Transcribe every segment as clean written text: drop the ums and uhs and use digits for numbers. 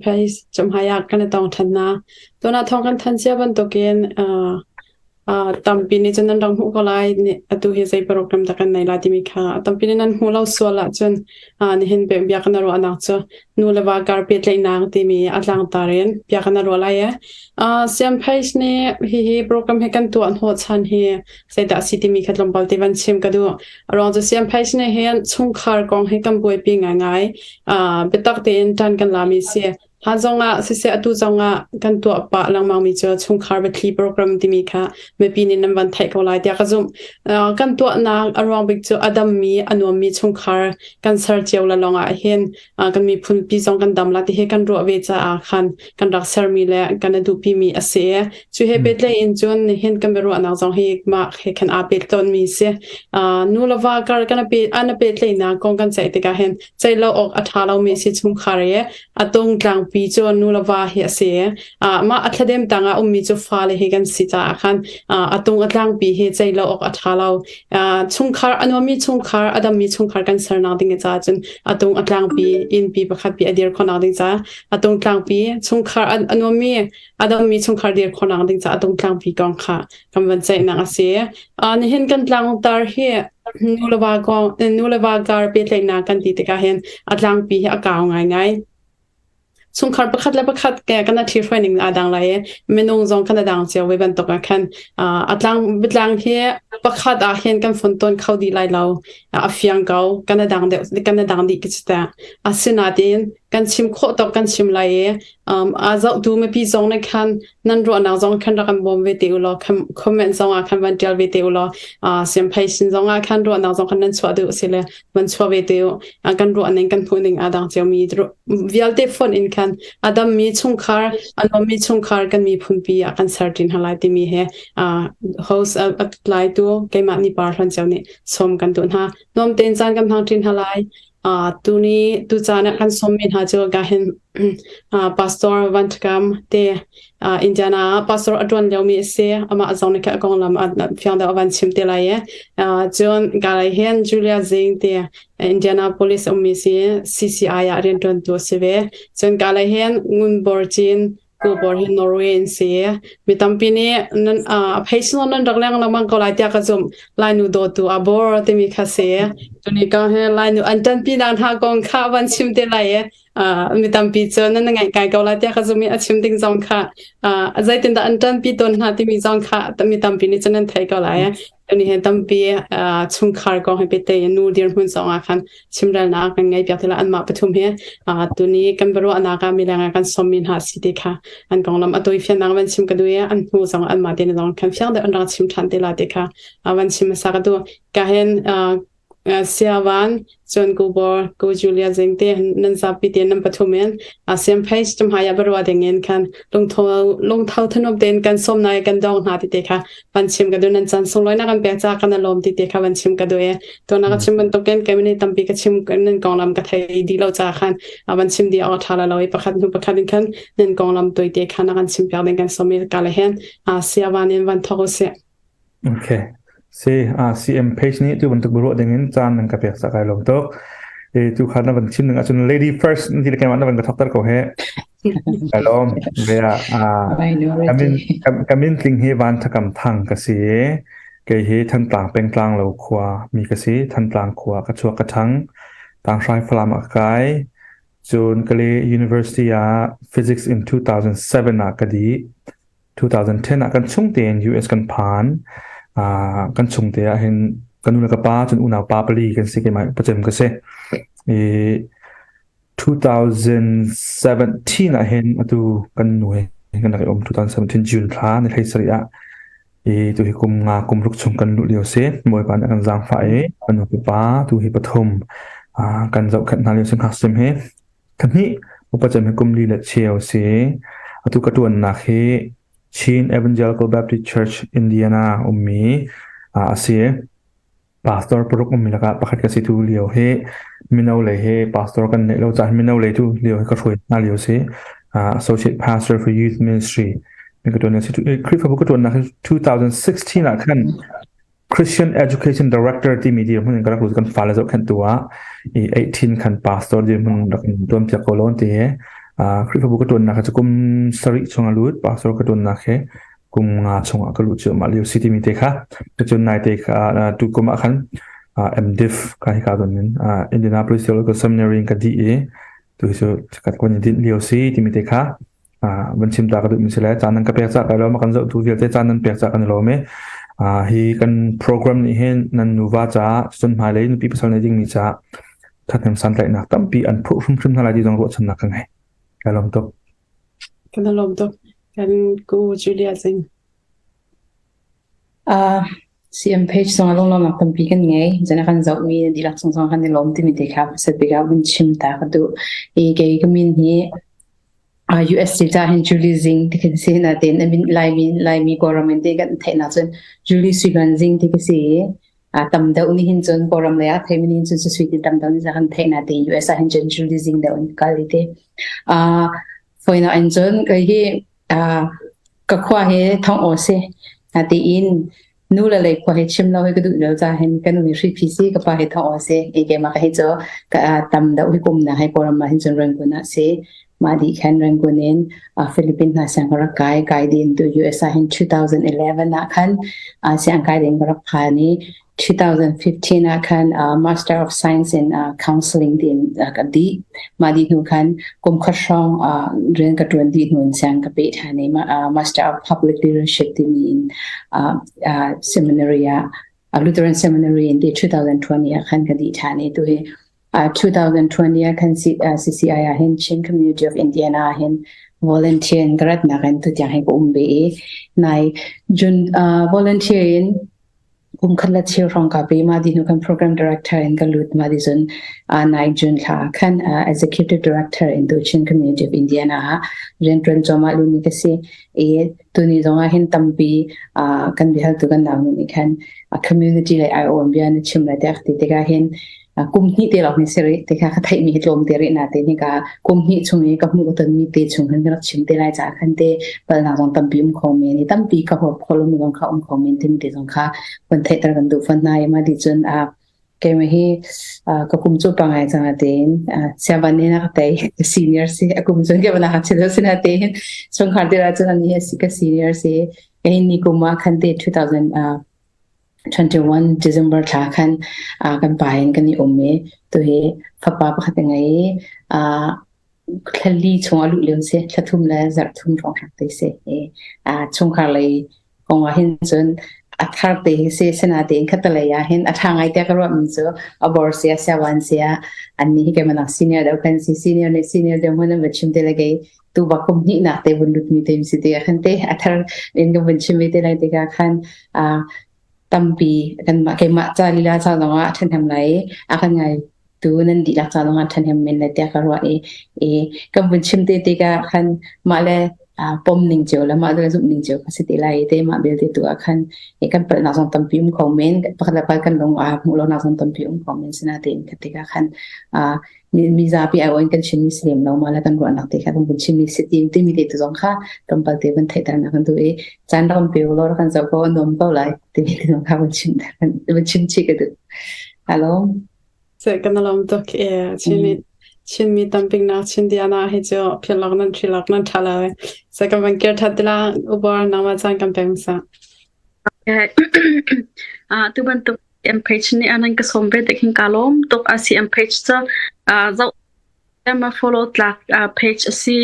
Page cumhai ah kan i tong ṭhan hna. Tuan ah thawng kan thanh cia bantukin tampi nih cun nan rak hmuh ko lai. Atu hi zei program dah kan nei lai timi kha tampi nih nan hmuh lo sual ahcun nihin bia kan ruahnak cu nu le va kar pehtlaihnak timi a tlangtar in bia kan ruah lai e. Siam Page nih hihi program hi kan tuah hnawhchan hi zeidah a si timi kha tlawmpal te van chim ka duh. A ruang cu Siam Page nih hin chungkhar kong hi kan buaipi ngaingai. Biatak tein ṭan kan lami si. Ha zongah siseh atu zongah kan tuah pah lengmang mi cu chungkhar biathli program timi kha mipi nih nan van theih ko lai tiah ka zumh. Kan tuahnak a ruang bik cu a dammi a nuammi chungkhar kan ser cio la lawngah hin kan miphun pi zong kan dam la ti hi kan ruah ve caah khan kan rak sermi le kan i duhpimi a si. Cu he pehtlaih in cun nihin kan biaruahnak zong hi mah he khan aa pet tawnmi si. Nu le va kar kan an a pehtlaihnak kong kan ceih tikah hin ceih lo awk a ṭha lomi si chungkhar i a tungtlangpi cu nu le va hi a si. Mah a thladem tangah ummi cu fale hi kan si caah khan a tung a tlangpi hi ceih lo awk a ṭha lo. Chungkhar a nuammi chungkhar a dammi chungkhar kan sernak ding caah cun a tung a tlangpi innpi pakhat pi a dir khawhnak ding caah a tung tlangpi chungkhar a nuammi a dammi chungkhar dir khawhnak ding caah a tung tlangpi kong kha kan van ceihnak a si. Nihin kan tlangtar hi nu le va kong nu le va kar pehtlaihnak kan ti tikah hin a tlangpi hi a kau ngaingai. Chungkhar pakhat le pakhat ke kan a ṭhihruai ning aa dang lai i minung zong kan a dang cio ve bantuk ah khan a tlang biatlang hi pakhat ah hin kan funtawn kho dih lai lo. A fiang ko kan a dang deuh kan a dang dih ki ta. Asinain kan chim khawh tawk kan chim lai i a zohtu mipi zong nih khan nan ruahnak zong khan rak kan bawm ve te u law comment zong ah khan van ṭial ve te u law siamphei sin zong ah khan ruahnak zong khan nan chuah duh si le van chuah ve te u. Kan ruah ning kan hmuh ning aa dang cio mi vialte fonh in khan a dammi chungkhar a nuammi chungkhar kan miphun pi ah kan ser ṭin hna lai timi he host a tlaitu keimah ni par hlan cio nih sawm kan duh hna. Nuam tein caan kan hmang ṭin hna lai. Tuni tu caan ah kan sawmmi hna cu ka hin Pastor Van Thakam te Indiana ah pastor a ṭuan liomi a si. Amah zong nih khan a konglam a fiang deuh a van chim te lai i. Cun ka hin Julia Zing te Indianapolis ummi si CCI ah rianṭuantu a si ve. Cun ka lei hin Ngun Bor Cin Kubor hi Norway in si. Mi tampi nih nan a phei nan rak leng lengmang ko lai tiah ka zumh. Lainu dawtu a bor timi kha si. Tuni ka he Lainu an ṭanpi nak hna kong kha van chim te lai i mi tampi cu nan ngaih kai ko lai tiah ka zumh i a chim ding zong kha zeitindah an ṭanpi tawn hna timi zong kha mi tampi nih cun nan theih ko lai. Tuni he tampi chungkhar kong he pete nu dirhmun zong ah khan chimrelnak kan ngei piak ti la anmah pathum hi tuni kan biaruahnak ah mileng ah kan sawmmi hna si ti kha an konglam a tawi fiannak van chim ka duh i an hnu zong anmah te zong khan fiang deuh an rak chim ṭhan te la ti kha van chim hmasa ka duh. Ka hin Siavan, cun Ku Bor, Ku Julia Zing te nan zapi te nan pathum in siam page tumhai ah biaruah ding in khan lungtho lungtho thanuam tein kan sawm nai kan dong hna ti te kha van chim ka duh. Nan caan sunglawi na kan pek ca kan lawm ti te kha van chim ka duh e. To na ka chim bantukin kei tampi ka chim nan konglam ka thei di lo ca khan van chim di awk tha la lo i pakhat hnu pakhat in khan nan konglam toi te kha na kan chim piak ding kan sawm i ka le hen siavan in van thok usih. Okay. Si, CM page nih tu bantuk biaruah ding in caan nan ka pek sa kai lawm tuk. E tu kha na van chim ning ahcun lady first ti le keimah na van ka thok ter ko he. Kai lawm. Ve ah kamin kamin tling hi van thakam thang ka si. Kei hi Thantlang pengtlang lo khua mi ka si. Thantlang khua ka chuak ka thang. Tanghrai Falam ah ka kai. Cun Kale University ah physics in 2007 ah ka dih. 2010 ah kan chung tein US kan phan. Kan chung te ah hin ka nu le ka pa cun unau pa pali kan si, keimah pacem ka si. I 2017 ah hin atu kan nu he kan rak i um 2017 June thla ni hlei sarih ah i tu hi kum nga kum ruk chung kan luh lio si. Bawipa nih a kan zaangfah i kan nu ka pa tu hi pathum kan zohkhenh hna lio si ngakchia he. Thahnih upa cem hi kum li le cheu a si. Atu ka ṭuannak hi Chin Evangelical Baptist Church Indiana ummi a si. Pastor paruk ummi lakah pakhat ka si tu lio hi mino lei hi pastor kan neih lo caah mino lei tu lio hi ka hruai hna lio si. Associate Pastor for Youth Ministry ka ṭuan si. Khrihfabu ka ṭuannak hi 2016 ah khan Christian Education Director timi dirhmun in ka rak lut. Kan fale zohkhenhtu ah i 18 khan pastor dirhmun rak in tuan piak ko law ti. Khrihfabu ka ṭuannak cu kum sarih chung a lut, pastor ka ṭuannak he kum nga chungah ka luh cuahmah lio si timi te kha. Cun naite kha tu kum ah khan MDiv ka hika don in Indianapolis Theological Seminary in ka dih i tu hi cu ka kun in dinh lio si timi te kha van chim ta ka duhmi si le caan nan ka pek cah kai lawm kan zohtu vialte caan nan pek cah kan i lawm i hi kan program nih hin nan nuva caah cun hmailei nupi pasal nei dingmi caah thathnem santlaihnak tampi an phurh hrimhrim hna lai ti zong ruahchannak ka ngei. Ka lawm tuk. Kan lawm tuk. Kan ku Julia Zing. Uh, CM page zong lunglawmnak tampi kan ngei. Zan kan zohmi dihlak chung zong kan i lawm timi te kha pasat bik ah vun chim ta ka duh. I kei ka min hi USC ca hin Julie Zing ti kan si natein a min Laimi Laimi Kawlram in ti kan theih na cun Julie Suiluan Zing ti ka si i tam deuh nih hin cun Kawlram lei ah theimi nih hin cun sui ti tam deuh nih kan theih na tein US ah hin cun Julie Zing deuh in kal ti foina in cun kei hi ka khua hi thong aw si natein nu le lei khua hi chim lo hi ka duh lo ca hin ka nu hi hri phi si ka pa hi thong aw si i keimah ka hi cu ka tam deuh hi kum na hi Kawlram ah hin cun Rangoon ah si mah dih khan Rangoon in Philippines hna siang ka rak kai kai din tu US ah hin 2011 ah khan siang kai ding ka rak phan i 2015 ah khan Master of Science in Counseling tiin ka dih. Mah dih hnu khan kum khat hrawng rian ka ṭuan dih hnu in siang ka peh ṭhan i Master of Public Leadership timi in seminary ah Lutheran Seminary in 2020 ah khan ka dih ṭhan i tuhi 2020 ah khan CCI ah hin Chin Community of Indiana ah hin volunteer in ka ratnak in tutiang hi ka um ve i nai June volunteer in kum khat le cheu hrawng ka pe ma di hnu kan program director in ka lut ma di cun nai June thla khan executive director in the Chin Community of Indiana ah rian tuan cuahmah lu ni ka si i tuni zong ah hin tampi kan biahaltu kan nau nih khan community le IOM bia na chim lai tiah ti tikah hin kum hnih te lawng hi si rih ti kha ka theihmi hi tlawm te rih na te ni ka kum hnih chung i ka hmuh ka tonmi te chung hin ka rak chim te lai caah khan te palnak zong tampi um kho men i tampi ka huap kho lomi zong kha um kho men timi te zong kha van theihter kan duh fawn hna i mah ti cun a keimah hi ka kum cu pangai cang tein siavan in a ka tei senior si a kum cun keimah ka chim sina tein chungkhar te cun ani hi ka senior si kei ni kum ah khan te 2000 21 December thla khan kan pa in kan i um i tuhi fapa pakhat a ngei i thla chung a luh lio si thla thum le zarh thum hrawng hrak te si i chungkhar lei kong ah hin cun a thar te hi si sinatein khatalei ah hin a ṭha ngai tiah ka ruahmi cu a bor sia siawan sia annih hi keimah senior deuh kan si senior nih senior deuh hmun an va chim te le kei tu bak kum hnihnak te vun lutmi te si te khan te a thar in ka vun chim ve te lai tikah khan tampi kanmah keimah ca lila ca zong ah a ṭhahnem lai i a kan ngai tu nan dihlak ca zong ah ṭhahnem men lai tiah ka ruah i i kan vun chim te tikah khan mah le pom ning cio le mah le zumh ning cio ka si te lai i te mah belte tu ah khan i kan palhnak zong tampi um kho men pakhat le pakhat kan lung aa hmuh lonak zong tampi um kho men sinatein kha tikah khan mizapi ai in kan chimmi si lem lo ma le kan ruahnak te kha kan vun chimmi si ti timi te tu zong kha tlawmpal te vun theihternak kan duh i caan rak kan pe law rak kan zoh ko a nuam ko lai timi te zong kha vun chim vun chim chih ka duh. Hello. Se kan lawm tuk e Chinmi Chinmi tampik nak Chindiana hi cu philok nan thilok nan tha lo e. Se kan van kir that tila ubor nangma caan kan pek sa. Tu bantuk MPage nih an ka sawm ve tik hin ka lawm tuk a si MPage cu zoh ma follow tlak page a si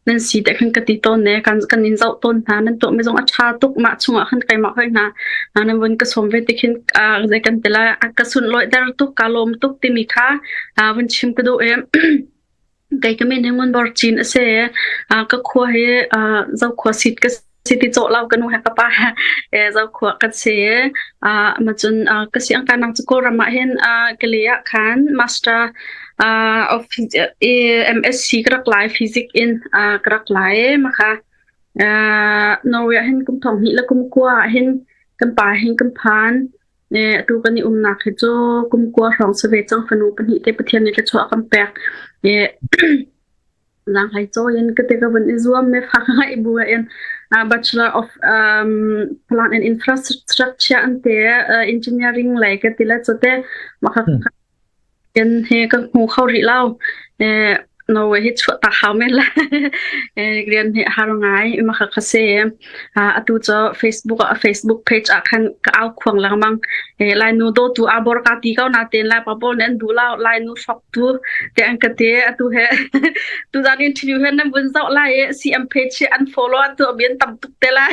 nan si te khan ka ti tawn ne kan kan in zoh tawn hna nan tuah mi zong a tha tuk mah chungah khan keimah hoi hna nan vun ka sawm ve tik hin zei kan ti lai ka sun loi der tuk ka lawm tuk timi kha vun chim ka duh em Kei ka min hi Ngun Bor Cin a si. Ka khua hi Zokhua seat ka si ti cawh lo ka nu he ka pa he Zokhua kan si. Macun ka si angkanang cu Kawlram ah hin Kalay ah khan Master of MSc ka rak lai Physics in ka rak lai. Makha Norway ah hin kum thong hnih le kum kua ah hin kan pa hin kan phan. Atu kan i umnak hi cu kum kua hrawng si ve cang fanu pahnih te Pathian nih thluachuah a kan pek. Zaanghlei cawi in ka ti ka vun i zuam me fa ka ngeih bu in Bachelor of um, Plant and Infrastructure an te engineering lei ka ti le cu te maka kan he ka hmu kho rih lo. Norway hi chuah tak hau men la. Rian hi har ngai ma kha kha se. Atu cu Facebook ah Facebook page ah khan ka au khuang lengmang. Lai nu do tu abor ka ti ko na ten lai pa pawl nih an duh lo lai nu hrok tu te an ka te atu he tu zan interview he nan vun zoh lai i CM page hi an follow an tuah mi an tam tuk te lai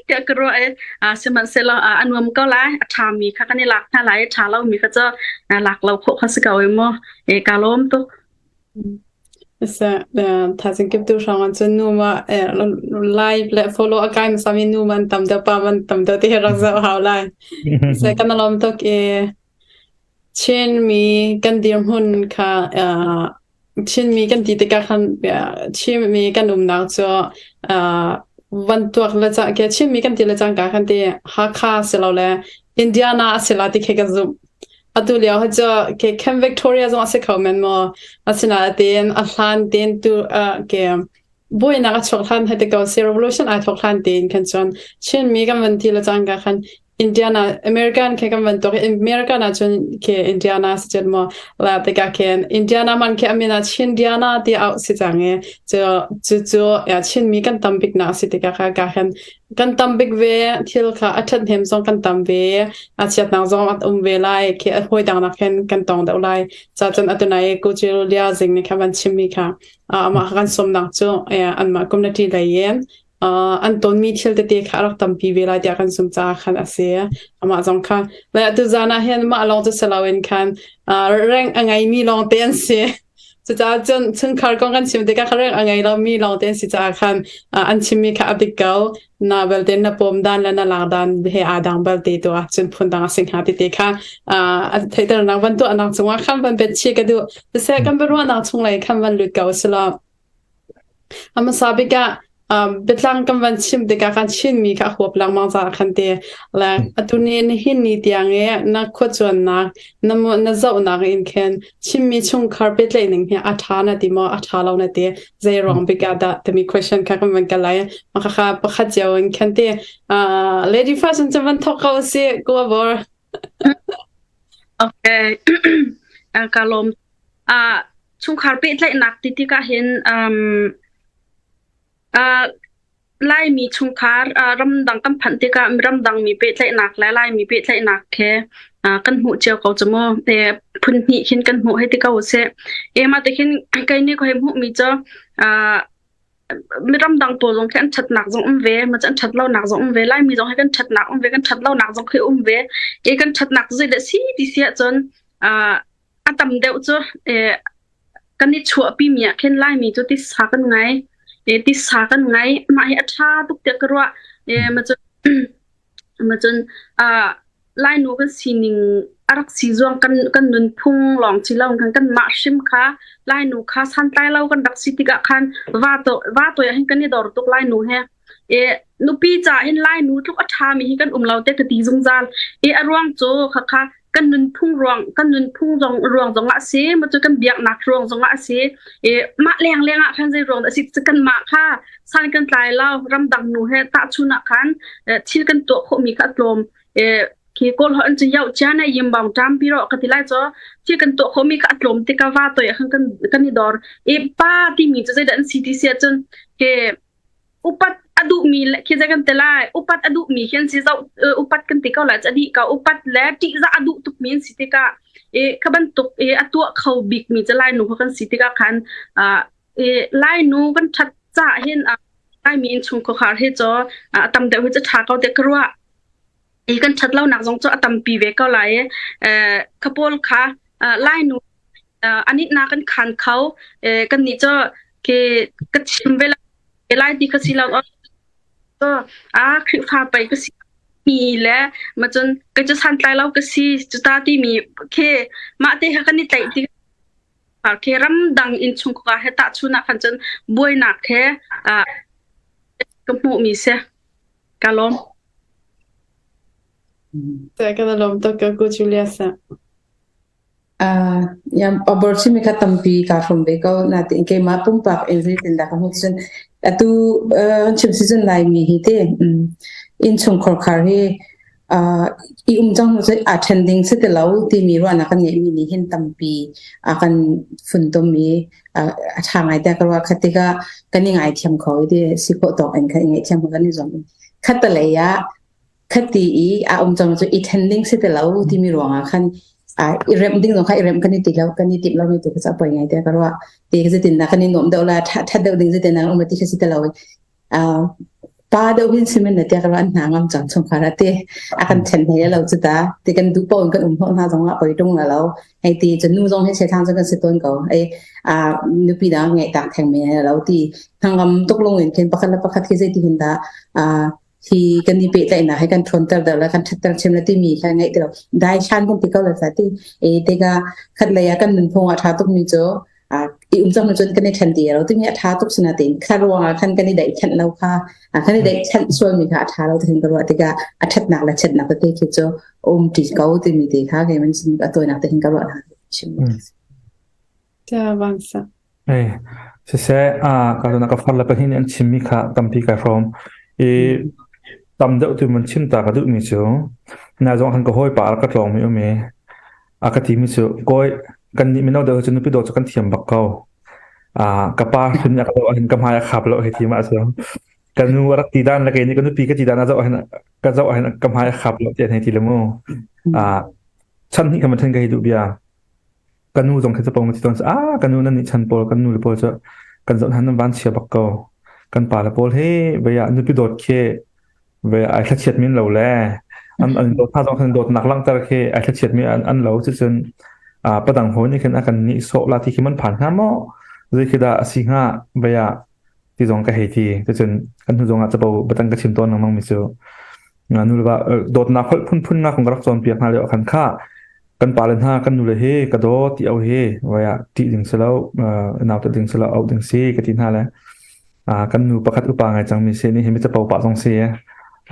tiah ka ruah i sihmanhsehlaw a nuam ko lai a ṭha mi kha kan i lak hna lai i ṭha lo mi kha cu lak lo khawh kha si ko i mu e ka lawm tuk. Sa thazing kip tu hrang an cun nu ma live le follow a kai ma mi nu man tam deuh pa man tam deuh ti he rak zoh hau lai. Se kan lawm tuk i Chinmi kan dirhmun kha Chinmi kan ti tikah khan Chinmi kan umnak cu van tuak le cang ke Chinmi kan ti le cangka khan ti Hakha silole Indiana a si la ti khi ka zumh. Atu lio hi cu ke Camp Victoria zong a si kho men maw? Asinain a hlan tein tu ke buainak a chuak hlan hai te ko si revolution ai thawk hlan tein khan cun Chinmi kan van ti le cangka khan Indiana American ke kan van tok American ah cun ke Indiana si cun mo la te ka khen Indiana man ke amina Chindiana ti au si chang e chu chu chu ya Chinmi kan tam bik na si te ka ka ka khan kan tam bik ve thil kha a that hem zong kan tam ve a chiat nang zong at um ve lai ke a hoi dang na khen kan tong deuh lai cha cun atunai ku chiu lia zing ni kha van chim mi kha amah kan sawmnak cu anmah community lei in an tonmi thil tete kha a rak tampi ve lai tiah kan zumh caah khan a si. Amah zong kha le atu zan ah hin mah lawng cu si loin khan rank a ngeimi lawng te an si. Cucaah cun chungkhar kong kan chim tikah rank a ngei lomi lawng te an si caah khan an chimmi kha a dik ko. Na belte na pawm dan le na lak dan he aa dang belte tu ah cun phundang a si hnga ti te kha a theihternak van tuahnak cungah khan van bet chih ka duh. Siseh kan biaruahnak chunglei khan van lut ko selaw a hmasa bik ah biatlang kan van chim tikah kan Chinmi kha a huap lengmang caah khan te le atu ni nihin ni tiang i na khuacuannak na na zohnak in khin Chinmi chungkhar pehtlaih ning hi a ṭha na ti maw a ṭha lo na ti zei ruang bik ah dah timi question kha kan van kal lai mah kha pakhat cio in khan te lady first in cun van thawk ko si ko bor Okay. Ka lawm. Uh, chungkhar pehtlaihnak ti tikah hin um, uh, Laimi chungkhar uh, ramdang kan phanh tikah ramdang mi pehtlaihnak le Laimi pehtlaihnak he uh, kan hmuh cio ko cu mu. E, phun hnih khin kan hmuh hei ti ko seh. E ma te khin kei nih ko hei hmuh mi cu uh, mi ramdang pawl zong khi an ṭhatnak zong um ve, ma cu an ṭhat lonak zong um ve. Laimi zong hi kan ṭhatnak um ve, kan ṭhat lonak zong khi um ve. E kan ṭhatnak cu zeidah si ti si ahcun uh, a tam deuh cu eh, kan i chuahpi mi ah khin Laimi cu tisa kan ngai. E, tisa kan ngai. Mah hi a ṭha tuk tiah ka ruah. E, ma cun ma cun uh, Lainu kan sining a rak si zuang kan kan nunphung lawng si lo kan kan mah hrim kha Lainu kha santlai lo kan rak si tikah khan va to va toi ah hin kan i dor tuk Lainu he e nupi ca hin Lainu tluk a ṭha mi hi kan um lo te ka ti zungzal e a ruang cu khakha kan nunphung ruang kan nunphung zong ruang zong ah si ma cu kan biaknak ruang zong ah si e mah leng leng ah khan zei ruang dah si kan mah kha san kan tlai lo ramdang nu he tahchun ah khan thil kan tuah khawh mi kha a tlawm e khi kawl ho an chu yau chia na yim bang ṭam pi ro ka ti lai cho thil kan tuah khawh mi kha a tlawm tikah va toi ah khan kan kan i dor e pa ti mi cu zeidah an si ti si ahcun ke upat a duhmi le khi zei kan ti lai upat a duhmi khi an si zoh upat kan ti ko lai a dih ko upat le ṭihzah a duh tukmi an si tikah i kha bantuk i a tuah kho bikmi cu Lainu kha kan si tikah khan i Lainu kan ṭhat caah hin Laimi innchungkhar hi cu a tam deuh hi cu ṭha ko tiah ka ruah. I kan ṭhat lonak zong cu a tampi ve ko lai i kha pawl kha Lainu anitnak kan khan kho kannih cu ke ka chim ve lai ti ka si lo a Khrihfa pei ka si mi le ma cun ka cu santlai lo ka si cuta ti mi khi mah te kha kan i tlaih ti khi ramdang innchungkhar he tahchun ah khan cun buainak he ka hmuh mi si ka lawm Ka lawm tuk ka ku Julius. Uh, abortion mi kha tampi kaa hrawm ve ko. Natein keimah pumpak in zeitindah ka hmuh cun atu uh, chim si cun Laimi hi te um, innchungkhar khar hi I um cang hnu cu aa ṭhen ding si ti lo timi ruahnak kan ngeihmi nih hin tampi a kan funtom i a ṭha ngai tiah ka ruah. Khat tikah kan i ngaithiam kho i ti si khawh tawk in khan i ngaihthiam kho kan i zuam. Khattelei ah khati i a um cang cu i ṭhen ding si ti lo timi ruangah khan i remh ding zong kha i remh kan i ti lo kan i timh lomi tu kha cu a poi ngai tiah ka ruah. Ti zeitindah kan i nuamh deuh la ṭhat deuh ding zeitindah um ti kha si ti lo. Pa deuh hin simin na tiah ka ruah an hna ngam cang chungkhar ah ti a kan ṭhen hlei lo cu ta ti kan duh paoh in kan um hnawh hna zong ah poi ṭung la lo. Hei ti cu nu zong hi chethang cu kan si tawn ko. Ei nupi dang ngeih tak theng men lo ti hnangam tuk lung in khin pakhat le pakhat khi zeiti hin dah hi kan i pehtlaihnak hi kan ṭhawnter deuh le kan ṭhatter chin le timi kha ngaih ti lo dai shan kan ti ko le ti e tikah khat lei ah kan nunphung ah ṭha tukmi cu i um cang cun kan i ṭhen ti lo timi a ṭha tuk sina tein kha ruangah khan kan i daihkhenh lo kha kan i daihkhenh sualmi kha a ṭha lo ti ka ruah tikah a ṭhatnak le chiatnak tete khi cu um ṭi ko timi te kha kei man sin a tawinak te hin ka ruah hna chim. Ta bangsa. Ei, siseh, a ka na ka far le pahnih nih an chimmi kha tampi kai hrawm. I tam deuh tu man chim ta ka duhmi cu na zong han ka hawi pa ka tlawng mi um i a ka timi cu kawi kan nih mino deuh cu nupi dawt cu kan thiam bak ko. A ka pa hrin a ka lo hin ka hmai a khap lo hei ti ma cu. Ka nu a rak ti dan le kei nih ka nupi ka ti dan a zoh hin ka zoh hin ka hmai a khap lo ti an hei ti le mu. A chan hnih ka man then ka hei duh bia. Ka nu zong khi capo ma ti tawn ah ka nu nan nih chan pawl kan nu le pawl cu kan zoh hna nan van chia bak ko kan pa le pawl he vei ah nupi dawt khi vei ai thlachiat min lo le an an dawt hna zong khan dawtnak langhter khi ai thlachiat mi an an lo cucun a padang hawi nih khin a kan nih sawh la ti khi man phan hnga maw zei khi dah a si hnga vei ah ti zong ka hei ti cucun kan hnu zong ah capo batang ka chim tawn lengmang mi cu nu le va dawtnak holh phunphun nga kong ka rak cawnpiak hna lio khan kha kan pale hna kan nule he ka daw ti au he waya ti ding si lo nau te ding si lo au ding si ka ti hna le kan nu pakhat upa ngai cang mi si ni hi mi capo pa zong si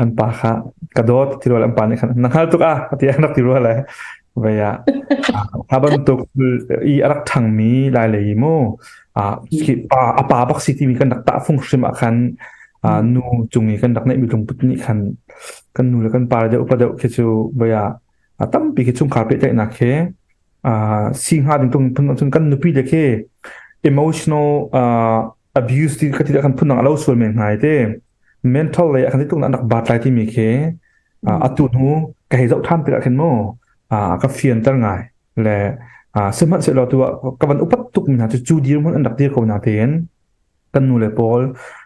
an pa kha ka dawt ti rual an pa nih khan na hngal tuk ah ti an rak ti rual le vaya kha bantuk i a rak ṭhang mi lai lei mu pa a pa bak si timi kan rak tah fung hrim ah khan nu cung i kan rak neih mi lungput nih khan kan nu le kan pa deuh upa deuh khi cu vaya a tampi khi chungkhar pehtlaihnak khi si hnga ding tung phun cun kan nupi le khi emotional abuse ti ka ti kan phun dang alo sual men ngai te mental lei a kan tuk nak bat lai ti mi khi atu hnu ka hei zoh than tikah khin mu ka fianter ngai le sihmanhsehlaw tu ah ka van upat tuk mi hna cu cu dir hmun an rak dir ko na tein kan nu le pawl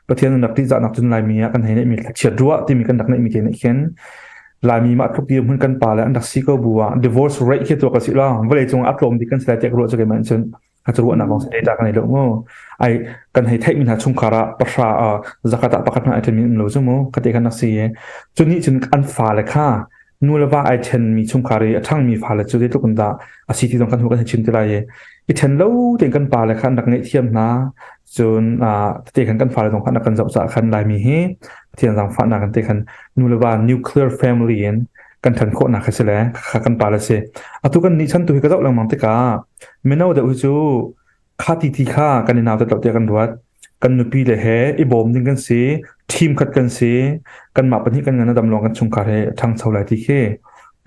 Pathian an rak ṭihzahnak cun Laimi ah kan hei neihmi thlachiat ruah timi kan rak neihmi te nih khin Laimi mah tluk dirhmun kan pa le an rak si ko bu ah divorce rate khi tuak a si lo vawlei cung ah a tlawm bik kan si lai tiah ka ruah cu keimah cun a cu ruahnak kong data kan nei lo mu ai kan hei theihmi hna chungkhar ah pahra zakat ah pakhat hna ai ṭhenmi um lo cu mu kate kan rak si i cu nih cun an fale kha nu le va ai ṭhenmi chungkhar i a ṭhangmi fale cu zeitluk in dah a si ti zong kan hnu kan hei chim te lai i i ṭhen lo tein kan pale kha an rak ngaihthiam hna cun tete khan kan fale zong kha an rak kan zoh caah khan Laimi hi Pathian zaangfahnak in te khan nu le va nuclear family in kan ṭhan khawhnak kha si le kha kan pale si atu kan nih chan tu hi ka zoh lengmang tikah mino deuh hi cu kha ti ti kha kan i nautat lo tiah kan ruat kan nupi le he i bawm ding kan si team khat kan si kanmah pahnih kan ngan a dam lawng kan chungkhar he ṭhangcho lai ti khi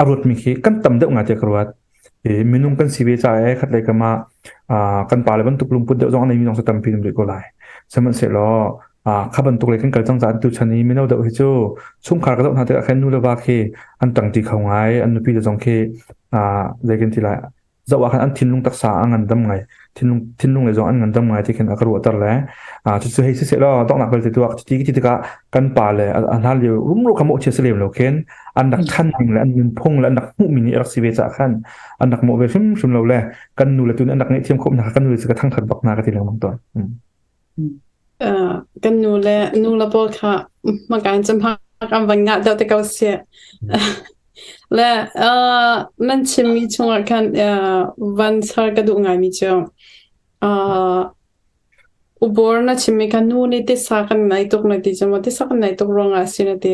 a ruatmi khi kan tam deuh ngai tiah ka ruat i minung kan si ve caah e khat lei kam ah kan pale bantuk lungput deuh zong a neimi zong cu tampi um rih ko lai sihmanhsehlaw kha bantuk lei kan kal cang caah tu chan i mino deuh hi cu chungkhar ka zoh hna tikah khan nu le va khi an ṭangṭi kho ngai an nupi le zong khi zei kan ti lai zoh ah khan an thinlung taksa a ngandam ngai thinlung thinlung le zong an ngandam ngai ti khin a ka ruahter le cucu hei siseh law donghnak belte tuak ti ti tikah kan pa le a hlan lio rumro kha mawhchia si lem lo khin an rak than ning le an nunphung le an rak hmuhmi nih rak si ve caah khan an rak mawh ve hrimhrim lo le kan nu le tu nih an rak ngaihthiam khawh hna kan nu le cu ka thangthat bak hna ka ti lengmang tawn. Kan nu le nu le pawl kha hmakan cu hmak an van ngah deuh te ko si. Le nan chimmi chungah khan van char ka duh ngaimi cu ubor na chimmi kha nu nih tisa kan nei tuk na ti cu maw tisa kan nei tuk ruangah si na ti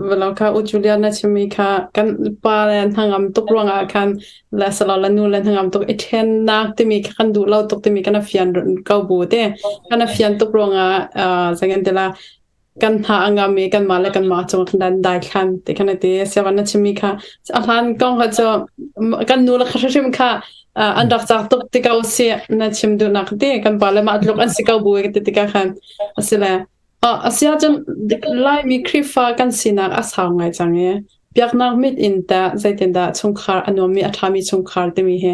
Velo kha U Julia na chimmi kha kan pa le hnangam tuk ruangah khan le salo le nu le hnangam tuk i ṭhennak timi kha kan duh lo tuk timi kan a fian ko bu te kan a fian tuk ruangah zangen tila. Kan hna a ngam i kanmah le kanmah cung ah kan daithlan ti khan a ti. Siavan na chimmi kha a hlan kong kha cu kan nu le kha hrimhrim kha an rak cak tuk ti ko si na chim duhnak ti kan pa le mah tluk an si ko bu ti tikah khan a si le a si ahcun Laimi Khrihfa kan sinak a sau ngai cang i biaknak mit in tah zeitindah chungkhar a nuammi a ṭhami chungkhar timi hi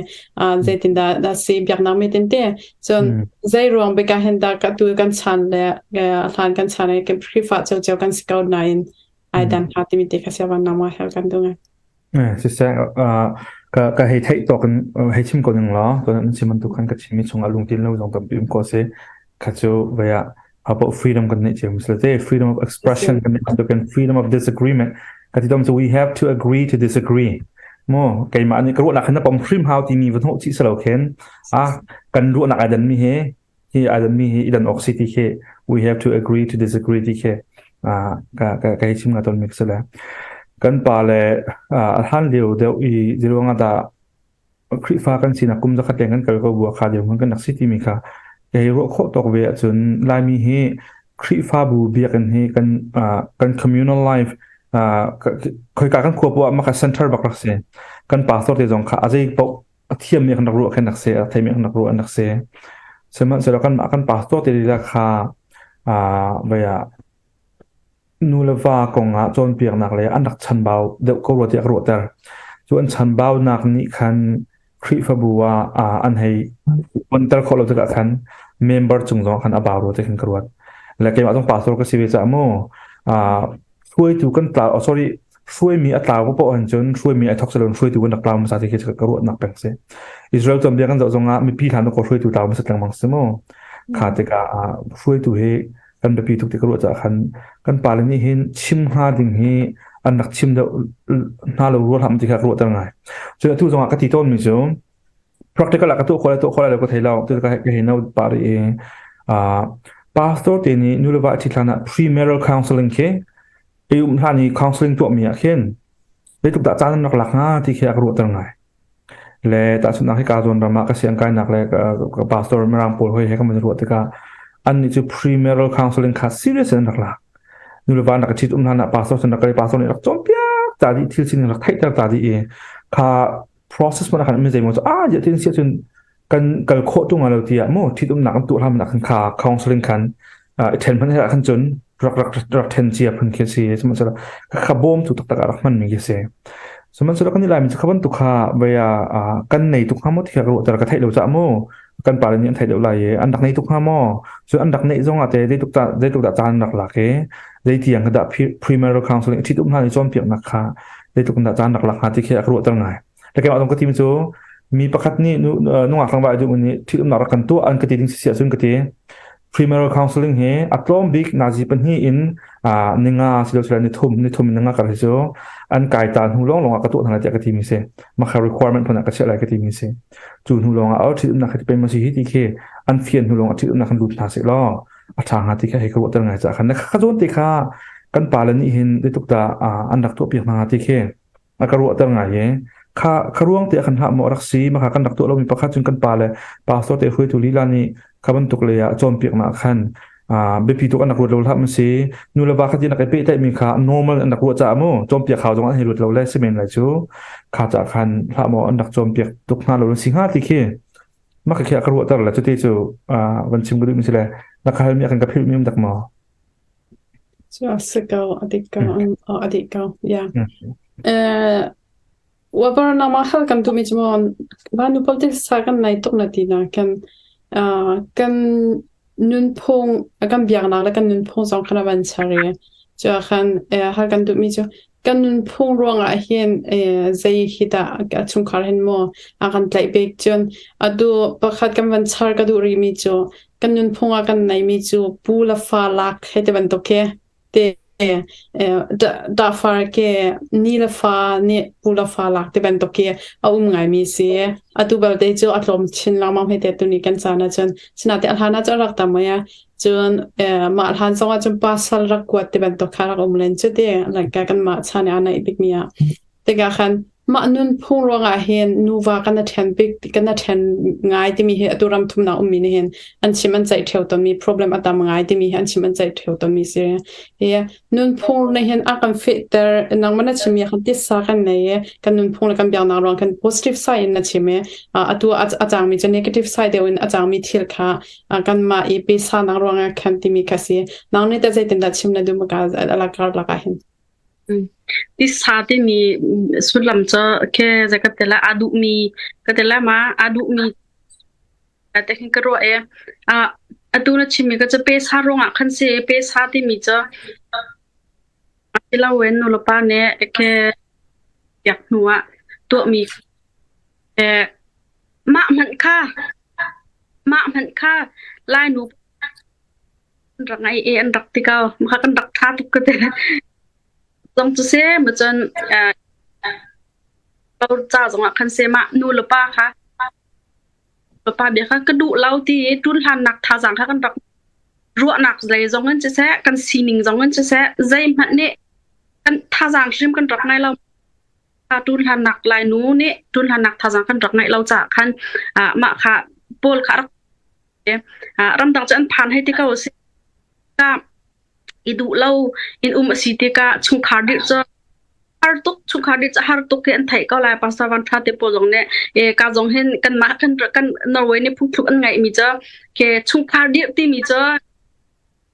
zeitindah dah si biaknak mit in te cun zei ruang bik ah hin dah ka tu kan chan le hlan kan chan i kan Khrihfa ciocio kan si ko nain ai dan hnga timi te kha siavan nama hel kan duh ngai. Siseh, ka ka hei theih tawk in hei chim ko ning law cun an chim bantuk khan ka chimmi chungah lungtlin lo zong tampi um ko si. Kha cu vei ah about freedom kan neih cio misal te freedom of expression kan neih bantukin freedom of disagreement ka ti tom cu we have to agree to disagree mo keimah nih ka ruahnak khan na pom hrim hau timi va hnawh chih salo khin a kan ruahnak ai dan mi he hi ai dan mi hi idan awk si ti khi we have to agree to disagree ti khi a ka ka ka hi chim nga ton mi sale kan pa le a han lio deuh i ziruanga da Khrihfa kan sinak kum zakhat leng kan kal ko bu kha dirhmun kan rak si timi kha hei ruah khawh tawk ve ahcun Laimi hi Khrihfabu biakinn hi kan kan communal life khoika kan khua poah maka center bak rak si. Kan pastor te zong kha a zei paoh a thiammi kan rak ruah khin rak si, a theimi kan rak ruah an rak si. Sihmanhsehlaw kan mah kan pastor te lila kha vai ah nu le va kongah cawnpiaknak le an rak chanbau deuh ko rua tiah ka ruahter. Cu an chanbaunak nih khan Khrihfabu ah an hei onter khawh lo tikah khan member cung zong khan a bau rua ti khan ka ruat. Le keimah zong pastor ka si ve caah mu hruaitu kan tlau oh, sorry hruaimi a tlau paoh han cun hruaimi ai thok salon hruaitu kan rak tlau hmasa ti khi ka ruahnak peng si. Israel tuanbia kan zoh zongah mipi hlan ko hruaitu tlau hmasa lengmang si mu. Kha tikah hruaitu hi kan biapi tuk ti ka ruah caah khan kan pale nih hin chim hnga ding hi an rak chim deuh hna lo rual ham ti kha ka ruahter ngai. Cun atu zongah ka ti tawnmi cu practical ah ka tuah khawh lai tuah khawh lai lo ka thei lo tu ka ka hei no pa ri i pastor te nih nu le va ṭhit hlan ah premarital counseling khi i um hlan i counseling tuahmi ah khin zeitluk dah caan an rak lak hnga ti khi a ka ruahter ngai. Le tahchunhnak hi ka zawn ram ah ka siang kainak le ka pastor mirang pawl hoi he kan ruah tikah annih cu premarital counseling kha serious in an rak lak. Nu le va nak ṭhit um hlan ah pastor cun rak kal i pastor nih rak cawnpiak ta dih thil sining rak theihter ta dih i kha process man khan mi zeimaw cu ah tin sia cun kan kal khawh tu nga lo tiah mu ṭhitumnak an tuah hlan nak khan kha counseling khan i ṭhen hmanh he khan cun rak rak rak ṭhen cia phun khi si sihmanhsehlaw kha bawm tu taktak ah rak hman mi khi si sihmanhsehlaw kan i laimi cu kha bantuk kha vaya kan nei tuk hnga maw ti kha ka ruah ter ka theih lo cah mu kan pale nih an theih deuh lai i an rak nei tuk hnga maw cu an rak neih zong ah te zeitluk dah zeitluk dah caan an rak lak i zeitiang dah premarital counseling ṭhitum hna nih cawnpiaknak kha zeitluk dah caan rak lak hnga ti khi a ka ruahter ngai Le keimah zong ka ti mi cu mi pakhat nih nungak tlangval duh nih ṭhitumnak rak kan tuah an ka ti ding si ahcun ka ti premarital counseling hi a tlawm bik nazi pahnih in ninga silosila nithum nithum in ninga kar hi cu an kai ta hnu lawng lawng ah ka tuah hna lai tiah ka ti mi si makha requirement phun ah ka chiah lai ka ti mi si cu hnu lawng ah oh ṭhitumnak hi pe ma si hi ti khi an fian hnu lawng ah ṭhitumnak kan lut hna seh law a ṭha hnga ti kha hei ka ruahter ngai caah khan kha zawn te kha kan pale nih hin zeitluk dah an rak tuahpiak hna ti khi a ka ruahter ngai i kha kha ruang te khan hlah maw rak si maka kan rak tuah lomi pakhat cun kan pa le pastor te hruaitu lila nih kha bantuk lei ah cawnpiaknak khan biapi tuk an rak ruat lo hlah ma si nu le va kha ti nak i pehtlaihmi kha normal an rak ruah caah mu cawnpiak hau zong an hei ruat lo le si men lai cu kha ca khan hlah maw an rak cawnpiak tuk hna lo si hnga ti khi maka khi a ka ruahter le cuti cu van chim ka duh mi si le na ka halmi a kan ka philh mi um dak maw Cu a si ko, a dik ko, a dik ko. Yeah. Wabar nama hal kan duhmi cu maw vanu politics sa kan nai tuk na ti na kan kan nunphung kan biaknak le kan nunphung zong khan a van char i cu ah khan hal kan duhmi cu kan nunphung ruangah hin zei hi dah a chungkhar hin maw a kan tlaih bik cun atu pakhat kan van char ka duh rihmi cu kan nunphung ah kan neimi cu pu le fa lak he ti bantuk khi te dahfar ke ni le fa nih pu le fa lak ti bantuk khi a um ngaimi si. Atu belte cu a tlawm chin lengmang hme te tuni kan caan ahcun sinate a hlan ah cun rak tam mei cun mah hlan zong ah cun pasal rak kuat ti bantuk kha rak um len cu ti like kan mah chan i a naih bikmi ah tikah khan. Mah nunphung ruangah hin nuva kan i ṭhen bik kan i ṭhen ngai timi hi atu ram thumnak ummi nih hin an chim an ceih ṭheo tawnmi problem a tam ngai timi hi an chim an ceih ṭheo tawnmi si. Hi nunphung nih hin a kan fehter nangmah na chimmi khan titsa kan nei i kan nunphung le kan biaknak ruang khan positive side in na chim i atu a cangmi cu negative side deuh in a cangmi thil kha kanmah i pesanak ruangah khan timi kha si. Nang nih teh zeitindah chim na duh maka alakar lakah hin? Tisa timi sullam cu khi zei ka ti lai aa duhmi ka ti lai ma aa duhmi te khin ka ruah i ah atu na chimmi ka cu pesa ruangah khan si pesa timi cu siloin nulepa nih khi piak hnu ah tuahmi eh mah hmanh kha mah hmanh kha Lainu an rak ngai i an rak ti ko. Maka kan rak ṭha tuk ka ti. Zong cu si, ma cun ca zongah khan se mah nu le pa kha le pa bia kha ka duh lo ti i ṭun hlannak thazaang kha kan rak ruahnak lei zong in siseh, kan sining zong in siseh, zeihmanh nih kan thazaang hrim kan rak ngai lo. Ṭun hlannak lai nu nih ṭun hlannak thazaang kan rak ngeih lo caah khan mah kha pawl kha rak Ramdang cu an phan hei ti ko a si. I duh lo in um a si tikah chungkhar dirh cu har tuk chungkhar dirh cu har tuk hi an theih ko lai pastor van tha te pawl zong nih e ka zong hin kanmah kan kan Norway nih phungthluk an ngeih mi cu ke chungkhar dirh timi cu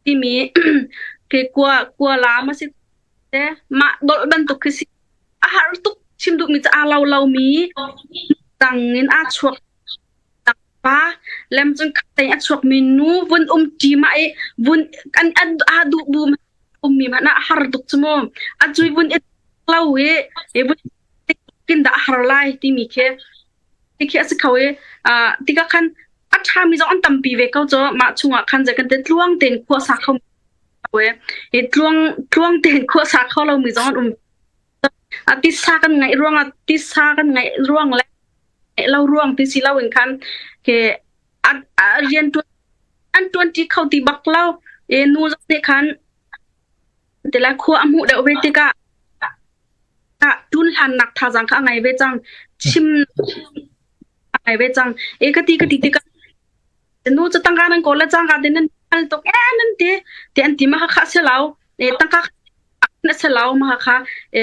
timi ke kua kua lam a si te mah dolh bantuk khi si a har tuk chim duh mi cu aa lo lo mi tang in aa chuak Pa lem cun khatein a chuakmi nu vun um ṭi mah i vun an an aa duh bu ummi hmanh ah a har tuk cu mu. A cui vun i lo i i vun kin dah a har lai timi khi ti khi a si kho i uh, tikah khan a ṭhami zong an tampi ve ko cu mah chungah khan zei kan te tluang tein khua sa kho i tluang tluang tein khua sa kho lomi zong an um a tisa kan ngaih ruangah tisa kan ngaih ruang le lo ruang ti si lo in khan ke a rian tuan an tuan ti kho ti bak lo e nu zong nih khan tila khua a hmuh deuh ve tikah tun hlan nak thazang kha a ngai ve cang chim a ngai ve cang e ka ti ka ti tikah nu cu tangka nan kawl le cangka te nan hal tuk e nan ti ti an ti ma kha se lo e tangka na se lo ma kha e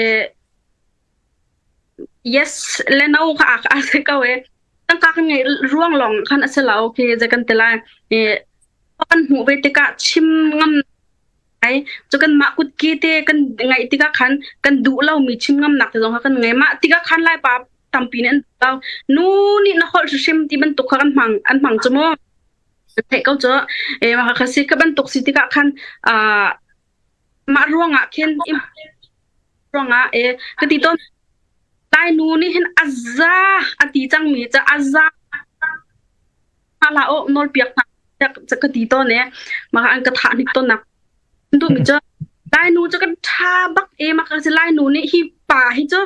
Yes le no kha a si ko e. Tangka kan ngeih ruang lawng khan a si lo khi zei kan ti lai. E, kan hmuh ve tikah chim ngam ai cu kan mah kutki te kan ngaih tikah khan kan duh lomi chim ngamnak te zong kha kan ngei. Mah tikah khan Laipa tampi nih an duh lo. Nu nih na holh hrimhrim ti bantuk kha kan hmang an hmang cu mu. Theih ko cu. E, mah kha si ka bantuk si tikah khan ah mah ruangah khin ruangah e ka ti tawn Lai nu nih hin a za a ti cangmi cu a za hlah aw nawl piak hna ka ti tawn e mah an ka thah hnik tawn nak duh mi cu Lai nu cu kan tha bak e mah ka si Lai nu nih hi pa hi cu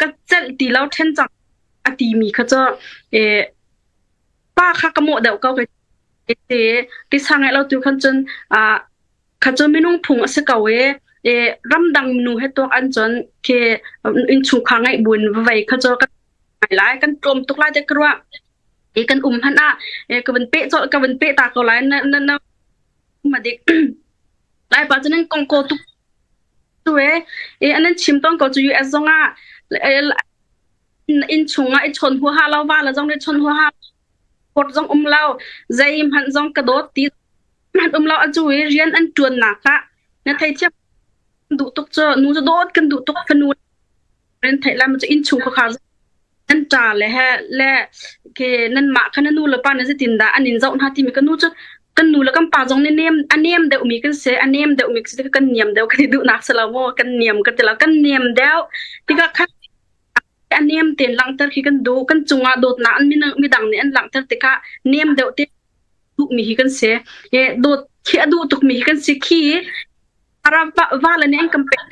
ka celh ti lo then cang a ti mi kha cu e pa kha ka mawh deuh ko ke te ti sang lo tu khan cun a Kha cu minung phung a si ko i e, ramdang nu he tuak an cun khi innchungkhar ngeih buin vavei kha cu kan ngai lai kan tlawm tuk lai te ka ruah. E kan um hmanh ah e, ka van peh colh ka van peh ta ko lai na na na ma dik lai pa cu nan kong ko tuk tu e e anan chim ton ko cu US zong ah inn chung ah i chon huaha lo va la zong nih chon huaha port zong um lo zei hmanh zong ka dawt ti hmanh um lo atu i rian an ṭuannak ah na theithiam duh tuk cu nu cu dawt kan duh tuk fanu nan theih lai cu innchung khuakhar nan ṭa le he le ke nan mah kha na nu le pa na zeitin dah an in zoh hna timi ka nu cu kan nu le kan pa zong nih nem a nem deuh mi kan si a nem deuh mi si kan niam deuh kan i duhnak si lo maw kan niam ka ti lo kan niam deuh tikah khan a nem tein langhter khi kan duh kan cungah dawtnak an midang nih an langhter tikah nem deuh te duhmi hi kan si. E, dawt khi a duh tukmi hi kan si khi ara va le nih an kan pek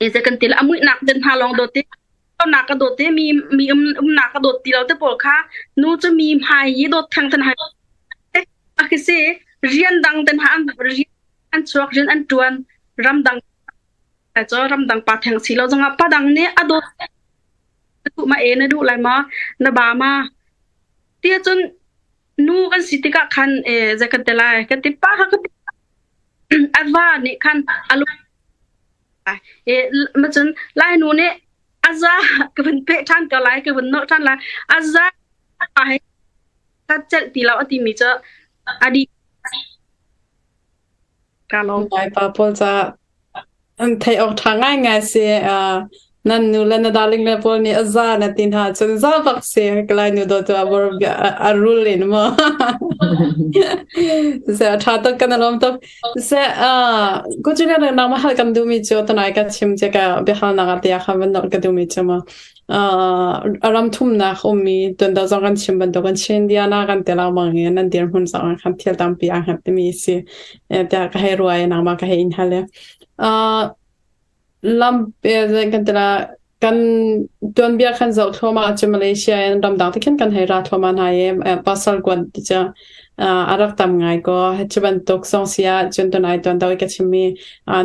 e ze kan ti la amuihnak den hna lawng dawt te nak ka dawt te mi mi um umnak ka dawt ti lo te pawl kha nu cu mi hmai hi dawt thang than hai a khi si rian dang ten ha an rian an chuak rian an tuan ram dang. Cu ramdang pa theng si lo zongah pa dang nih a dawt duh ma e na duh lai ma na ba ma ti cun nu kan si tikah khan e zei kan ti lai kan ti pa kha ka ti a va nih khan a lu e ma cun lai nu nih a za ka vun peh ṭhan ko lai ka vun nawh ṭhan lai a za pa he ka celh ti lo a timi cu a di ka lawm. Lai pa pawl ca an theih awk ṭha ngaingai si. Uh, nan nu le na darling le pawl nih a za na ti hna cun za bak si kalai nu dawtu a bor a rul in mo. Se a ṭha tuk kan alawm tuk. Se uh, ko chu na nang ma hal kan du mi chu tanai ka chim che ka biahal nak atia kha van ka du mi chu ma. A ram thumnak ummi tuando zong kan chim bantuk in Chin Indiana kan te lengmang i nan dirhmun zong khan thil tampi aa hngat timi si tiah ka hei ruai nangmah ka hei in hal i lam kan tila kan tuanbia kan zoh thluahmah cu Malaysia in ramdang te khin kan hei ra thluahmah hna i pasal kuan ti cu a rak tam ngai ko. Cu bantuk zong si ah cun tunai tuan do i ka chimmi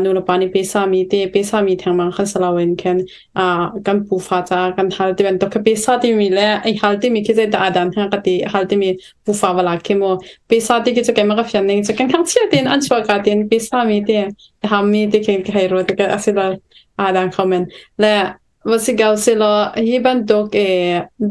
nu le pa nih pesa mi te pesa mi thengmang khan salo in khin kan pufa caah kan hal ti bantuk kha pesa timi le ai hal timi khi zeidah aa dan hnga ka ti hal timi pufa vala khi mu pesa ti khi cu keimah ka fian ning cu kan ngakchia tein an chuah ka tein pesa mi te ham mi te khin ka hei ruat ka asilo aa dang kho men le Va si ko sehlaw hi bantuk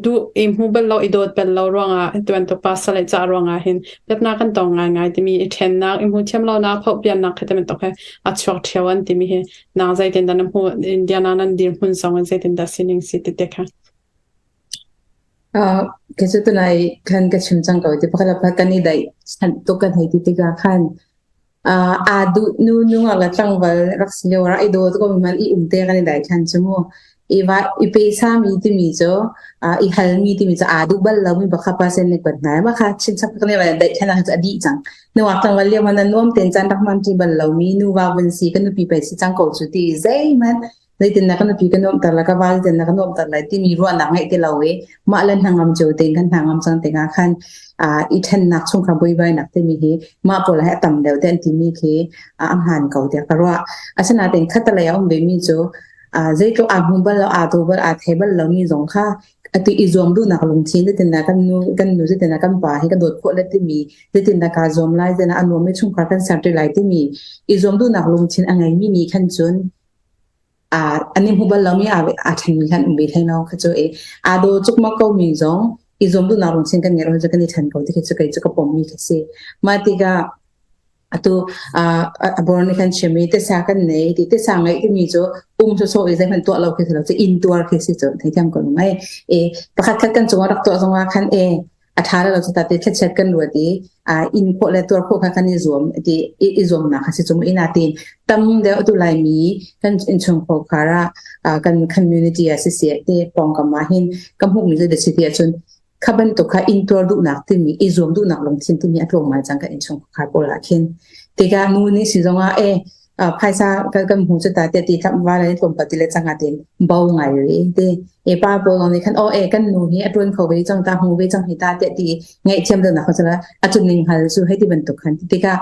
duh i hmu bal lo i dawt bal lo ruangah tu bantuk pasal le cah ruangah hin biaknak kan tong ngaingai timi i ṭhennak i hmu thiam lonak phohpiannak khi bantuk he a chuak ṭheo an timi hi nang zeitin dah na hmuh Indiana nan dirhmun zong in zeitin dah sining si ti te kha. Uh, ke cu tunai khan ka chim cang ko ti pakhat pakhat kan i daih tuk kan hei ti tikah khan Aa duh nu nungak le tlangval rak si lio ah i daw ko mi hmanh i um te kan i daithlan cu mu. I va i pesami timi cu i halmi timi cu aa duh bal lomi bakha pasen nih kuat hna. Mah kha chinchap kan i daithlan ah cu a dih cang. Nungak tlangval lio hmanh ah nuam tein caan rak hman ṭi bal lomi nuva vun si ka nupi pei si cang ko cu ti zeihmanh zeitindah ka nupi ka nuamhter lai ka va zeitindah ka nuamhter lai timi ruahnak ngeih ti lo i mah le hnangam cio tein kan hnangam cang tikah khan i ṭhennak chungkhar buaibainak timi hi mah pawl hi a tam deuh te an timi khi a hmaan ko tiah ka ruah. Asinain khatalei a um vemi cu zeitluk aa hmu bal lo aa tu bal aa thei bal lomi zong kha atu i zuam duhnak lungthin zeitindah kan nu kan nu zeitindah kan pa hi ka dawt khawh le timi zeitindah kaa zuam lai zeitindah a nuammi chungkhar kan ser ti lai timi i zuam duhnak lungthin a ngeimi nih khan cun an i hmu bal lomi aa ṭhenmi khan um ve hlei lo kha cu i aa daw cukmak komi zong i zuam duhnak lungthin kan ngeih lo cu kan i ṭhen ko ti khi cu kei cu ka pommi khi si. Mah tikah atu a bor nih kan chim i tisa kan nei ti tisa ngeih timi cu um sawsawh i zeihmanh tuah lo khi si lo cu inn tuar khi si cu theithiam ko ngai e pakhat khat kan cungah rak tuah zongah khan e a ṭha lo cu tate thlachiat kan ruat i inn khawh le tuar khawh kha kan i zuam ti i zuamnak kha si cu ina tin tam deuh tu laimi kan innchungkhar khar ah kan community ah siseh te pawngkam ah hin ka hmuhmi cu si ti ahcun kha bantuk kha inn tuar duhnak timi i zuam duhnak lungthin timi a tlawm ngai cang ka innchungkhar pawl ah khin tikah nu nih si zongah e phaisa kan hmu cu ta te ti tlap va le tlawmpal ti le canga tin bo ngai ri te e pa pawl zong nih khan o e kan nu hi a tuan kho ve cang ta hmu ve cang hi ta te ti ngaihthiam deuhnak kha cula a cun ning hal cu hei ti bantuk khan tikah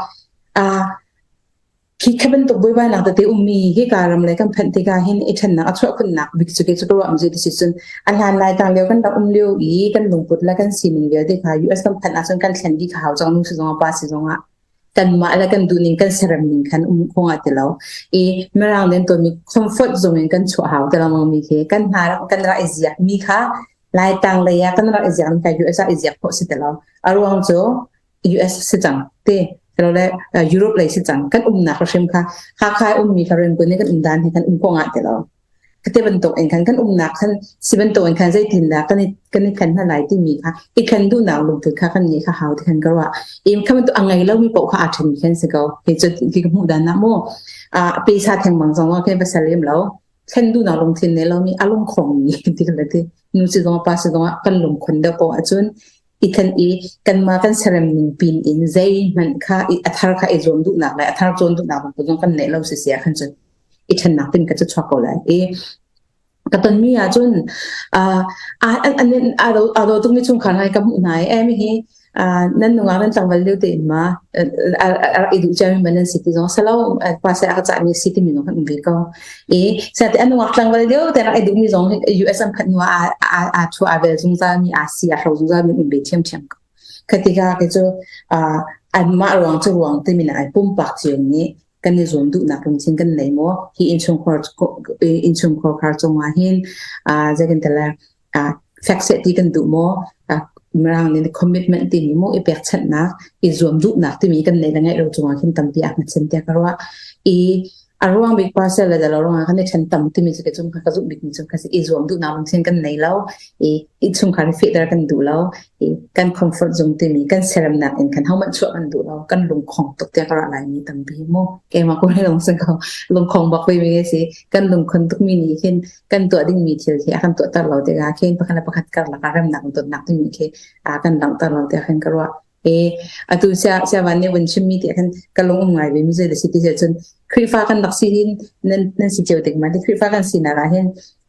a khi kha bantuk buaibainak tete ummi hi ka ram le kan phanh tikah hin i ṭhennak a chuah khunnak bik cu ke cu ka ruah mi ti si cun a hlan lai tang lio kan rak um lio i kan lungput le kan sining vialte kha US kan phanh ahcun kan thlen dih kha hau cang nu si zongah pa si zongah kanmah le kan duhning kan serem ning khan um khong ah ti lo i mirang nen tomi comfort zone in kan chuah hau ti lo mi khi kan hna kan rak i ziak mi kha lai tang lei ah kan rak i ziak kai US ah i ziak khawh si ti lo a ruang cu US si cang te lo le Europe lei si cang kan umnak hrim kha Hakha ummi kha Rangoon kan um dan hi kan um ko nga ti lo Khate bantuk in khan kan umnak khan si bantuk in khan zeitindah kan i kan i khen hna lai timi kha i khen duhnak lungput kha kan ngeih kha hau ti khan ka ruah. Im kha bantuk a ngei lomi paoh kha aa ṭhenmi khan si ko. Kei cu ti ka hmuh dan na mu. A pesa thengmang zong ah khin va sal lo. Thlen duhnak lungthin nei lomi a lungkhongmi ti kan ti. Nu si zong pa si zong ah kan lungkhon deuh paoh ahcun i khan i kanmah kan serem ning pin in zeihmanh kha a thar kha i zuam duhnak le a thar cawn duhnak zong kan neih lo si sia khan cun i ṭhennak tin ka cu chuak ko lai i ka tonmi ahcun aa daw tukmi chungkhar ngai ka hmuh hna i emi hi Nan nungak nan tlangval lio tein ma a rak i duh ciami ma nan si ti zong salo pa se a ka cahmi si timi zong kan um ve ko. I sate an nungak tlangval lio te rak i duhmi zong US an phanh hnu ah aa thu aa vel zungzal mi aa si aa hro zungzal mi um ve ṭhiamṭhiam ko. Khatika ke cu anmah ruang cu ruang timi na ai pumpak cio nih kan i zuam duhnak lungthin kan nei maw hi innchungkhar innchungkhar khar cungah hin zeitin tala fek seh ti kan duh maw mirang nih commitment timi mu i pekchanhnak i zuam duhnak timi kan nei le ngeih lo cungah khin tampi a hngatchan tiah ka ruah i a ruang bik parcel le lo ruangah kan i ṭhen tam timi cu ka cung ka zumh bik mi cu ka si i zuam duhnak lungthin kan nei lo i innchungkhar i fehter kan duh lo i kan comfort zone timi kan seremnak in kan hohmanh chuah kan duh lo kan lungkhong tuk tiah ka ruah lai mi tampi mu keimah ko lung sing ko lungkhong bak ve mi si kan lungkhon tuk mi nih hin kan tuah ding mi thil khi a kan tuahter lo tikah khin pakhat le pakhat karlak ah remnak dawtnak timi khi a kan langhter lo tiah khin ka ruah e atu sia siavan nih vun chimmi ti khan ka lung um ngai ve mi zei da si ti cun Khrihfa kan rak si hin nan nan si cio tik ma ti Khrihfa kan sinak ah hin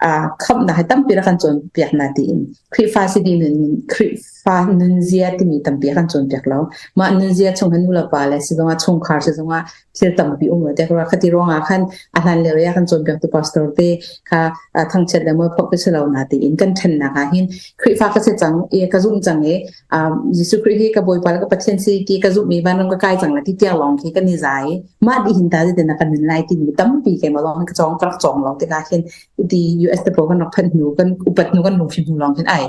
a khamhnak hi tampi rak kan cawnpiak na tiin Khrihfa si ding nun Khrihfa nunzia timi tampi kan cawnpiak lo mah nunzia chung hin nu le pa le si zongah chungkhar si zongah thil tampi um lo te khati ruangah khan a hlan lio ya kan cawnpiaktu pastor te kha thangchiat le mualpho ka si lo na tiin kan ṭhennak ah hin Khrihfa ka si cang i ka zumh cang i Jesuh Khrih hi ka Bawipa le ka Pathian si ti ka zumh i vanram ka kai cang la ti tiang lawng khi kan i zai mah dih hin ta ti na kan nun lai ti mi tampi keimah lawng ka cawng ka rak cawng lo tikah hin ti US te pawl kan rak phanh hnu kan upat hnu kan lungfim hnu lawng khin ai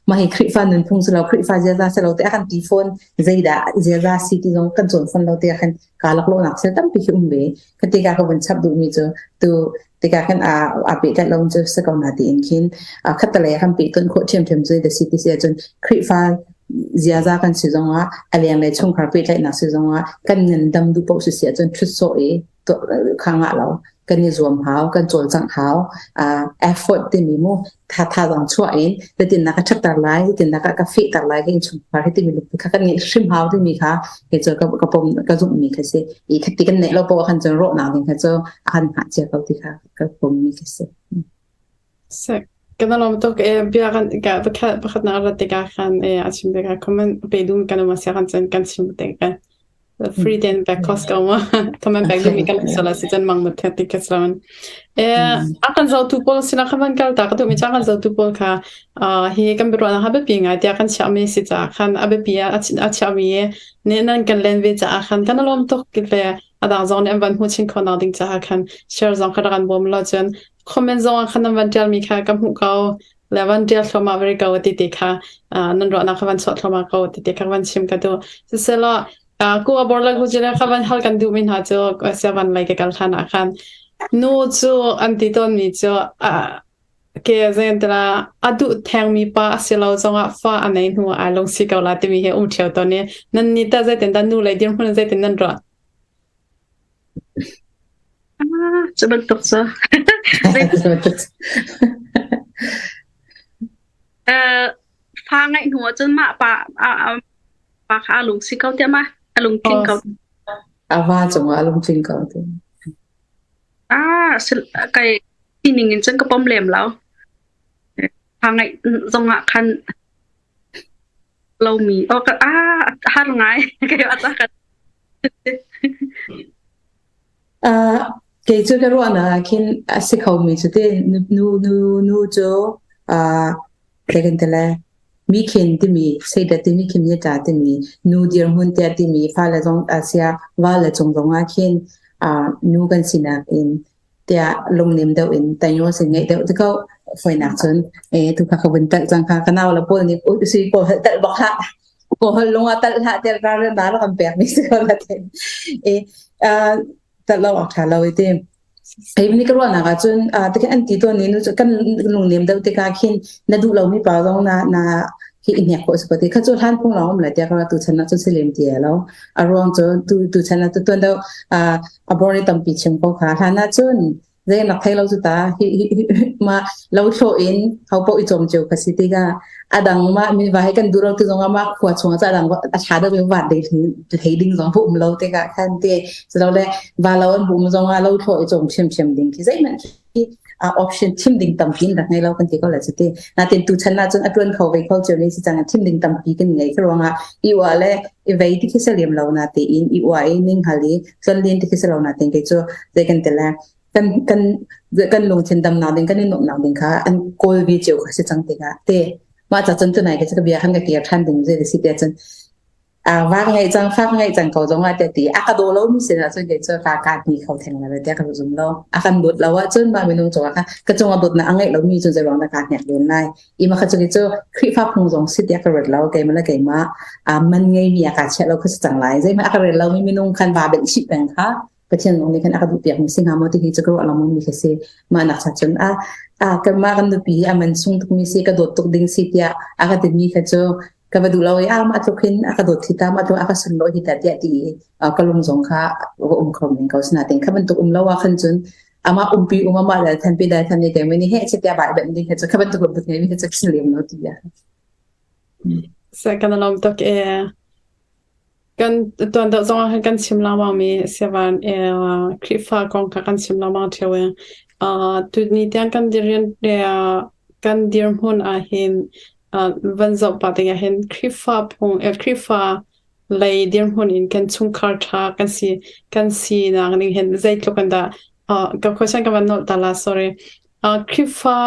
mah hi Khrihfa nunphung si lo Khrihfa ziaza si lo te a kan ti fawn zeidah ziaza si ti zong kan cawn fawn lo te ah khin kaa laklawhnak thil tampi khi um ve. Ka tikah ka vun chap duhmi cu tu tikah khan a a pehtlaih lo cu si ko na tiin khin khattelei ah kan pehtonh khawh ṭhiamṭhiam cu da si ti si ahcun Khrihfa ziaza kan si zongah a lenglei chungkhar pehtlaihnak si zongah kan ngandam duh paoh si si ahcun ṭhut sawh i kha ngah lo kan i zuam hau kan cawlcangh hau effort timi mu tha thazaang chuah in zeitindah ka ṭhatter lai zeitindah ka fehter lai ka innchungkhar hi timi lungput kha kan ngeih hrim hau timi kha kei cu ka ka pom ka zumhmi kha si i khati kan neih lo poah khan cun rawhnak ding kha cu a kan hngah cia ko ti kha ka pommi kha si. Kan lawm tuk e bia kan ka pakhat pakhat na rat tikah khan e a chim tikah comment pe dum kan um sia kan cun kan chim te kan free ten back cost ko ma comment back mi kan sala si chan mang mat ti ka slaman e a kan zo tu pol sina khaman kal ta ka tu mi cha kan zo tu pol kha hi kan bi ro na ha be pi ngai tia kan chia mi si cha khan a be pi a a chia mi ne nan kan len ve cha khan kan lom tok ki le adang zong ne an van hu chin kho na ding cha khan share zong kha kan bom lo chen comment zong khan nan van tial mi kha ka hmu ko le van ṭial thluahmah ve ko ti ti kha nan ruahnak kha van chuah thluahmah ko ti ti kha van chim ka duh. Siselaw ku a bor la ku jile kha van hal kan duh mi hna cu sia van lei ka kal hlan ah khan nu cu an ti tawn mi cu ke zen tala a duh theng mi pa a si lo zongah fa a nei hnu ai lung si ko la timi he um ṭheo tawn i nan ni ta zeitin dah nu lei dirhmun zeitin nan ruah? Ah, cu bantuk cu. Eh, fa ngeih hnu ahcun mah pa a, a, pa kha a lung si ko tiah ma? A lungtling ko. A va cungah a lungtling ko ti. Ah, kai sining in cun ka pom lem lo. Fa ngeih zongah khan lomi. Oh, ka, ah, har ngai. Kai a ka Uh, kei cu ka ruahnak ah khin a si khomi cu ti nu nu nu cu uh, kan ti le mi khin timi seidat timi khin ni ta timi nu dirhmun tiah timi fale zong asia vale cung zong ah khin uh, nu kan sinak in tiah lungnem deuh in taingo sin ngeih deuh ti ko foinak cun e tu kha ka vun talh cang kha ka nau le pawl nih sui pawl talh bak hlah ko hol lung ah talh hlah tiah ral na rak kan pek mi si ko la te e talh lo awk tha lo i ti hei ni ka ruahnak ah cun tikhin an ti tawn ni nu cu kan lungnem deuh tikah khin na duh lomi pa zong na na hi i hnek khawh si ko ti kha cu hlan phung lawng um le tiah ka tu chan ah cun si lem ti lo a ruang cu tu tu chan ah tu tuan deuh a bor i tampi chim ko kha hlan ah cun zei nak thei lo cu ta hi ma lo thlo in ho po i chom cheu kha si tikah adang ma mi va he kan duro tu zong ma khua chung cha dang a tha deuh mi wat ding thei ding zong um lo tikah khan te so le va lo an bum zong a lo thlo i chom thiam thiam ding khi zei man khi. Option thim ding tampi in rak ngei lo kan ti ko la cu ti. Natin tu chan ah cun a tuan kho ve kho cio ni si cang thim ding tampi kan ngei ka ruangah i ua le i vei ti khi se liam lo na te in i ua i ning hal i tlon len ti khi se lo na ten ke cu zei kan te la kan kan kan lungthin damnak ding kan i nuamhnak ding kha an kawl ve cio kha si cang tikah te mah ca cun tunai ka bia khan ka kir than ding zei si te cun va ngai cang fak ngai cang ko zong ah te ti a ka do lo mi sin ah cun kei cu ka ka ti kho theng la te ka zum lo a kan dawt lo ah cun mah minung cung ah kha ka cung ah dawtnak a ngeih lo mi cu zei ruang dah ka hnek len lai i ma kha cu cu Khrihfa phung zong si tiah ka ruat lo keimah le keimah man ngei mi a ka chiah lo kha si cang lai zeihmanh a ka rel lo mi minung khan va benh chih peng kha Pathian zong nih khan a ka duh piak mi si hnga maw ti hi cu ka ruah lengmang mi khi si. Mah nak cha cun a a kanmah kan nupi hi a man sung tuk mi si ka dawt tuk ding si tiah a ka timi kha cu ka va duh lo i a mah tluk hin a ka dawt hi ta mah tluk a ka sunlawi hi ta tiah ti i ka lung zong kha va um kho men ko sinain kha bantuk um lo ah khan cun amah umpi um amah dal than pi dal than ni keimah nih he che tiah bai ben ding kha cu kha bantuk lungput ngei mi kha cu sin lem lo ti ya. Sa kan lawm tuk e. Kan tuan deuh zong ah khan kan chim lengmang mi siavan Khrihfa kong kha kan chim lengmang ṭheo i tuni tiang kan dirrian kan dirhmun ah hin van zoh pah tikah hin Khrihfa phung Khrihfa lei dirhmun in kan chungkhar ṭha kan si kan sinak ning hin zeitluk in dah ka question ka van nolh ta la sorry. Khrihfa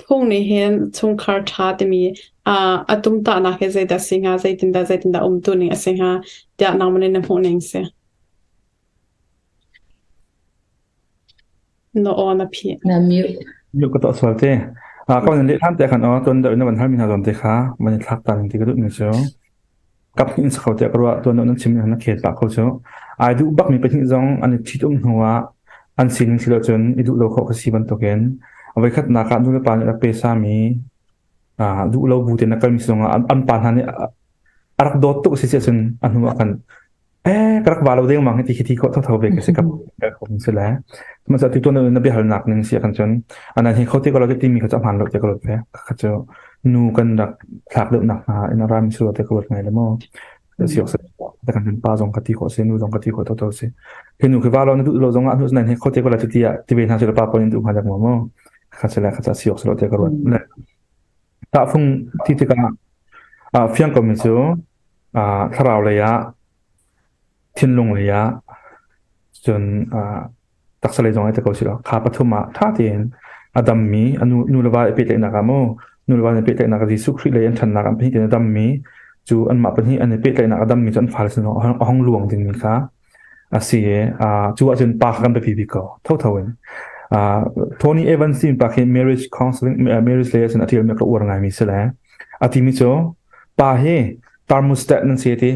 phung nih hin chungkhar ṭha timi a tumtahnak hi zeidah a si hnga, zeitindah zeitindah umtu ning a si hnga tiah nangmah nih na hmuh ning si? Na aw na phih. Na mute. Mute ka tuah sual te. Ka van leh hlan te khan aw tuan deuh na van halmi hna zawn te kha van i thlak ta ning ti ka duh ning cu. Kap hnih in sa kho tiah ka ruah tuan nan chim na khet pah kho cu ai duh bak mi pahnih zong an i ṭhit um hnu ah an sining si lo cun i duh lo khawh ka si bantukin a voikhatnak ah nu le pa nih rak pe sa mi duh lo bu te na kal mi zong ah an pa hna nih a rak dawt tuk si si cun a hnu ah khan eh ka rak va lo deng mang hi ti khi thi khawh tho ve ka si ka ka si le masa tu tuan na biahalnak ning si kan cun anan hi khote ko lo ti mi kha chu hman lo te ko lo ve kha chu nu kan rak thlak deuh nak hna in ram su te ko ngai le mo si ok ta kan pa zong ka ti ko se nu zong ka ti ko to to se he nu ke va lo na du lo zong ah nu nan he khote ko la ti ya ti ve hna se pa pon du ma dak mo mo kha se la kha cha si ok se lo te ko le ta phung ti tikah fiang ko mi chu thlarau lei ah thinlung lei ah cun taksa lei zong ai te ko si lo kha pathum ah ṭha tein a dammi a nu nu le va i pehtlaihnak ah maw nu le va i pehtlaihnak ah Jesuh Khrih lei an ṭhannak an pahnih tein a dammi cu anmah pahnih an i pehtlaihnak a dammi cu an fale sin a hong luang dingmi kha a si i cu ahcun pa kha kan biapi bik ko thotho in Tony Evans tin pa khi marriage counseling marriage lei ahcun a ṭialmi ka uar ngaimi si le a timi cu pa hi thermostat nan si ti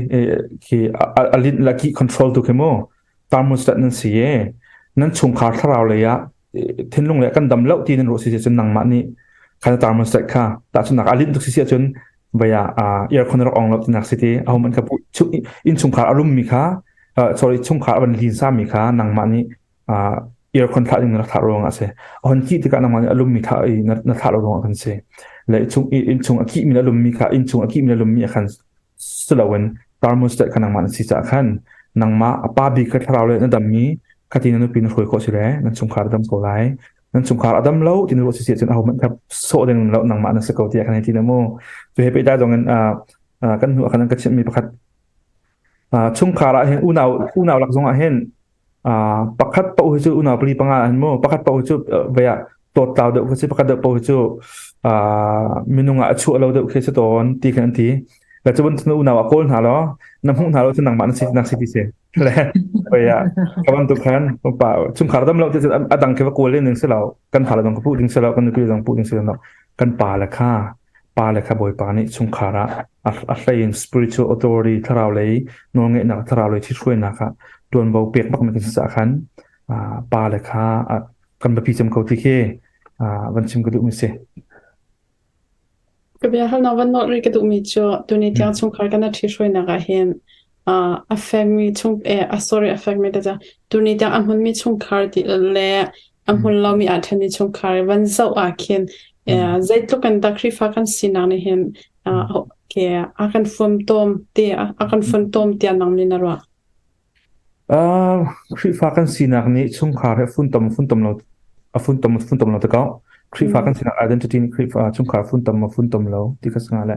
khi a linh la ki control tu khi mu thermostat nan si e nan chungkhar thlarau lei ah thinlung le kan dam lo ti nan ruah si cun nangmah nih khan thermostat kha tahchunnak a linh tuk si si ahcun vaya aircon rak ong lo tinak si ti ahom an ka in chungkhar a lum mi kha sorry chungkhar a van lin sa mi kha nangmah nih aircon thlah ding na rak thlah ruang ah si. A hon kih tikah nangmah nih a lummi thlah i na, na thlah lo ruang ah kan si. Le chung inn chung a kihmi le a lummi kha inn chung a kihmi le lummi ah khan si loin thermostat kha nangmah na si caah khan nangmah a pa bik kha thlarau le na dammi khati na nupi na hruai khawh si le nan chungkhar a dam ko lai. Nan chungkhar a dam lo ti na ruah si si ahcun ahohmanh kha sawh ding lo nangmah na si ko tiah kan hei ti na mu. Cu he pehtlai zong in kan hnu ah khan an ka chimhmi pakhat chungkhar ah hin unau unau lak zong ah hin Pakhat paoh hi cu unau pali panga an mu. Pakhat paoh hi cu vei ah tawttlau deuh khi si. Pakhat deuh paoh hi cu minung ah a chuah lo deuh khi si tawn ti khan an ti. Le cu bantuk na unau ah kawl hna law na hmuh hna lo cu nangmah na si nak si ti si. Le vei ah ka bantuk khan pa chungkhar dam lo ti cu a dang khi va kawl len ding si lo. Kan fale zong ka puh ding si lo. Kan nupi zong puh ding si lo. Kan pa le kha Pa le kha Bawipa nih chungkhar ah a hlei in spiritual authority thlarau lei nawlngeihnak thlarau lei ṭhithruainak ah ṭuanvo pek bak mi kan si caah khan pa le kha kan biapi cem ko ti khi van chim ka duhmi si. Ka bia halnak van nolh rih ka duhmi cu tuni tiang chungkhar kan ṭhithruainak ah hin a fekmi chung eh sorry a fekmi te tuni tiang a hmunmi chungkhar ti le a hmun lomi aa ṭhenmi chungkhar van zoh ah khin zeitluk in dah Khrihfa kan sinak nih hin a kan fumtom ti a kan funtom tiah nang nih na ruah? Khrihfa kan sinak nih chungkhar he funtom funtom lo. A funtom funtom lo te ko. Khrihfa kan sinak identity nih Khrihfa chungkhar funtom ma funtom lo ti kha singa le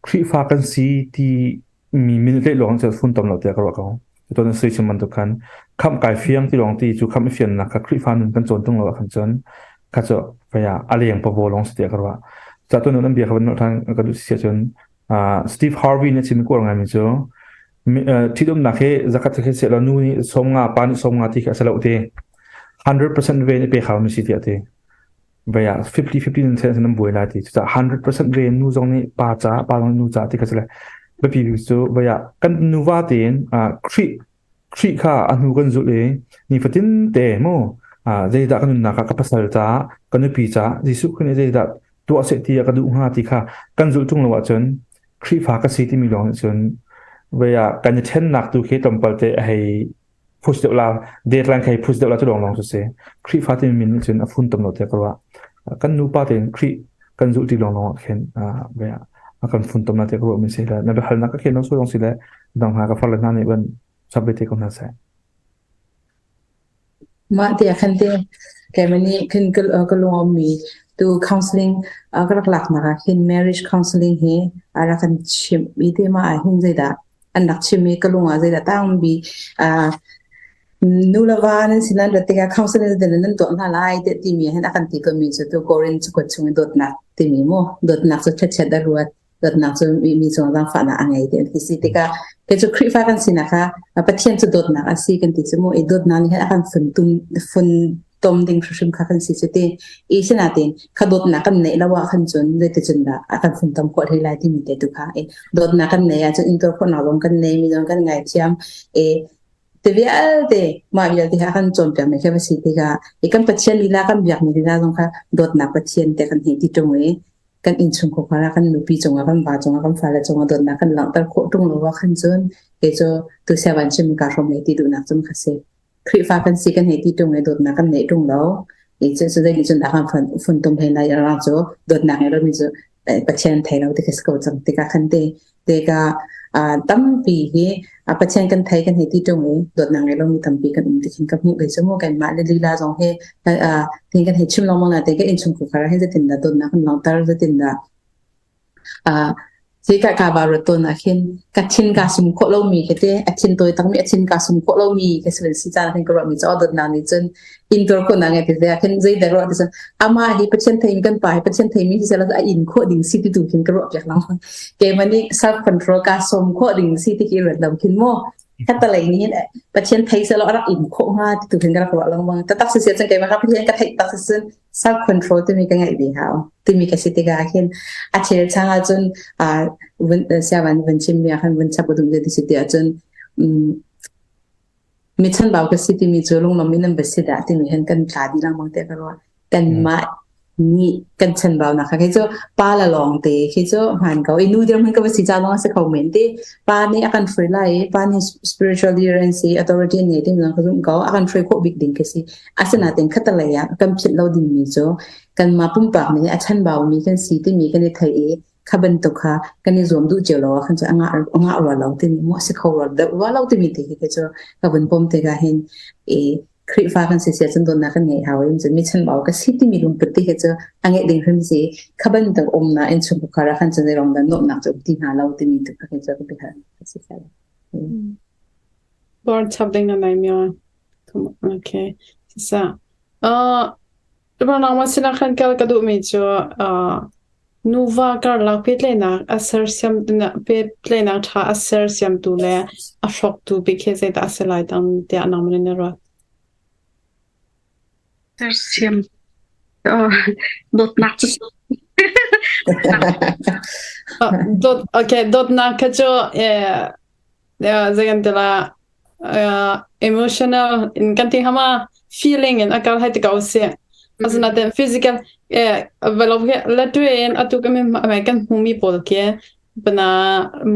Khrihfa kan si ti mi min le lawng cu funtom lo tiah ka ruah ko. Tutan sui chim bantuk khan khamh kai fiang ti lawng ti cu khamh i fiannak kha Khrihfa nun kan cawn tung lo ah khan cun kha cu vaya a leng pavo lawng si tiah ka ruah. Ca tu nun an bia kha van than ka duh si cun Steve Harvey nih chim kuar ngai mi cu ṭhitumnak hi zakhat khi se lo nu nih 50 pa nih 50 ti kha a si lo ti 100% ve nih pe kho mi si tiah ti vaya 50 50 in sen nan buai lai ti cucaah 100% ve nu zong nih pa ca pa zong nih nu ca ti kha si le biapi bik cu vaya kan nuva tein Khrih Khrih kha a hnu kan zulh i nifatin te mu zeidah kan nunnak ah ka pasal ca ka nupi ca Jesuh Khrih nih zeidah tuah seh ti a ka duh hnga ti kha kan zulh ṭung lo ahcun Khrihfa ka si timi lawng nih cun vei ah kan i ṭhennak tu khi tlawmpal te a hei push deuh la deadline kha hei push deuh la cu lawng lawng cu si Khrihfa timi min nih cun a funtom lo tiah ka ruah kan nupa tein Khrih kan zulh ti lawng lawng ah khin vei ah a kan funtom la tiah ka ruah mi si le na biahalnak ka khen lo su lawng si le dang hna ka farle hna nih van chap ve te ko hna seh. Mah te ah khan te keimah nih khin ka ka lung a ummi tu counseling ka rak laknak ah hin marriage counseling hi a rak kan chimh i te mah ah hin zeidah an rak chim i ka lung ah zeidah tangbi nu le va nan sin an rat tikah counseling zeitin nan tuah hna lai tiah timi hin a kan ti komi cu tu Korin cakuat chung i dawtnak timi mu dawtnak cu ṭhatchiat a ruat dawtnak cu mi cung zaangfahnak a ngei ti an ti si tikah kei cu Khrihfa kan sinak kha Pathian cu dawtnak a si kan ti cu mu i dawtnak nih hin a kan funtum fun tom ding hrimhrim kha kan si cu ti i sinain kha dawtnak kan neih lo ah khan cun zeiticun dah a kan funtom khawh hlei lai timi te tu kha i dawtnak kan nei ahcun intuar khawhnak zong kan nei mi zong kan ngaithiam i te vialte mah vialte kha kan cawnpiak mi kha va si tikah i kan Pathian lila kan biak mi lila zong kha dawtnak Pathian te kan hei ti ṭung i kan innchungkhar ah kan nupi cungah kan va cungah kan fale cungah dawtnak kan langhter khawh ṭung lo ah khan cun kei cu tu siavan chim ka hrawm hei ti duhnak cum kha si Khrihfa kan si kan hei ti ṭung i dawtnak kan neih ṭung lo i cu cu zei nih cun dah kan funtom hlei lai rang cu dawtnak ngei lomi cu Pathian thei lo ti ka si ko cang tikah khan te Tikah tampi hi Pathian kan thei kan hei ti ṭung i dawtnak ngei lomi tampi kan um ti khin ka hmuh kei cu mu kanmah le lila zong hi tin kan hei chim lengmang na te ka innchungkhar ah hin zeitindah dawtnak kan langhter zeitindah Zeika ka va ruat tawn ah khin ka thin kaa sum khawh lomi khi te a thin tawi takmi a thin kaa sum khawh lomi ka si si caan khin ka ruahmi cu dawtnak nih cun intuar khawhnak ngai ti khin zeidah ruah ti cun amah hi Pathian theimi kan pa hi Pathian theimi si seh a in khawh ding si ti tu khin ka ruah piak lengmang keimah nih self control ka som khawh ding si ti khi ruat lo khin mu khatalei nih hin Pathian thei seh law a rak in khawh hnga ti tu khin ka rak ruah lengmang taktak si cun keimah kha Pathian ka theih tak si cun self control timi ka ngeih ve hau timi ka si tikah khin a chel chang ahcun vun siavan vun chim mi ah khan vun chap udum ti si ti ahcun Mi chanbau ka si timi cu lunglawm in an va si dah timi hin kan tla dih lengmang tiah ka ruah. Kanmah nih kan chanbaunak kha khi cu pa la lawng te khi cu hmaan ko. I nu dirhmun ka va si ca lawng a si kho men ti. Pa nih a kan hruai lai i pa nih spiritual leader an si, authority an ngei timi zong ka zumh ko. A kan hruai khawh bik ding khi si. Asinain khatalei ah kan philh lo dingmi cu kanmah pumpak nih a chanbaumi kan si timi kan i theih i kha bantuk kha kan i zuam duh cio lo ah khan cu a ngah a ngah rua lo timi maw a si kho rua deuh rua lo timi te hi cu ka vun pom tikah hin i Khrihfa kan si sia cun dawtnak kan ngeih hau in cun mi chanbau ka si timi lungput ti hi cu a ngeih ding hrim si kha bantuk umnak in chungkhar ah khan cun zei rong dah nuamhnak cu um ti hna lo timi tu kha cu ka biahal ka si fel. Bor chap ding na nai myo. Okay. Sa. Uh, Nangmah sinah khan kal ka duhmi cu uh, nuva karlak pehtlaihnak a sersiam pehtlaihnak ṭha a sersiamtu le a hrawktu bik hi zeidah a si lai dang tiah nangmah nih na ruat? Sersiam oh, dawtnak cu dawt okay dawtnak kha cu eh zei kan ti la uh, emotional in kan ti hama feeling in akal hai ti ko si asinain physical eh velo ke la tu in atu kan mai kan hmumi pawl ke bana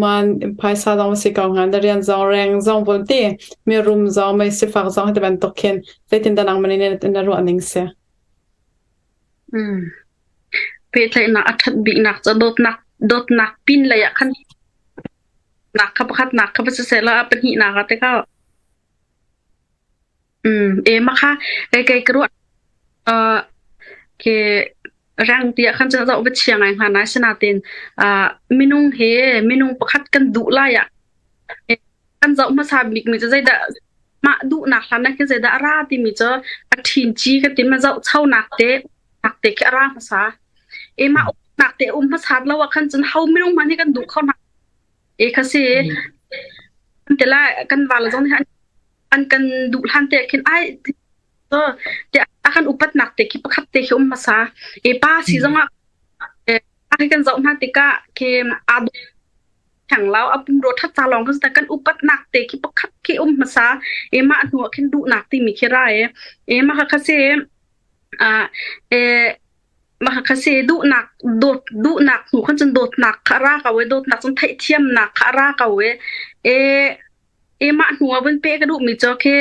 man phaisa zong si ko ngan da rian zong reng zong bol ti mi rum zong mai sifak zong te ban tok khin zeitin danang mani ne na ruah ning si mm pehtlaihnak a ṭhat biknak cu dawtnak dawtnak pin lei ah khan nak kha pakhat nak kha va siseh law a pahnihnak ah tikah um e ma kha kei kei ka ruah. Uh, ke rang tiah khan cun zoh va chia ngai hnga nai sinain uh, minung he minung pakhat kan duh lai ah kan zoh hmasa bik mi cu zeidah mah duhnak hlan ah khin zeidah a ra timi cu a ṭhin ci ka ti ma zoh chonak te nak te khi a ra hmasa e mah nak te um hmasa lo ah khan cun ho minung hmanh hi kan duh kho hna e kha si te la kan val zong nih an kan duh hlan te khin ai te a kan upatnak te khi pakhat te khi um hmasa e pa si zong ah a kan zoh hna tikah khi aa theng lo a pumrua ṭhat ca lawng kan kan upatnak te khi pakhat khi um hmasa e mah hnu ah khin duhnak timi khi ra e e mah kha si a e mah kha si duhnak dawt duhnak hnu khan cun dawtnak kha ra ko e dawtnak cun theihthiamnak kha ra ko e e e mah hnu ah vun pe ka duhmi cu khi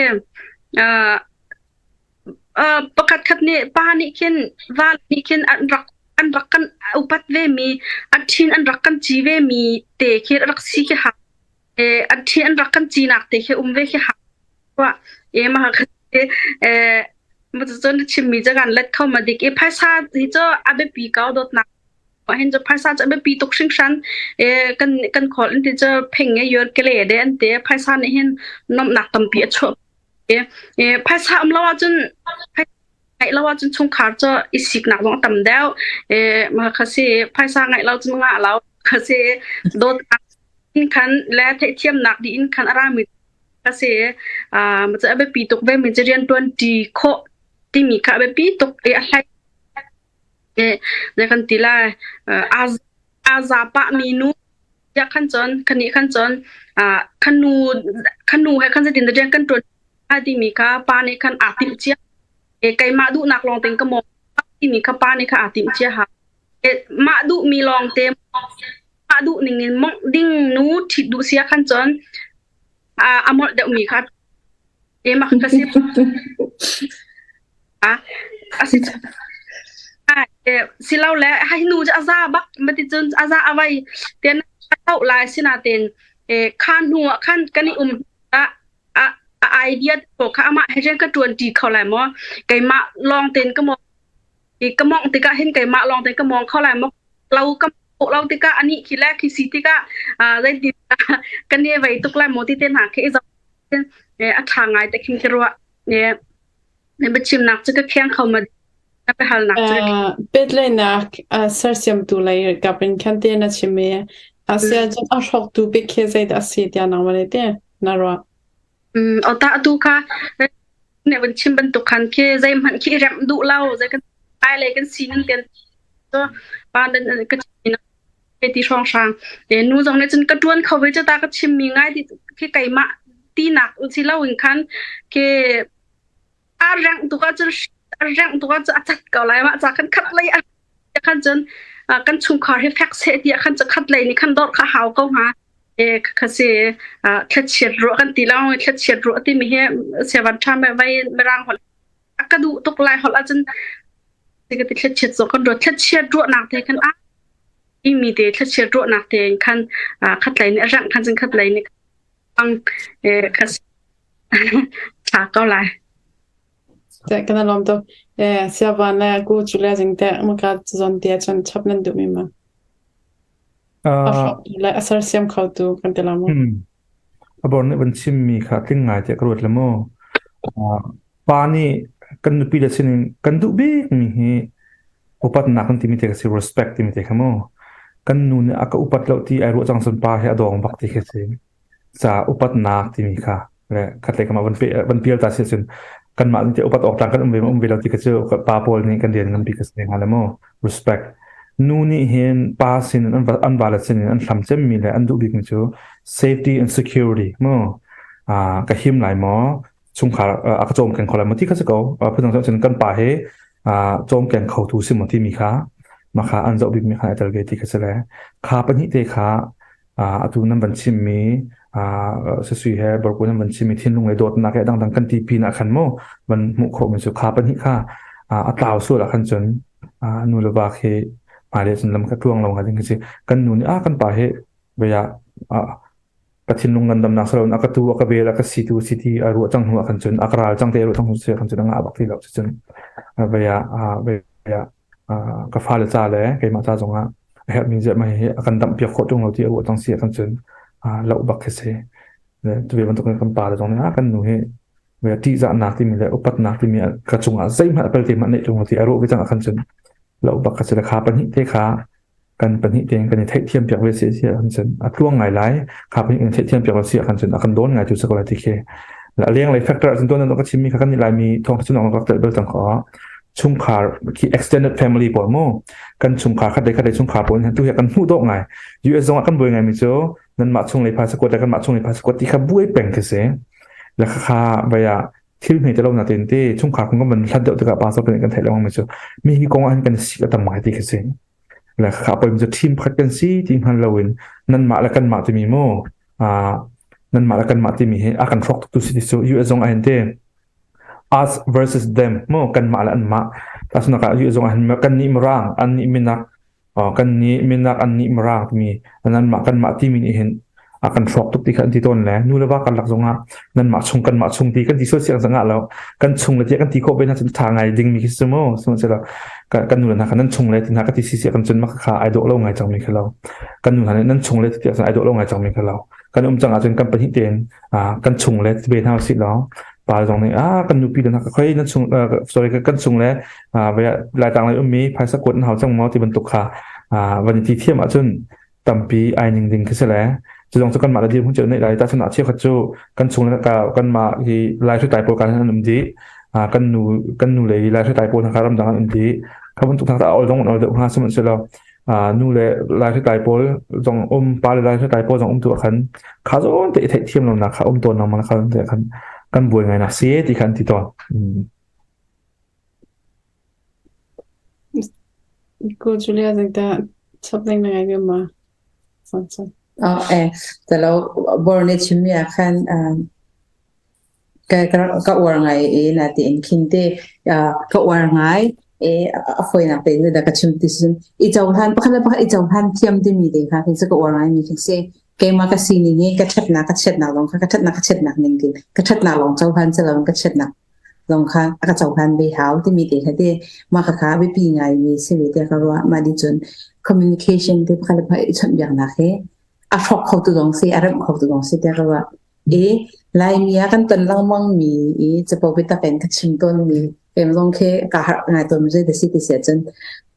pakhat khat nih pa nih khin va nih khin an rak an rak kan upat ve mi an ṭhin an rak kan ci ve mi te khi rak si khi ha an ṭhin an rak kan ci nak te khi um ve khi ha e ma kha e ma cun chimmi cu kan let kho ma dik i phaisa hi cu a biapi ko dawtnak hin cu phaisa cu a biapi tuk hringhran e kan kan khawl an ti cu pheng e yor kele de an ti phaisa nih hin nomnak tampi a chuah Phaisa um lo ahcun ngeih lo ahcun chungkhar cu i siknak zong a tam deuh. Mah kha si phaisa ngeih lo cun ngah lo kha si dawtnak in khan le theihthiamnak dih in khan a rami kha si. Mah cu a biapi tuk ve mi cu rianṭuan ṭi khawh timi kha a biapi tuk i a hlei zei kan ti lai aa za pahmi nu tiah khan cun khanih khan cun khan nu khan nu he khan zeitin dah rian kan ṭuan timi kha pa nih khan aa timh cia keimah duhnak lawng tein ka mawng timi kha pa nih kha aa timh cia ha mah duhmi lawng te mah duh ning in mongh ding nu ṭhit duh sia khan cun a molh deuhmi kha mak ka si a si silo le hai nu cu a za bak mati cun a za a vai tian a tauh lai sinain kha hnu ah khan kan i um a a idea ko kha amah he rian ka ṭuan ṭi kho lai maw keimah lawng tein ka mawng ka mawngh tikah hin keimah lawng tein ka mawng kho lai maw lo ka lo tikah anih khi le khi si tikah zeitin kan i vei tuk lai maw ti te hna khi i a ṭha ngai te khin ka ruah. Na biachimnak cu ka khiang kho ma na biahalnak cu Pehtlaihnak sersiamtu lei kap in khan te na chim i asia cun a hrawktu bik khi zeidah a si tiah nangmah nih te na ruah? Ota atu kha ne van chim bantuk khan khi zeihmanh khi remh duh lo zei kan ai le kan sining ten pa nan ka chim ti hrawnghrang nu zong nih cun ka ṭuan kho ve cu ta ka chimmi ngai ti khi keimah tinak si lo in khan khi a rengh tuk ahcun a rengh tuk ahcun a cat ko lai mah ca khan khat lei a khan cun kan chungkhar hi fek seh ti khan cu khat lei nih khan dor kha hau ko hnga e kha si thlachiat ruah kan ti lo thlachiat ruah timi hi sevan ṭha me vai mirang holh a ka duh tuk lai holh ahcun ka ti thlachiat zong kan ruat thlachiat ruahnak te khan a imi te thlachiat ruahnak te in khan khatlei nih a rengh khan cun khatlei nih ang kha tha ko lai Te kana lom to eh siavan le ku chu le jing te maka zon te chan chap nan du mi ma a hrawk le a sersiam kho tu kan te la mu A bor nih van chimmi kha tling ngai tiah ka ruat le mu. Pa nih kan nupi le sinin kan duh bikmi hi upatnak kan timi te kha si respect timi te kha mu. Kan nu nih a ka upat lo ti ai ruah cang cun pa hi a dawng bak ti khi si. Ca upatnak timi kha le khatlei kam ah van pe van pial ta si cun kanmah nih upat awk tlak kan um ve um ve lo ti kha cu pa pawl nih kan rian nganpi ka si hnga le mu respect nu nih hin pa sin an an vale sin in an hlam cemmi le an duh bikmi cu safety and security mu ka him lai maw chungkhar a ka cawm keng kho lai maw ti kha si ko phundang cun kan pa he cawm keng kho tu si maw timi kha makha an zoh bikmi kha ai tel ve ti kha si le kha pahnih te kha atu nan van chimmi sasui he borku nan van chimmi thinlung le dawtnak he dangdang kan ti pin ah khan mu van hmuh khawh mi cu kha pahnih kha a tlau sual ah khan cun nu le va khi hmailei cun lam kha tluang lo ngai ding khi si kan nu nih a kan pa he vei ah ka thinlung ngandamnak saloin a ka tu a ka vel a ka si tu si ti a ruah cang hnu ah khan cun a ka ral cang te a ruah cang hnu si khan cun a ngah bak ti lo cun. Vei ah vei ah ka fale ca le keimah ca zongah a herhmi ziah mah hi a kan damh piak khawh ṭung lo ti a ruah cang si ahkhan cun loh bak khi si. Cu ve bantuk in kan pa le zong nih kan nu hi ṭihzahnak timi le upatnak timi ka cungah zeihmanh a pelte hmanh neih ṭung lo ti a ruah ve cang ahkhan cun loh bak kha si le kha pahnih te kha kan pahnih tein kan i theihthiam piak ve si si ahkhan cun a tluang ngai lai. Kha pahnih kan i theihthiam piak lo si ahkhan cun a kan dawn ngai tu si ko lai ti khi. A lenglei factor ahcun tuan ka chimmi kha kan nih Laimi thawng cu rak telh bal cang kho. Chungkhar khi extended family pawl mu kan chungkhar khat le khat le chungkhar pawl tu hi kan hmuh dawh ngai. US zong ah kan buai ngai mi cu nanmah chung lei phaisa kuat le kanmah chung lei phaisa kuat ti kha buai peng khi si. Le kha vai ah thil hme te lo na ten te chungkhar kong kan van hlat deuh tikah pastor kan theih lengmang mi cu mi hi kong ah hin kan sik a tam ngai ti khi si. Le kha poi cu team pakhat kan si ti hngal loin nanmah le kanmah timi mu nanmah le kanmah timi hi a kan hrawk tuk tu si ti cu US zong ah hin te us versus them mu kanmah le anmah tasnak ah US zong ah hin kan nih mirang an nih minak kan nih minak an nih mirang timi nanmah kanmah timi nih hin a kan hrawk tuk ti kha an ti tawn le nu le va karlak zongah nanmah chung kanmah chung ti kan ti sual siang zangah lo kan chung le tiah kan ti khawh ve na cun tha ngai ding mi khi si mu sihmanhsehlaw kan nu le hna kha nan chung le ti hna ka ti si si kan cun mak kha ai dawh lo ngai cang mi kha lo kan nu hna nih nan chung le ti tiah ai dawh lo ngai cang mi kha lo kan um cang ahcun kan pahnih tein kan chung le ti ve hna si lo pa zong nih ah kan nupi le hna ka khoi nan chung sorry kan chung le lai tang lai ummi phaisa kuat na hau cang maw ti bantuk kha van ti thiam ahcun tampi ai ning ding khi si le cu zong cu kanmah le dirhmun cio neih lai ta chun ah cheukhat cu kan chung le kanmah hi lai hritlai pawl kan an um dih kan nu kan nu le lai hritlai pawl hna ramdang an um dih kha bantuk hna ol zong ol deuh hnga sihmanhsehlaw nu le lai hritlai pawl zong um pa le lai hritlai pawl zong um tu khan kha zawn te i theih thiam lo nak kha um tawn nang man kha te khan kan buai ngai nak si ti khan ti tawn Ko Julia zingta chap ding na ngai ve ma? Sansan. Oh, eh, talo bor ne chimmi ah khan ka ka uar ngai i na ti in khin te ka uar ngai e a foinak te da ka chim ti sun i cohlan pakhat le pakhat i cohlan thiam timi te kha khi cu ka uar ngai mi khi si keimah ka sining hi ka ṭhatnak ka chiatnak lawng kha ka ṭhatnak ka chiatnak ning tin ka ṭhatnak lawng cohlan si lo ka chiatnak zong kha a ka cohlan ve hau timi te kha te mah khakha biapi ngaimi si ve tiah ka ruah. Mah nih cun communication te pakhat le pakhat i chawnhbiaknak hi a hrawk khotu zong si, a remh khotu zong si tiah ka ruah. I Laimi ah kan ton lengmang mi i capo biatak in ka chim tawnmi kem zong khi ka harh ngai tawn zei da si ti si ahcun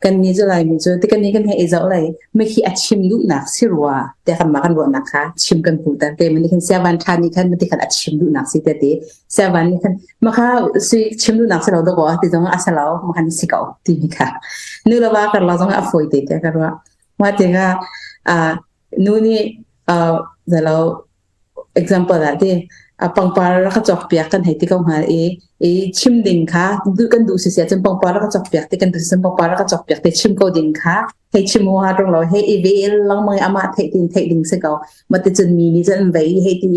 kannih cu Laimi cu ti kannih kan hei i zoh lai mikhi a chim duhnak si rua tiah kanmah kan ruahnak kha chim kan hmuhter te man khin siavan ṭha nih khan mati khan a chim duhnak si te ti siavan nih khan maka sui chim duhnak si lo dawkaw ti zong a si lo makan si ko ti mi kha nu le va karlak zong a fawi te tiah ka ruah mah tikah nu nih zalo example ah ti pangpar rak ka cawk piak kan hei ti ko hnga i i chim ding kha duh kan duh si sia cun pangpar rak ka cawk piak ti kan duh si pangpar rak ka cawk piak ti chim ko ding kha hei chim hu ha rong lo hei i vel lengmang amah theih tin theih ding si ko ma ti cun mi nih cun vei hei ti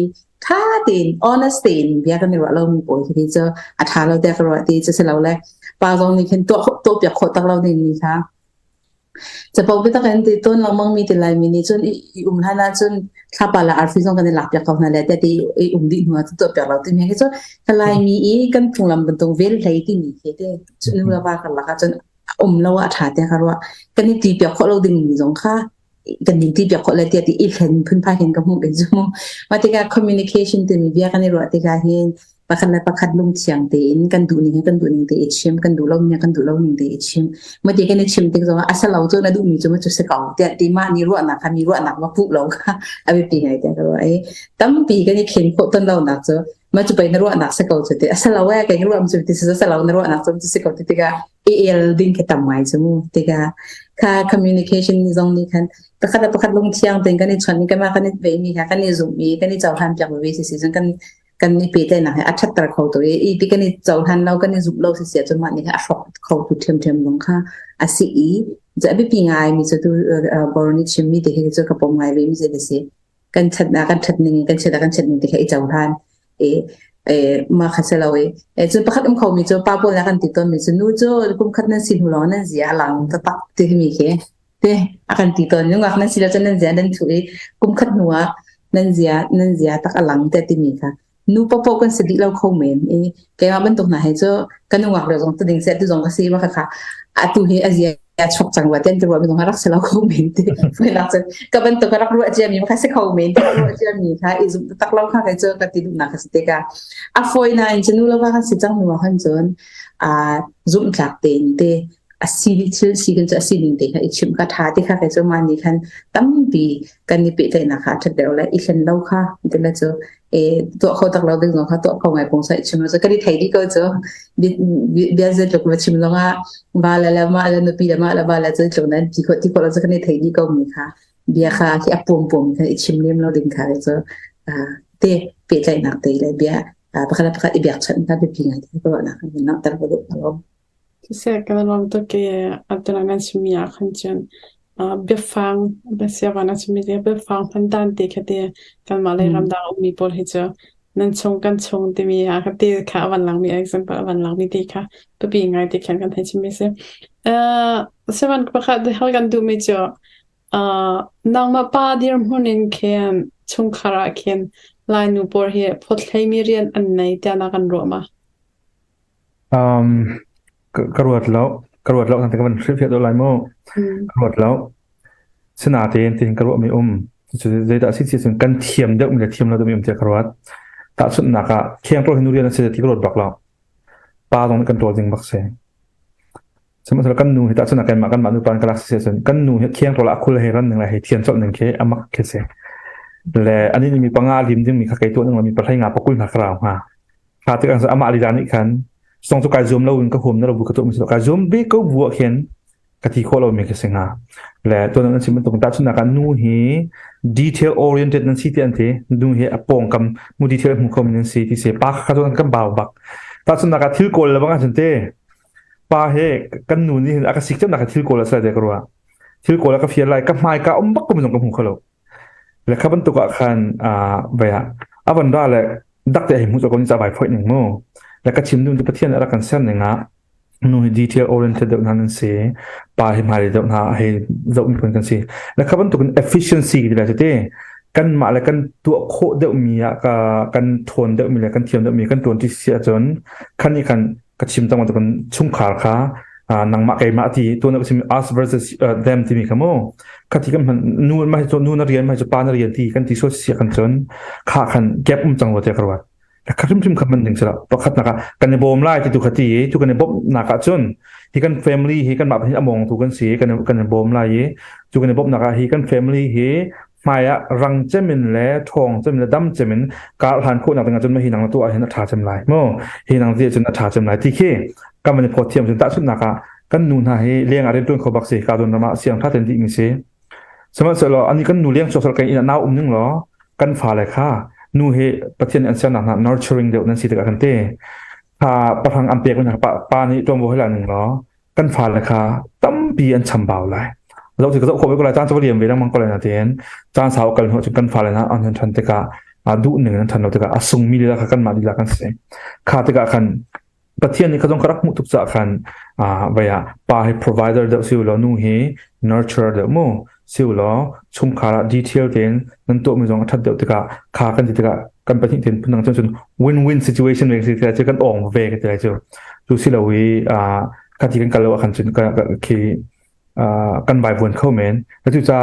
tha tein honest tein bia kan i ruah lo mi pawl khi cu a tha lo te ka ruah ti cu si lo le pa zong nih khin tuah tuah piak khawh tak lo ding mi kha Capo biatak in ti tawn lengmang mi ti Laimi nih cun i um hlan ahcun thlapa le arfi zong kan i lakpiak ko hna le tiah ti i um dih hnu ah tuah piak lo timi hi cu Laimi i kan phunglam bantuk vel hlei timi khi te nu le va karlak ahcun um lo ah a ṭha tiah ka ruah. Kan i ti piak khawh lo ding mi zong kha kan nin ti piak khawh le tiah ti i hlen phunphai hin ka hmuh ke cu. Mah tikah communication timi bia kan i ruah tikah hin pakhat le pakhat lungthiang tein kan duh ning kan duh ning te i chim kan duh lo ning kan duh lo ning te i chim mati kan i chim tik zong a lo cu na duh mi cu ma cu si ko tiah ti mah ni ruahnak kha mi ruahnak ma puh lo kha a biapi ngai tiah ka ruah i tampi kan i khen khawh ton lo nak cu ma cu pei na ruahnak si ko cu ti a lo e kai ruah cu ti si lo na ruahnak cu si ko ti tikah i el ding khi tam ngai cu mu tikah kha communication zong nih khan pakhat le pakhat lungthiang tein kan i chawnh i kan kan i ve mi kha kan i zumh i kan i cohlan piak ve si si cun kan kan i pehtlaihnak hi a ṭhatter kho tu i i ti kan i cohlan lo kan i zumh lo si si ahcun mah nih a hrawk kho tu ṭhiamṭhiam zong kha a si i a biapi ngai mi cu tu bor nih chimmi te hi cu ka pom ngai ve mi cu si kan ṭhatnak kan ṭhat ning kan chiat kan chiat ning te kha i cohlan i mah kha si lo i cun pakhat um kho mi cu pa pawl kan ti tawn mi cu nu cu kum khat nan si hnu lawng nan zia a lang taktak ti mi khi te a kan ti tawn nungak nan si lo cun nan zia nan thu i kum khat hnu ah nan zia nan zia tak a lang te timi kha. Nu paohpaoh kan si dih lo kho men i keimah bantuk hna he cu ka nungak lio zong tu ding seh tu zong ka si ma kha atu hi a zia chuak cang rua ten ti rua mi zong rak si lo kho men ti nak cun ka bantuk ka rak ruah cia mi kha si kho men ti ruah cia mi kha i zumh tak lo kha kai cu ka ti duhnak ka si tikah a fawi na in cu nu lo va kan si cang hnu ah khan cun a zumh tlak tein te a si thil si kan cu a sining te kha i chimh ka tha ti kha kai cu ma ni khan tampi kan i pehtlaihnak kha a ṭhat deuh le i hlen lo kha ti le cu e tuah kho tak lo ding zong kha tuah kho ngai pung sai chim cu kan i thei dih ko cu bia zeitluk va chim zongah va le le mah le nupi le mah le va le cu tluk nan ti kho ti kho lo cu kan i thei dih ko mi kha bia kha khi a puam puam kha i chim lem lo ding kha cu te pehtlaihnak te le bia pakhat le pakhat i biakchanh kha biapi ngai te ko nak kan langhter ko duh ko. Siseh kan i lawm tuk i atu nan chimmi ah khan cun biafang biasiava na chimmi te biafang hman dan te kha te kanmah lei ramdang ummi pawl hi cu nan chung kan chung timi ah kha te kha a van langmi example a van langmi te kha biapi ngai te khan kan hei chimmi si. Sevan pakhat hal kan duhmi cu nangmah pa dirhmun in khin chungkhar ah khin Lainu pawl hi phawt-hleimi rian an nei tiah na kan ruah ma? Um, ka ruat lo. Ka ruat lo. Ka van hrilhfiah deuh lai mu. Ka ruat lo. Sinain tiin ka ruahmi um. Cucu zeidah a si ti cun kan thiam deuhmi le thiam lo deuhmi um tiah ka ruat. Tahchunhnak ah khengṭawl hi nu rian a si ti ka ruat bak lo. Pa zong nih kan ṭawl ding bak si. Sihmanhsehlaw kan nu hi tahchunhnak kanmah kanmah nupa in ka lak si ahcun kan nu hi khengṭawl ah a khul hei ran ning le hei thiam colh ning khi a mak khi si. Le anih nih mi panga lim dingmi kha kei tuah ning lo mi pahlei nga pakul hna ka rau hnga. Kha tik ah amah lila nih khan song cu kai zuam lo in ka huam na lo bu ka tuah mi kai zuam ve ko bu ah khin ka ti khawh lo mi ka si hnga. Le tuan nan chim bantuk tahchunhnak ah nu hi detail oriented nan si ti an ti nu hi a pawngkam mu detail hmu kho mi nan si ti si pa kha cu kan bau bak. Tahchunhnak ah thil kawl le bang ahcun te pa he kan nu nih hin a ka sik cemnak thil kawl a si lai te ka ruah. Thil kawl a ka fial lai ka hmai ka um bak ko mi zong ka hmu kho lo. Le kha bantuk ah khan vai ah a van ra le dak te hi hmu ko ni ca vai phoih ning mu. Le ka chim dun tu Pathian a rak kan ser ning ah nu hi detail oriented deuh hna nan si pa hi hmai deuh hna hei zoh mi phun kan si. Le kha bantuk in efficiency ti lai te kan mah le kan tuah khawh deuh mi ah ka kan thawn deuh mi le kan thiam deuh mi kan tuan ti si ahcun khan nih khan ka chim cang bantukin chungkhar kha nangmah keimah ti tuan ka chim us versus them timi kha mu khati kan hman nu ma cu nu na rian ma cu pa na rian ti kan ti so sia kan cun kha khan gap um cang lo te ka ruat kha hrimhrim kha man ding sila pakhat naka kan i bawm lai ti tu khati tu kan i bawm nak ah cun hi kan family hi kan mah hi among tu kan si kan kan i bawm lai i tu kan i bawm nak ah hi kan family hi hmai ah rang cemin le ṭhawng cemin le dam cemin kar hlan khawhnak ding ahcun hi nang na tuah ahhin a ṭha cem lai mu hi nang ti ahcun a ṭha cem lai ti khi kan van i phawt thiam cun tahchunhnak ah kan nu hna hi leng ah rianṭuan kho bak si ka zawn ram ah siang ṭha ten dih mi si sihmanhsehlaw ani kan nu leng chuak sal kan inn ah nau um ning law kan fale kha nu hi Pathian an sernak hna nurturing deuh nan si tikah kan te kha pahrang an pek pa, pa nih ṭuanvo hi la ning law kan fale kha tampi an chambau lai zoh ti ka zoh khawh ve ko lai caan cu liam ve lengmang ko lai na tein caan sau kal hnu cun kan fale hna an han ṭhan tikah a duh ning an ṭhan lo tikah a sungmi lila kha kanmah lila kan si kha tikah khan Pathian nih kha zong ka rak hmuh tuk caah khan vai ah pa hi provider deuh si law nu hi nurturer deuh mu si law chungkhar ah detail tein nan tuahmi zong a ṭhat deuh tikah kha kan ti tikah kan pahnih tein phundang cun cun win-win situation ve si cu kan ong ve ka ti lai cu cu si lo i kha ti kan kal lo ah khan cun khi kan vaivuan kho men cu ca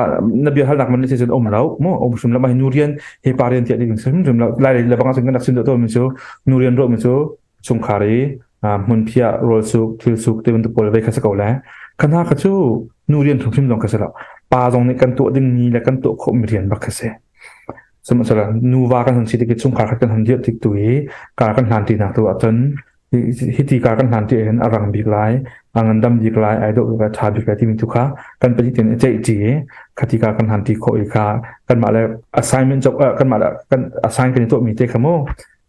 na bia halnak man si cun um lo mu um hrim lo ma hi nu rian he pa rian tiah ding hrim hrim lo lai le bang cun kan rak sim deuh tawn mi cu nu rian ruah mi cu chungkhar i hmunphiah rawl suk thil suk te bantuk pawl ve kha si ko le khana kha cu nu rian hrimhrim zong kha si lo pa zong nih kan tuah ding mi le kan tuah khawh mi rian bak kha si sihmanhsehlaw nuva kan hun si tik i chungkhar khat kan hun dirh tik tu i kar kan hlan ti nak tu ahcun hi ti kar kan hlan ti hin a rang bik lai a ngandam bik lai ai dawh bik lai ṭha bik lai timi tu kha kan pahnih tein i ceih ṭi i khati ka kan hlan ti khawh i kha kanmah le assignment job kanmah le kan assign kan i tuah mi te kha mu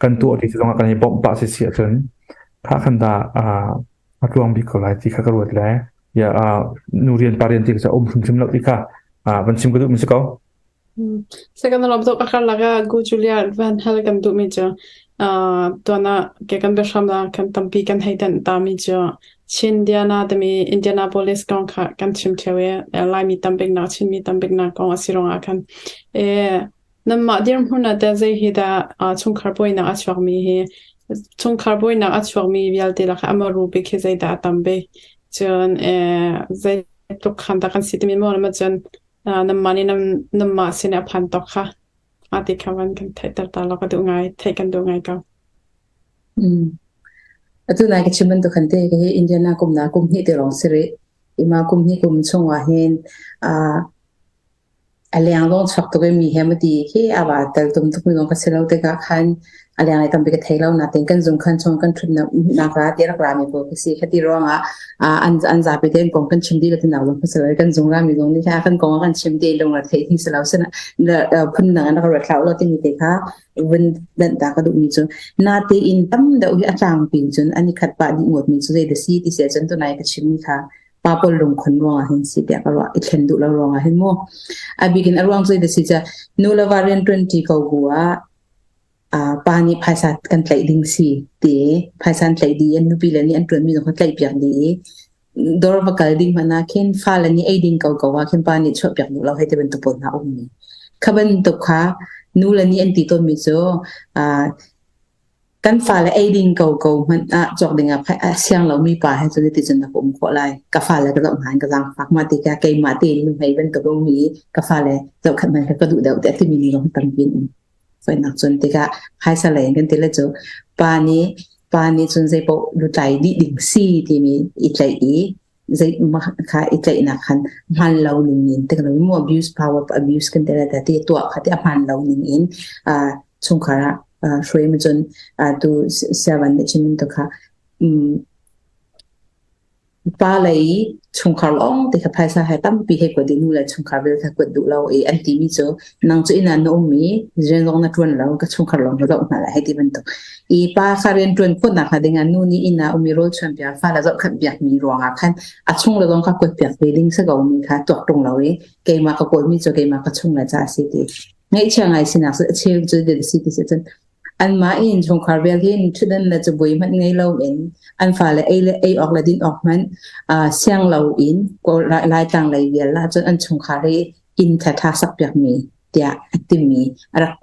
kan tuah ti zong ah kan i bawmh pah si si ahcun kha khan dah a tluang bik ko lai ti kha ka ruat le ya nu rian pa rian ti kha um hrimhrim lo ti kha van chim ka duh mi si ko. Second lom tuk akar laka Gu Julia van hal kan duh mi cu tuan ah ke kan biahram la kan tampi kan hei tan ta mi cu Chindiana timi Indianapolis kong kha kan chim theo i Laimi tambik nak Chinmi tambik nak kong a si ruangah khan e. Nanmah dirhmun ah teh zei hi dah chungkhar buainak a chuakmi hi chungkhar buainak a chuakmi vialte lakah a maru bik hi zeidah a tam bik? Cun zeitluk khan dah kan si timi maw cun nanmah nih nanmah sin a phan tawk kha mah ti kha van kan theihter ta law ka duh ngai, theih kan duh ngai ko. Atu nai ka chim bantuk khan te hi Indiana kum na kum hnih te lawng si rih. Ima kum hnih kum chungah hin A leng zong chuak tuk i mi he ma ti khi a va tel tum tuk mi zong ka si lo tikah khan a lenglei tampi ka thei lo natein kan zung khan chung kan ṭhutnak nak ah ti rak rami pawl ka si. Khati ruangah an an zapi tein kong kan chim dih lo tinak zong ka si lo. Kan zung rami zong nih kha kan kong ah kan chim ti lung ra theih hi si lo. Phun dang an rak ruat hlah lo timi te kha vun danh ta ka duhmi cu natein tam deuh hi a tlangpi cun an i khat pah dih ngawtmi cu zei da si ti si ahcun tunai ka chimmi kha pa pawl lungkhon ruangah hin si tiah ka ruah i thlen duh lo ruangah hin mu a bikin a ruang cu da si ca nu le va rian ṭuan ṭi ko bu ah pa nih phaisa kan tlaih ding si ti phaisa an tlaih dih an nupi le nih an ṭuan mi zong kha tlaih piak dih i dawr va kal ding hmanh ah khin fale nih ei ding ko ko ah khin pa nih chuah piak duh lo hei ti bantuk pawl hna um mi kha bantuk kha nu le nih an ti tawn mi cu Kan fale ei ding koko hmanh ah cawk ding ah a siang lomi pa he cun ticun na ka um khawh lai. Ka fale ka zoh hna in ka zaangfak. Mah tikah keimah tein nuhmei bantuk a um i ka fale zohkhenh hmanh kha ka duh deuh tiah timi mi zong tampi an um. Fawinak cun tikah phaisa lei in kan ti le cu pa nih pa nih cun zeipaoh lutlai dih ding si timi i tlaih i zei kha i tlaihnak khan hman lo ning in te kan mu abuse power abuse kan te la ti tuah kha ti a hman lo ning in chungkhar ah hruai ma cun tu siavan nih chim to kha pa lei chungkhar lawng te kha phaisa he tampi he kuat nu le chungkhar vel kha kuat duh lo i an ti mi cu nang cu inn ah na um i rian zong na ṭuan lo ka chungkhar lawng ka zoh hna lai hei ti bantuk i pa kha rian ṭuan khawhnak hnga ding ah nu nih inn ah um i rawl chuan piak fa le zohkhenh piak mi ruangah khan a chung le zong kha kuat piak ve ding si ko mi kha tuak ṭung lo i keimah ka kawl mi cu keimah ka chung le ca a si ti ngaihchia ngai sinak cu a cheu cu si ti si cun anmah inn chungkhar vial hin ṭhutdan le cabuai hmanh ngei lo in an fale ei le ei awk le din awk hmanh siang lo in Laitlang lei vial ah cun an chungkhar hi inn ṭhaṭha sakpiakmi tiah a timi a rak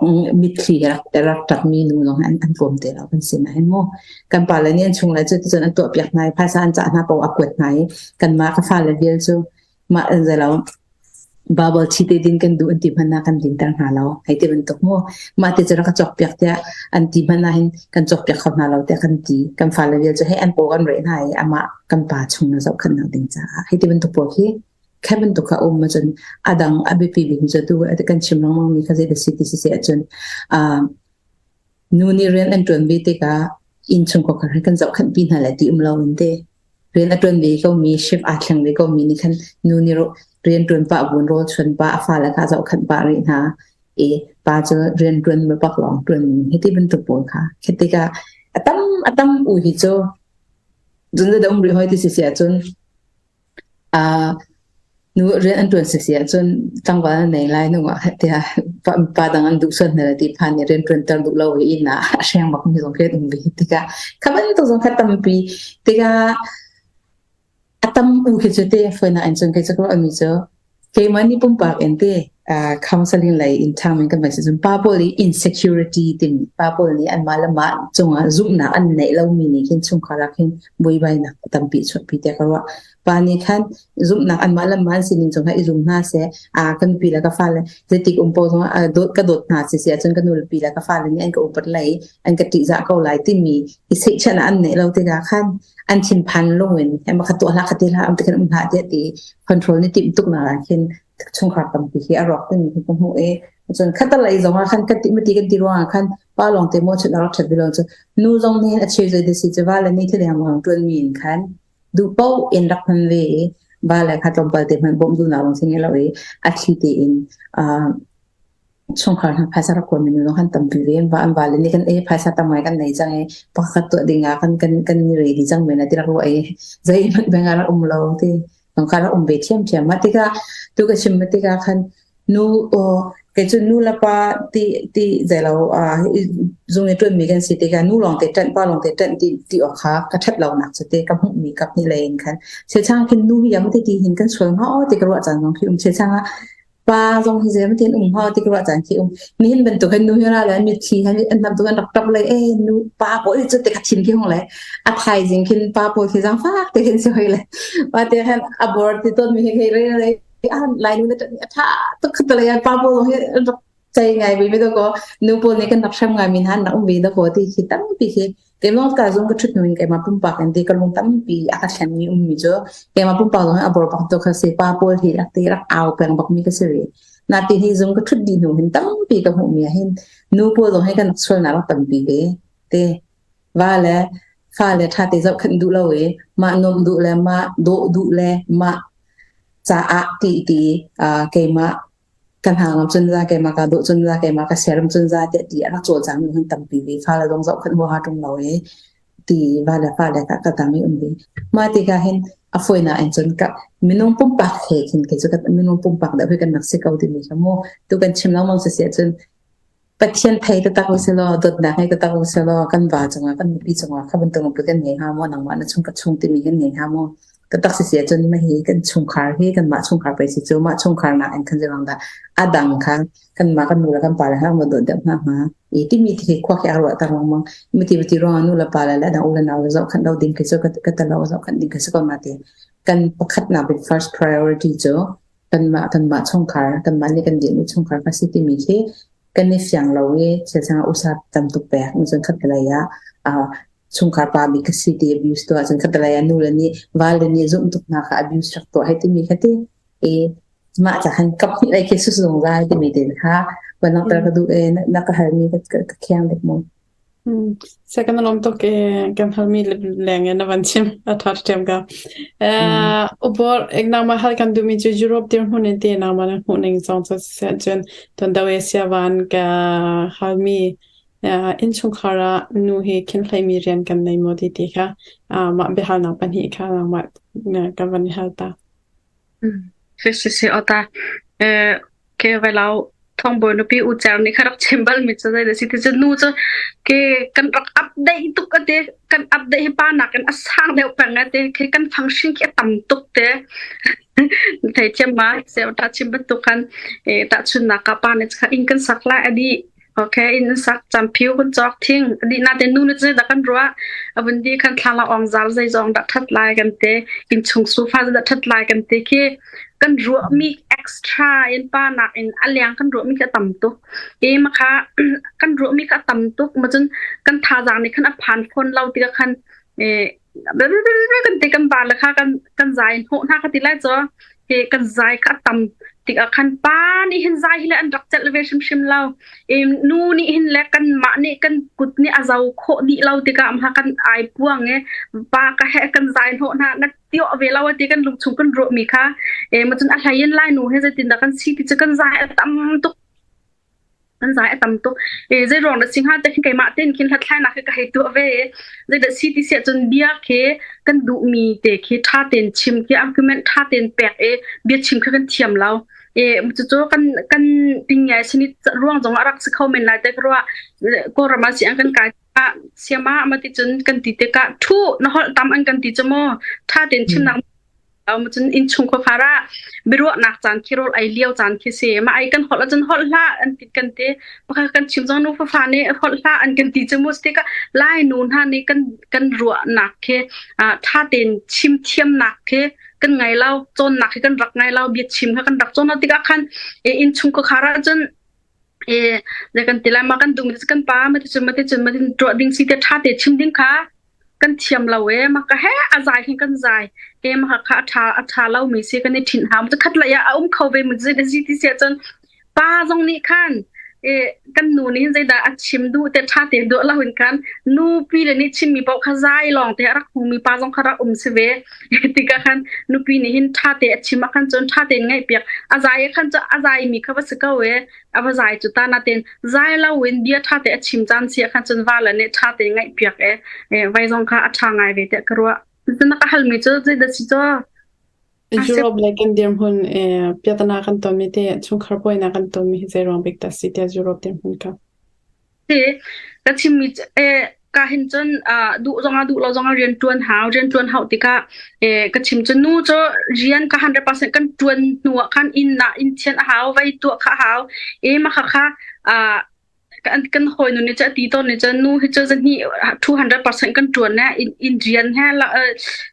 mitthli rak rak ṭapmi nu zong an an tlawm te lo kan si na hin mu kan pale nih an chung le cu cun an tuahpiak hna i phaisa an cah hna paoh a kuat hna i kanmah ka fale vial cu mah zelo Bible thi te din kan duh an ti hmanh ah kan dinter hna lo hei ti bantuk mu mah ti cu rak ka cawkpiak tiah an ti hmanh ah hin kan cawkpiak kho hna lo tiah kan ti kan fale vial cu hei an paw kan reh hna i amah kan pa chung na zohkhenhnak ding caah hei ti bantuk pawl khi kha bantuk kha um ahcun a dang a biapi bik cu tu kan chim lengmang mi kha zei dah si ti si si ahcun nu nih rian an ṭuan ve tikah innchungkhar kha kan zohkhenh pi hna lai ti um lo in te rian a ṭuan ve ko mi shift aa thleng ve ko mi nih khan nu nih rian ṭuan pah buin rawl chuan pah a fale kha zohkhenh pah rih hna i pa cu rian ṭuan bak lawng ṭuan mi hi ti bantuk pawl kha khi tikah a tam a tam u hi cu cun da um rih hoi ti si si ahcun Nu rian an ṭuan sisi ahcun tlangval an nei lai nu ah tiah pa dang an duh sual hna lai ti phan i rian ṭuanter duh lo i inn ah a hreng bak mi zong khi an um ve tikah kha bantuk zong kha tampi tikah a tam u khi cu te fawinak in cun kei cu ka ruah mi cu keimah nih pumpak in te counseling lei in ṭhang in kan van si cun pa pawl i insecurity timi pa pawl nih anmah le mah cungah zumhnak an neih lomi nih khin chungkhar ah khin buaibainak tampi chuahpi tiah ka ruah. Pa nih khan zumhnak anmah le mah an sining cungah i zum hna seh, a ka nupi le ka fale zeitik um paoh zongah dawt ka dawt hna si si ahcun ka nupi le ka fale nih an ka upat lai an ka ṭihzah ko lai timi i seihchiah an neih lo tikah khan an thinphan lung in ema kha tuah hlah kha ti hlah am ti khan um hlah tiah ti control ni timh tuk nak ah khin chungkhar tampi hi a rawk timi khi ka hmuh i cun khatalei zong ah khan kan ti mati kan ti ruangah khan pa lawng te maw chun a rak ṭhat bilo cu nu zong nih a cheu zei si cu va le ni thil leng ṭuan mi in khan duh paoh in rak hman ve i va le kha tlawmpal te hmanh bawmh duhnak lawng si lo i a thli tein chungkhar hna phaisa rak kuat mi nu zong kan tampi ve va an va le nih kan e phaisa tam ngai kan nei cang i pakhat tuah ding ah kan kan kan ni ready cang men ti rak ruah i zeihmanh beng ah rak um lo ti kha rak um ve ṭhiamṭhiam. Mah tikah tu ka chim tikah khan nu kei cu nu le pa ti ti zeilo zung i ṭuanmi kan si tikah nu lawng te ṭanh pa lawng te ṭanh ti ti awk kha ka ṭhat lonak cu te ka hmuhmi kap hnih lei in khan chechang khin nu hi yam ti ti hin kan sual hnga aw ti ka ruah caan zong khi um chechang ah. Pa zong hi zei tin um hnga ti ka ruah caan khi um. Nihin bantuk hin nu hi ra le an mitthli han an hnam tuk an rak ṭap le e nu pa pawl hi cu te ka thin khi hung le a thaizing khin pa pawl khi zaangfak te khin si hoi le pa te khan a bor ti tawn mi hi hei re re a lai nu na a ṭha tuk khat le pa pawl zong hi an rak cei ngai ve mi dakaw nu pawl nih kan rak hrem ngai mi hna an rak um ve dakaw ti khi tampi khi keimah ka zung ka ṭhut hnu in keimah pumpak in ti ka lung tampi a ka thlen mi um mi cu keimah pumpak zong a bor bak tu kha si pa pawl hi rak ti rak au peng bak mi ka si ve na ti hi zung ka ṭhut dih hnu hin tampi ka hmuh mi ah hin nu pawl zong hi kan sualnak rak tampi ve te va le fa le ṭha te zohkhenh duh lo i mah nuamh duh le mah dawh duh le mah caah ti ti keimah Ka hna ngam cun za keimah kaa dawh cun za keimah ka siaram cun za tiah ti a rak cawlcang mi hun tampi ve. Fale zong zohkhenh huaha ṭung lo i ti va le fale kha ka tam i um ve. Mah tikah hin a fawinak in cun ka minung pumpak he khin kei cu ka minung pumpak deuh hi kan rak si ko timi kha mu tu kan chim lengmang si si ahcun Pathian thei taktak usilaw, dawtnak ngei taktak usilaw, kan va cungah, kan nupi cungah kha bantuk lungput kan ngei hnga maw, nangmah na chung ka chung timi kan ngei hnga maw? Taktak si si ahcun mah hi kan chungkhar hi kanmah chungkhar pei si cu mah chungkhar nak in khan zeiruang dah a dang kha kanmah kan nu le kan pa le kha an dawt deuh hna hnga? I timi khi khua khi a ruah ter lengmang. Miti ti ruangah nu le pa le le dang u le nau le zohkhenh lo ding khi cu ka tel lo zohkhenh ding khi si ko na ti. Kan pakhatnak bik first priority cu kanmah kanmah chungkhar kanmah nih kan dirhmi chungkhar ka si timi khi kan i fiang lo i thil sang usa tam tuk pek cun khat lei ah chungkhar pa bik ka si ti abuse tuah cun khat lei ah nu le nih val le nih zumh tuk hna kha abuse rak tuah hei timi kha ti i mah ca khan kap hnih lei khi su zungzal timi te kha van langhter ka duh e na ka halmi ka khiang dek mu Se kan lawm tuk i kan halmi leng in na van chim a ṭha ṭhiam ka. Ubor ek nangmah hal kan duhmi cu Europe dirhmun in ti nangmah na hmuh ning zong cu siseh cun tuan do Asia van ka halmi innchungkhar ah nu hi khinhleimi rian kan nei maw ti ti kha mah biahalnak pahnih kha nangmah ka van i hal ta. Si si si ota. Ke velau thongbawi nupi u cer nih kha rak chim bal mi cu zei si ti cu nu cu ke kan rak update tuk ate kan update hi pa nakin a sang deuh peng ate ke kan function khi a tam tuk te thei thiam ma se ta chim bantuk khan e ta chun nak ka pa ne kha in kan sak lai adi okay in sak champhiu kan chok thing adi na te nu ne che da kan ruwa abun di khan thla ong zal zei zong da that lai kan te in chung sofa da that lai kan te khi kan ruahmi extra in pa nak in a leng kan ruahmi khi a tam tuk i ma kha kan ruahmi kha a tam tuk ma cun kan thazaang nih khan a phan fawn lo tikah khan kan ti kan ba le kha kan kan zai hnawh hna ka ti lai cho he kan zai kha a tam tikah khan pa nih hin zai hi le an rak celh ve hrimhrim lo nu nih hin le kan mah nih kan kut nih a zo khawh dih lo tikah ma kan ai puang e pa ka he kan zai hnawh hna na tiawh ve lo ti kan lungchung kan ruah mi kha e ma cun a hlei in lai nu he zeitin dah kan si ti cu kan zai a tam tuk kan zai a tam tuk e zei ruang dah singha te khin keimah ten khin hlathlainak khi ka hei tuah ve zei dah si ti sia cun bia khi kan duh mi te khi tha ten chim khi argument tha ten pek e bia chim khi kan thiam lo e cucu kan kan tingyai sini ruang zong a rak si kho men lai te ka ruah kawlram ah si an kan kai ah siama ma ti cun kan ti tikah thu na holh tam an kan ti cu mu tha tein chimnak ma cun inn chung khuakhar ah biaruahnak caan khi rawl ei lio caan khi si ma ai kan holh ahcun holh hlah an ti kan ti pakhat kan chim zong nu fafa nih holh hlah an kan ti cu mu tikah lai nu hna nih kan kan ruahnak khi tha tein chim thiamnak khi kan ngai lo cawnnak khi kan rak ngai lo bia chim kha kan rak cawn lo tikah khan inn chung khuakhar ahcun E le kan ti lai ma kan duh kan pa ma ti cun ma ti cun ma ti tuah ding si te tha te chim ding kha kan thiam lo e ma ka he a zai hin kan zai e ma kha a tha a tha lo mi si kan i thin ham chu khat lai a um kho ve mu zi zi ti sia cun pa zong nih khan e kan nu nih hin zeidah a chim duh te tha te duh lo hin khan nu pi le nih chim mi paoh kha zai lawng te a rak hmu mi pa zong kha rak um si ve tikah khan nupi nih hin ṭha te a chim ah khan cun ṭha tein ngaihpiak a zai ah khan cu a zai mi kha va si ko e a va zai cu ta natin zai lo in bia ṭha te a chim caan si ah khan cun va le nih ṭha te ngaihpiak e vai zong kha a ṭha ngai ve tiah ka ruah na ka halmi cu zeidah si cu Europe le kan dirhmun piatana kan tonmi te chungkhar buainak kan tonmi hi zei ruang bik dah si tiah Europe dirhmun ka Si ka chimmi ka. Ka hin cun duh zong ah duh lo zong ah rian ṭuan hau. Rian ṭuan hauh tikah ka chim cu nu cu rian ka 100% kan ṭuan hnu ah khan inn ah inn thianh a hau, vei tuah kha a hau. E mah khakha kan kan hawinu nih cun a ti tawn nih cun nu hi cu zahnih 200% kan ṭuan ne in in rian he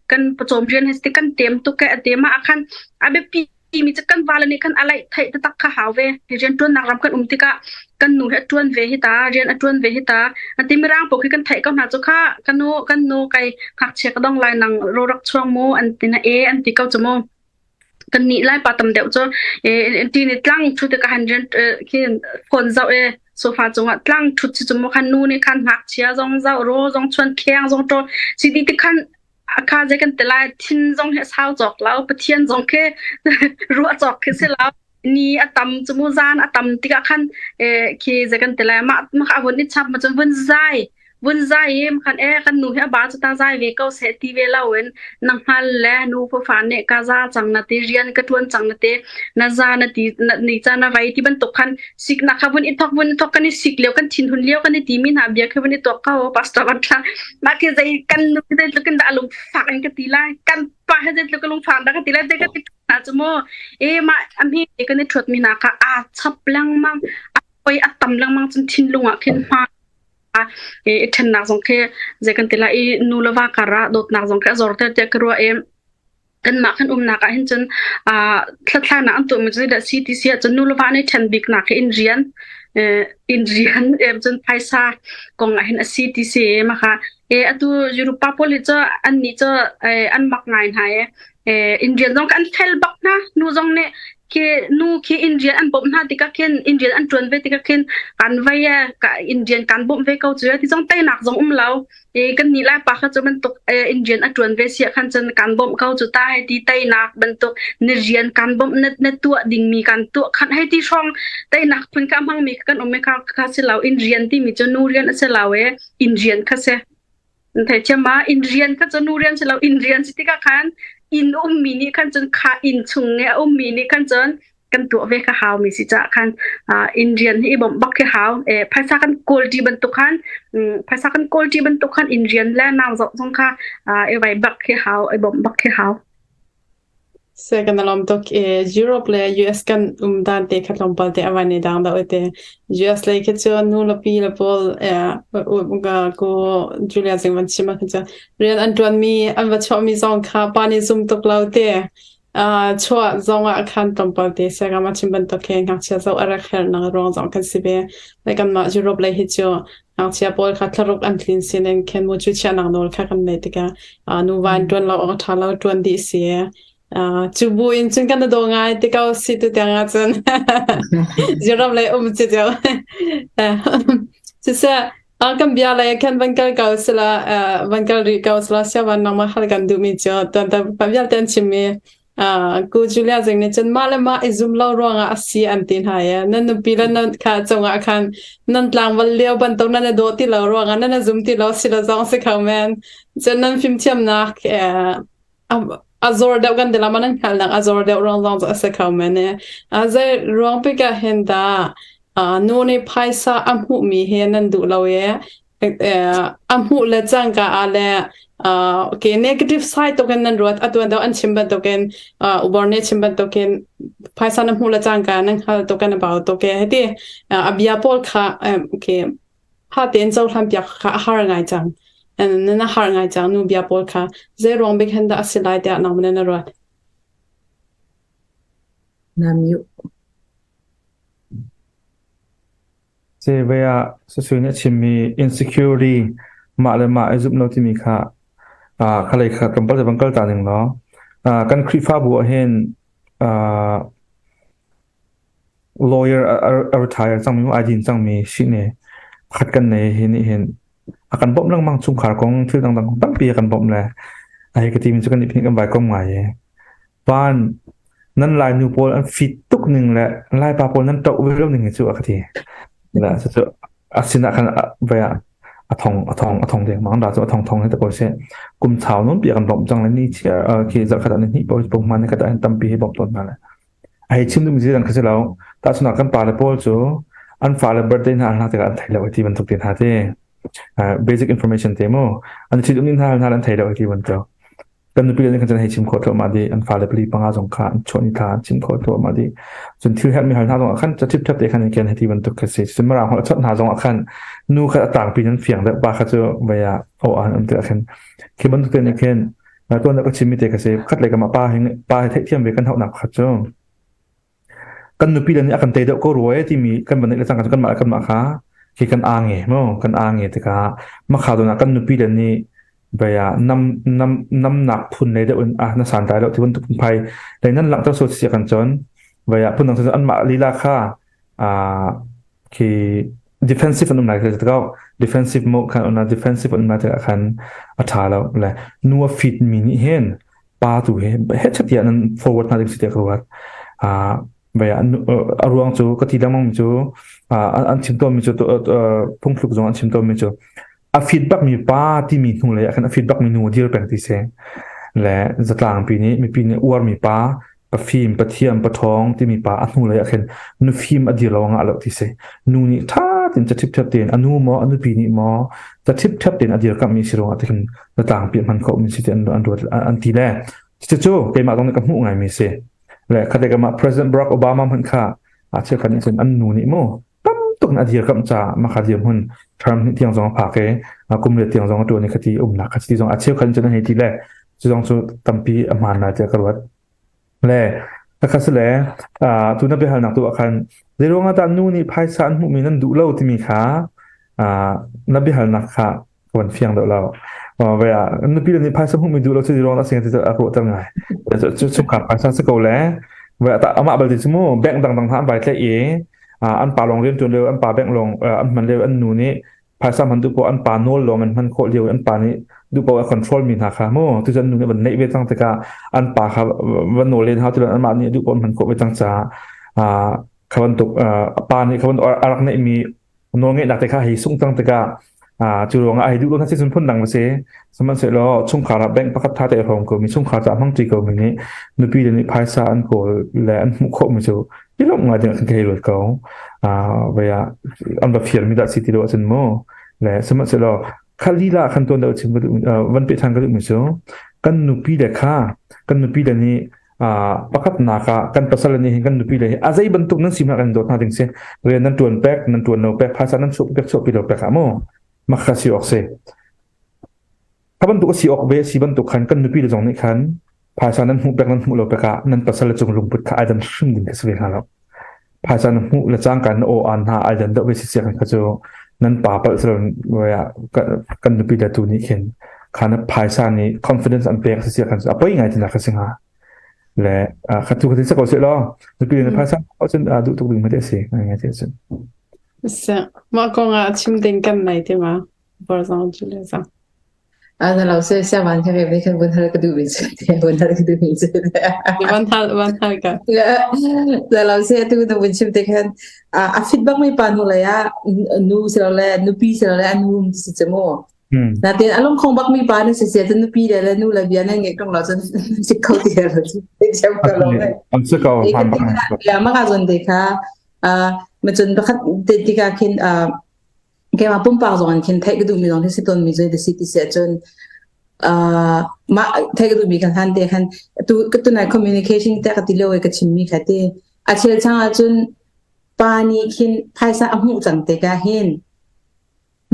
kan pawcawm rian he ti kan tem tuk ke a tem ah khan a biapi mi cu kan vale nih khan a laih theih taktak kha hau ve. Rian ṭuannak ram kan um tikah kan nu hi a ṭuan ve hi ta, rian a ṭuan ve hi ta. Ati mirang pawl khi kan theih ko hna cu kha ka nu kan nu kai ngakchia ka dong lai nang ro rak chuang mu an ti na e an ti ko cu mu. Kan nih lai pa tam deuh cu e ti ni tlang thu te ka han rian khi phone zau e sofa cungah tlang thut si cu mu khan nu nih khan ngakchia zong zau ro zong chuan kheng zong ṭawl si ti ti khan Akha zei kan ti lai thin zong hi a sau cawk lo Pathian zong khi ruah cawk khi si lo ni a tam cu mu zan a tam tikah khan eh khi zei kan ti lai mah mah a vun i chap ma cun vun zai vun zai i khan eh kan nu hi a ba cu ta zai ve ko seh ti ve lo in na hngal le nu fa fa nih ka za cang na ti rian ka tuan cang na ti na za na ti na ni ca na vai ti bantuk khan siknak kha vun i thok vun i thok kan i sik lio kan thinhun lio kan i timi hna bia khi vun i tuak ko pastor van thla mah khi zei kan nu zei tluk in dah lungfak in ka ti lai kan pa he zei tluk lungfak dah ka ti lai zei ka ti hna cu mu e mah amhi kan i thuat mi hna kha aa chap lengmang a poi a tam lengmang cun thinlung ah khin hma e i ṭhennak zong khi zei kan ti lai i nu le va kar ah dawtnak zong khi a zor ter tiah ka ruah i kanmah kan umnak ah hin cun hlathlainak an tuahmi cu zeidah si ti si ahcun nu le va nih ṭhen biknak hi inn rian inn rian em cun phaisa kong ah hin a si ti si mah kha e atu Europe pawl hi cu an nih cu an mak ngai hna e inn rian zong an fel bak hna nu zong nih khi nu khi inn rian an bawmh hna tikah khin inn rian an ṭuan ve tikah khin kan vei e ka inn rian kan bawmh ve ko cu ti zong teinak zong um lo E kan nih lai pa kha cu bantuk in rian a ṭuan ve siah khan cun kan bawmh ko cu ta hei ti teinak bantuk na rian kan bawmh na, na tuah dingmi kan tuah khan hei ti hrawng teinak phun ka hmangmi kan um kha kha si lo in rian timi cu nu rian a si lo e in rian kha si thei thiam ma in rian kha cu nu rian si lo in rian si tikah khan inn ummi nih khan cun kha inn chung nge a ummi nih khan cun kan tuah ve kha hau mi si ca khan inn rian hi i bawmh bak khi hau e phaisa kan kawl ti bantuk khan phaisa kan kawl ti bantuk khan inn rian le nau zoh zong kha i vai bak khi hau i bawmh bak khi hau Se kan alom tuk e Europe le US kan um dan te kha tlawmpal te awan ni dang da te US le khi chu nu la pi la pawl e ko Julia Sing van chima kha chu rian an tuan mi an va chuah mi zong kha pa ni zum tuk lo te Chuah zongah khan tlawmpal te siangam a chim bantuk he ngakchia zoh a rak herhnak ruang zong kan si ve. Like kanmah Europe lei hi cu ngakchia pawl kha thlaruk an tlin sinin khin mu cu chiahnak nawl kha kan nei tikah nuva in ṭuan lo awk a ṭha lo ṭuan dih si. Cu bu in cun kan daw ngai ti ko si tu tiang ah cun Europe lei um ci cio. Siseh kan bia lei khan van kal ko sila van kal rih ko sila siavan nangmah hal kan duhmi cu tuan ta vialte an chimmi ku Julia zing nih cun mah le mah i zum lo ruangah a si an ti hna i nan nupi le nan kha cungah khan nan tlangval lio bantuk nan i dawh ti lo ruangah nan i zum ti lo si lo zong si kho men cun nan fimthiamnak a zor deuh kan ti la nan hngalhnak a zor deuh ruang zong cu a si kho men i zei ruang bik ah hin dah nu nih phaisa a hmuhmi hi nan duh lo i a hmuh le cangka ah le okay negative side tokin nan ruat atuan deuh an chim bantukin ubor nih chim bantukin phaisa na hmuh le cangka nan hngal tukin a bau tuk e hiti a bia pawl kha okay ha tein cohlan piak kha a har ngai cang nan a har ngai cang nu bia pawl kha zei ruang bik hen dah a si lai tiah nang na ruat Na mute. Cevei ah Sasui nih a chimmi insecurity mah le mah i zumh lo timi kha kha lei kha tlawmpal te van kal ta ning law kan Khrihfabu ah hin lawyer a retire cangmi ai din cangmi sihni pakhat kan nei hi nih hin a kan bawmh lengmang chungkhar kong thil dangdang tampi a kan bawmh le a hei ka timi cu kan i kan vai kom ngai i van nan lai nu pawl an fit tuk ning le lai pa pawl nan ṭoh ve lo ning hi cu a ka ti la cu a sinah khan vai ah a thong a thong a thong deng mang da cu a thong thong he te ko se kum chau non pi kan bawmh cang le ni chia khi zarh khat ah ni hnih pawl pong man khat ah tampi hi bawmh tawn hna le A hei chim duhmi cu dang kha si lo. Tahchunhnak kan pale pawl cu an fale birthday hna an hla tikah an thei lo ti bantuk te hna te. Basic information te mu. An thil um hna hna an thei lo ti bantuk. Kan nupi le kan chan hei chim khawh thluahmah dih. An fale pali panga zong kha an chuah ni thla an chim khawh thluahmah dih. Cun thil herhmi hal hna zong ah khan ca ṭhipṭhep te khan in ken hei ti bantuk kha si. Cun mirang holh a chawnh hna zong ah khan nu kha a tlangpi in an fiang deuh pa kha cu vei ah aw an um tikah khin khi bantuk te nih khin tuan ka chimmi te kha si. Khat lei kam ah pa hi pa hi theihthiam ve kan hauhnak pakhat cu kan nupi le nih a kan tei deuh ko rua e timi kan van neih le cangka cu kanmah le kanmah kha khi kan aa nge mu kan aa nge tikah makha zawn ah kan nupi le nih baya nam nam namnak phun lei deuh in ah na san tlai lo ti bantuk phunphai lei nan langhter sual si kan cun baya phun dang cu anmah lila kha ah khi defensive an um lai khi ko defensive mo khan ona defensive an um lai tikah khan a tha lo le nu a fit mi nih hin pa tu he he chatia nan forward na ding si te ka ruat a vai a ruang cu ka ti lengmang mi cu an chim tawn mi cu phungthluk zong an chim tawn mi cu a feedback mi pa timi hnu lei ah khan a feedback mi nu dir peng ti se le zatlang pi nih mipi nih uar mi pa pafim pathiam pathawng timi pa a hnu lei ah khin nufim a dir lo ngah lo ti si nu nih tha tin ca thip thep tein anu maw anu pi nih maw ca thip thep tein a dir kam mi si ruang ah tikhin zatlang pi hman kho mi si ti an an ruat an ti le cucu keimah zong nih ka hmuh ngai mi si le khate kama President Barack Obama hmanh kha a cheukhat nih cun an nu nih mu tam tuk na dir kam ca makha dir hmun term hnih tiang zong a phak i kum le tiang zong a tuan i khati umnak kha ti zong a cheukhat cun an hei ti le cu zong cu tampi a hmaan lai tiah ka ruat Le khakha si le tu na biahalnak tu ah khan zeiruang ah dah nu nih phaisa an hmuhmi nan duh lo timi kha na biahalnak kha ka van fiang deuh lo. Ve ah nupi le nih phaisa hmuhmi duh lo cu zeiruang dah si ti a ruahter ngai. Cu chungkhar phaisa si ko le ve amah balte cu mu bank dangdang hna an vai tlaih i an pa lawng rian ṭuan lio an pa bank lawng an hman lio an nu nih phaisa hman duh poah an pa nawl lawng in hman khawh lio an pa nih duh poah a control mi hna kha mu tu an nu nih van neih ve cang tikah an pa kha van nawl len hau ti anmah nih duh poah hman khawh ve cang caah kha bantuk a pa nih kha bantuk a rak neih mi nawl ngeihnak te kha hei sung cang tikah cu ruangah ai duh lo na si cun phun dang va si sihmanhsehlaw chungkhar ah bank pakhat tha te hrawm ko mi chungkhar ca hmang ṭi ko mi nih nupi le nih phaisa an kawl le an hmuh khawh mi cu i lawmh ngai ding kan thei ruat ko. Vai ah an va fir mi dah si ti lo ahcun mu. Le sihmanhsehlaw kha lila khan tuan deuh chim van pe ṭhan ka duh mi cu kan nupi le kha kan nupi le nih pakhatnak ah kan pasal nih hin kan nupi le hi a zei bantuk nan si hmanh kan dawt hna ding si rian nan ṭuan pek nan ṭuan lo pek phaisa nan chuah pek chuah pi lo pek ah mu makha si awk si Kha bantuk a si awk ve a si bantuk khan kan nupi le zong nih khan phaisa nan hmuh pek nan hmuh lo pek ah nan pasal le cung lungput kha ai dan hrim ding kha si ve hnga lo. Phaisa na hmuh le cangka na aw aan hna ai dan deuh ve si sia khan kha cu nan pa palh si lo kan nupi le tu nih khin kha na phaisa nih confidence an pek si sia khan cu a poi ngai tinak kha si hnga. Le kha tu kha tin sa ko se law nupi le phaisa cun duh tuk ding ma te si ngai ngai te cun. Mah kong ah chim ding kan nei te ma? Barzang cu le zang. A na lo se sia van kha ve khan vun hal ka duh mi cu vun hal ka duh mi cu van hal van hal ka na lo se tu na vun chim te khan a fit bak mi pa nu le ya nu se lo le nupi se lo le anu si che mo na ten along khong bak mi pa na se se tu nupi le le nu le bia na nge tong lo cun si kho ti lo chu chem ko lo le an se ko han bak ya ma ka zon te kha ma chun pakhat te tika khin keimah pumpak zong in khin theih ka duhmi zong hi si tawnmi cu ti si ti si ahcun uh, mah theih ka duhmi kan hlan te khan tu ka tunai communication te ka ti lio i ka chimmi kha ti a chel chang ahcun pa nih khin phaisa a hmuh cang te ka hin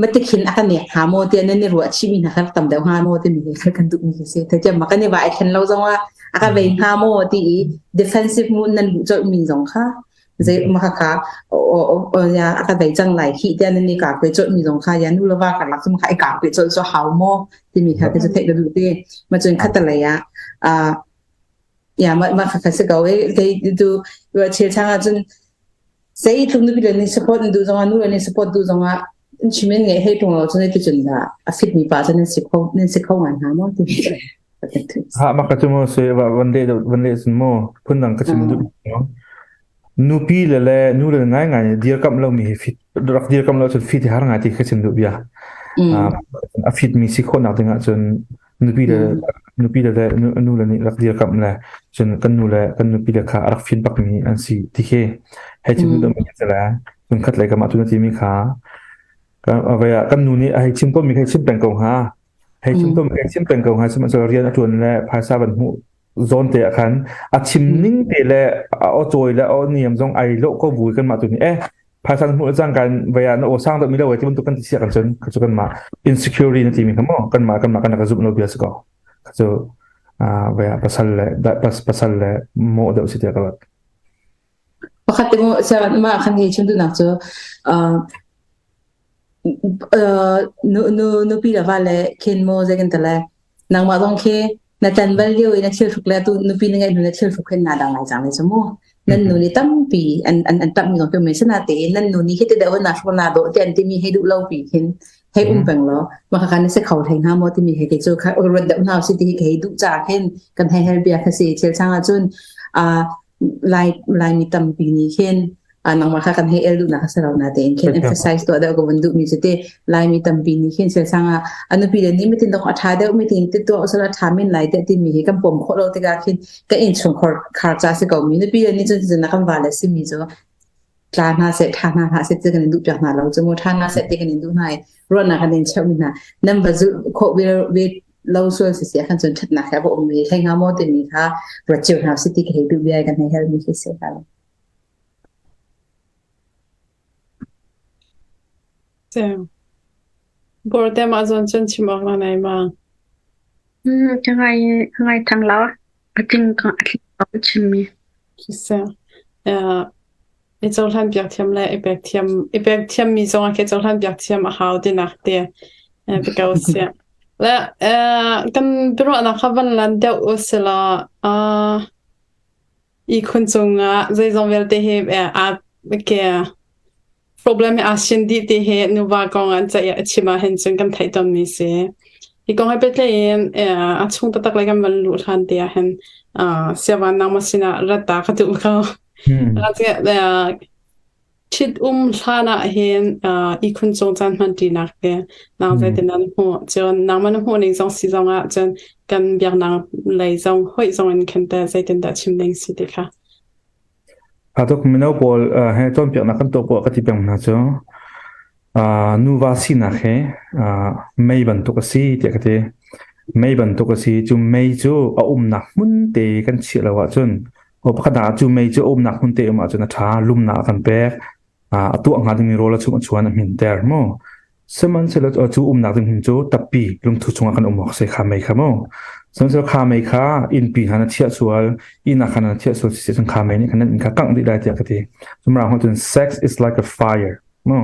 mati khin a ka nek hnga maw tiah nan i ruah chihmi hna kha tam deuh hnga maw timi hi kan duhmi hi si theithiam ma kan i va ai thlen lo zong ah a ka vei hnga maw ti i defensive mu nan luh colh mi zong kha zei ma kha kha ya a ka dei cang lai hi tiah nan i ka pe colh mi zong kha ya nu le va karlak cu kha i ka pe colh cu hau maw timi kha ka cu theih ka duh te ma cun khatalei ah ah ya ma ma kha kha si ko e kei tu chel chang ah cun sei tluk nupi le nih support an duh zong ah nu le nih support duh zong ah chimin ngeih hei tung lo cun ti cun da a fit mi pa cun nan si kho nan si kho ngai hnga maw ti Ha mah ka cu mu si van le van le sun mu phun dang ka chim duh nupi le le nu le ngai ngai dirkamh lo mi hi fit rak dirkamh lo cun fit har ngai ti ka chim duh bia a fit mi si khawh nak ding ah cun nupi le nupi le le nu le nih rak dirkamh le cun kan nu le kan nupi le kha a rak fit bak mi an si ti khi hei chim duh mi si le cun khat lei kam ah tu na ti mi kha. Kan nu nih a hei chim ko mi hei chim peng ko hnga. Hei chim ko mi hei chim peng ko hnga sihmanhsehlaw rian a ṭuan le phaisa van hmuh zawn te ah khan a chim ning te le a aw cawi le a aw niam zong ai lawh ko bu kanmah tu nih eh phaisa na hmuh cang kan vai ah na aw sang deuh mi lo ti bantuk kan ti sia kan cun cu kanmah insecurity na ti mi kha maw kanmah kanmah kan rak zumh lo bia si ko cu vai ah pasal le pasal le mawh deuh si tiah ka ruat. Pakhat te mu mah khan hei chim duhnak cu nu nu nupi le va le khin maw zei kan ti le nangmah zong khi na tan bal lio i na thil hruk le atu nupi na ngeih hnu na thil hruk hin naa dang lai cang lai cu mu. Nan nu nih tampi an an an ṭamh mi zong khi sinatein nan nu nih hi ti deuh in naa hruk naa dawh ti an timi hei duh lo pi khin hei um peng law mah kha na si kho hlei hnga maw timi he kei cu kha ruat deuh hna usih ti hi kei duh caah khin kan hei hal bia kha si thil chang ahcun Lai Laimi tampi nih khin nangmah kha kan hei el duhnak a si lo natein khin emphasize tuah deuh ka vun duhmi cu ti Laimi tampi nih khin siasang ah a nupi le nih mitin dok a ṭha deuh mitin ti tuah usila ṭha men lai tiah timi hi kan pom khawh lo tikah khin ka innchungkhar khar ca si ko mi nupi le nih cun cun kan va le simi cu tla hna seh ṭha hna hlah seh ti kan in duh piak hna lo cu mu ṭha hna seh ti kan in duh hna i ruahnak kan in cheuh mi hna nan va zulh khawh ve lo sual si si khan cun ṭhatnak he a va um mi hlei hnga maw timi kha ruat cio hna si ti ka hei duh bia kan hei hal mi khi si ka Borde mah zawn cun chim awk na nei ma? Ka ngai ka ngai thang lo. A tling ka a tling ko chimmi. Siseh. I cohlan piak thiam le i pek thiam i pek thiammi zong khi cohlan piak thiam a hau tinak te ko si. Le kan biaruahnak kha van lan deuh u sila ihkhun cungah zeizong vialte hi aa ke problem hi aa sin dih ti hi nuva kong an ceih a chim ahhin cun kan theih tawnmi si. Hi kong he pehtlai in a chung taktak lei kan van luh hlan te ahhin siavan nangmah sinah rat ta ka duh ko. Ṭhit um hlan ah hin ihkhun cung caan hmanṭinak te nang zeitin nan hmuh cun nangmah na hmuh ning zong si zong ah cun kan biaknak lei zong hoih zong in khin teh zeitindah chim ding si ti kha. Tuk mino pawl he cawnpiaknak kan tuah poah ka ti peng hna cu nuva sinak he mei bantuk a si tiah ka ti. Mei bantuk a si. Cu mei cu a umnak hmun te kan chiah lo ahcun pakhat ah cu mei cu a umnak hmun te um ahcun a ṭha, lumnak a kan pek, a tuah hnga dingmi rawl a chung a chuan a hminter mu. Sihmanhsehlaw cu umnak ding hmun cu tappi lungthu chungah kan um awk a si kha mei kha mu. Sihmanhsehlaw kha mei kha innpi hna na chiah sual, inn ah khan na chiah sual si cun kha mei nih khan nan inn kha kangh dih lai tiah ka ti. Cumrang cun sex is like a fire. Mu.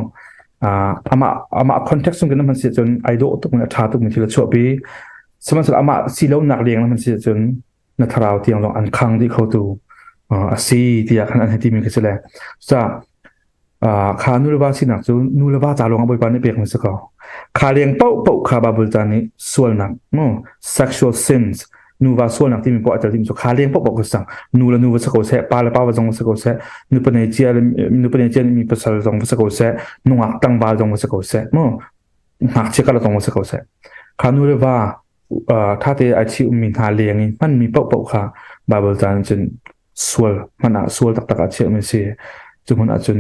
Amah amah context chung kan hman si cun ai dawh tuk mi a ṭha tuk mi thil a chuahpi. Sihmanhsehlaw amah si lonak leng na hman si cun na thlarau tiang zong an khang dih khotu a si tiah khan an hei timi khi si le. Cucaah kha nu le va sinak cu nu le va ca lawng ah Bawipa nih pek mi si ko. Kha leng paohpaoh kha Bible ca nih sualnak, mu, sexual sins, nuva sualnak timi poah a tel timi cu kha leng paohpaoh kha sang. Nu le nu va si ko seh, pa le pa va zong va si ko seh, nupa nei cia le nupa nei cia mi pasal zong va si ko seh, nungak tlangval zong va si ko seh, mu, ngakchia kala zong va si ko seh. Kha nu le va ṭha te ai chi ummi hna leng in hmanmi paohpaoh kha Bible ca cun sual hmanh ah sual taktak ah chiahmi a si. Cu hmun ah cun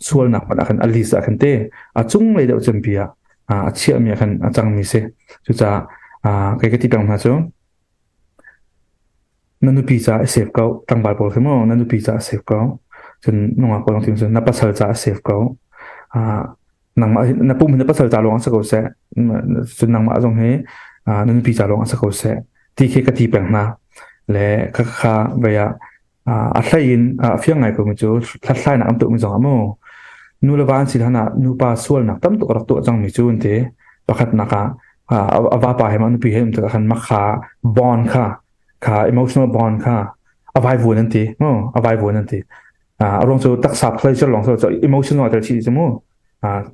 sualnak hmanh ah khan a list ah khan te a cunglei deuh cempi ah a chiahmi ah khan a cangmi si. Cucaah kei ka ti peng hna cu na nupi ca i save ko tlangval pawl khi maw na nupi ca save ko cun nungak pawl zong cun na pasal ca save ko nangmah na pum hi na pasal ca lawng si ko seh cun nangmah zong hi na nupi ca lawng si ko seh ti khi ka ti peng hna le kha kha vei ah a hlei in a fiang ngai ko mi cu hlathlainak an tuah mi zong ah mu nu le va an si hlan ah nupa sualnak tam tuk rak tuah cang mi cu an ti pakhatnak ah a vapa he ma nupi he um tikah khan makha bond kha kha emotional bond kha a vaivuan an ti mu a vaivuan an ti a ruang cu taksa pleasure lawng so emotion zong ai tel chih cu mu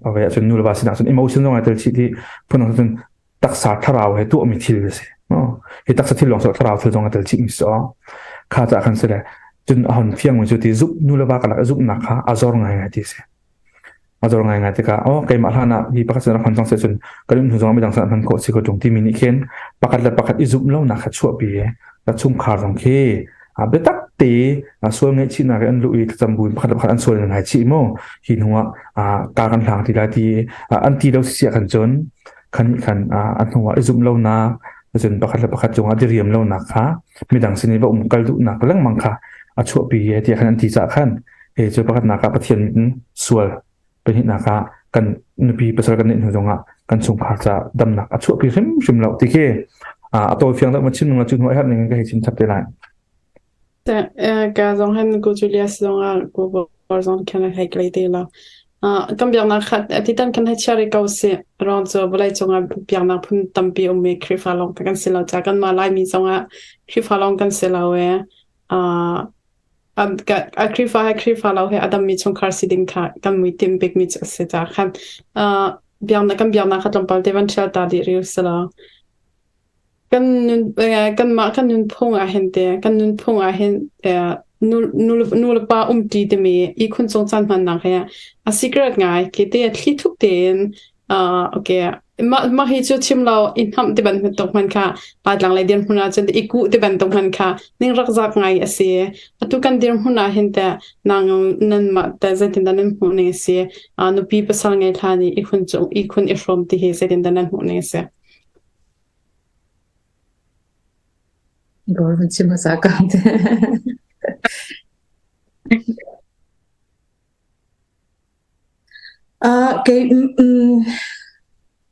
a ve ahcun nu le va sinak cun emotion zong ai tel chih ti phun cun taksa thlarau he tuahmi thil a si hi taksa thil lawng so thlarau thil zong ai tel chih mi so kha ca khan si le cun a hon fiang mi cu ti zup nu le va kalak zupnak kha a zor ngai ngai ti si a zor ngai ngai tikah oh keimah hlan ah hi pakhat sin rak hman cang se cun kan hnu zong midang san hman khawh si ko tung timi nih khin pakhat le pakhat i zumh lonak kha chuahpi ka chungkhar zong khi. Biatak te sual ngaihchihnak in an luh i thlacam bu in pakhat le pakhat an sual in ngaichih mu. Hi hnu ah ka kan hlang ti lai ti an ti lo si khan cun khan khan a hnu ah i zumh lonak cun pakhat le pakhat cungah diriam lonak kha midang sin i va um kal duhnak lengmang kha a chuahpi tiah khan an ti cah khan he cu pakhatnak ah Pathian in sual pahnihnak ah kan nupi pasal kan neih hnu zongah kan chungkhar ca damnak a chuahpi hrimhrim lo ti khi a tawi fiang deuh ma chim nung la cu hnu a herh ning ka hei chim chap te lai. Ka zong hin ku Julius zong ah ku bor zong khan hei klei te la. Kan biaknak khat titan kan hei chiari ko si rong cu vawlei cungah biaknak phun tampi ummi Khrihfa lawng kan si lo ca kan mah Laimi zongah Khrihfa lawng kan si lo e. A Khrihfa he Khrihfa lo he a dammi chungkhar si ding kha kan muitim bikmi cu a si caah khan biaknak kan biaknak kha tlawmpal te van ṭhial ta dih rih usih law kan nun kanmah kan nunphung ah hin te kan nunphung ah hin nu nu le pa umṭi timi ihkhun cung caan hmannak hi a secret ngai khi te thli thup tein okay. Mah mah hi cu chim lo i hnamh ti bantuk hman kha Laitlang lei dirhmun ah cun i kuh ti bantuk hman kha ning rak zak ngai a si. Atu kan dirhmun ah hin teh nang nanmah teh zeitindah nan hmuh ning a si? Uh, nupi pasal ngei hlan i ihun cung ihkhun i hrawm ti hi zeitindah nan hmuh ning a si? Gor van chim hmasa ka. Kei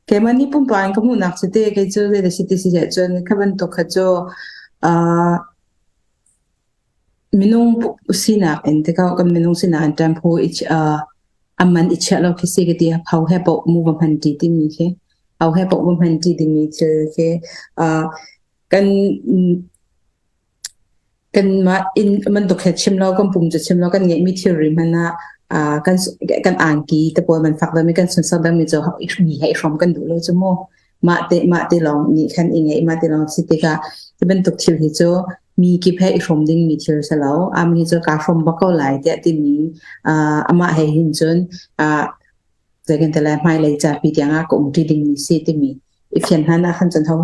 keimah nih pumpak in ka hmuhnak cu teh kei cu zei si ti si ahcun kha bantuk kha cu minung sinak in tikah kan minung sinak in ṭanphu i a man i chiah lo khi si ka ti. Ho he paoh mu va hman ṭi timi khi ho he paoh va hman ṭi dingmi thil khi kan Kanmah inn bantuk he chim lo, kan pum cu chim lo, kan ngeihmi thilri hmanh ah kan kan angki te pawl man fak deuhmi kan sunsak deuhmi cu mi he i hrawm kan duh lo cu mu. Mah te mah te lawng nih khan i ngeih, mah te lawng si tikah hi bantuk thil hi cu mi kip he i hrawm dingmi thil si lo. Ami hi cu kaa hrawm bak ko lai tiah timi amah he hin cun zei kan ti lai hmailei capi tiang ah ka umṭi dingmi si timi i fian hlan ah khan cun ho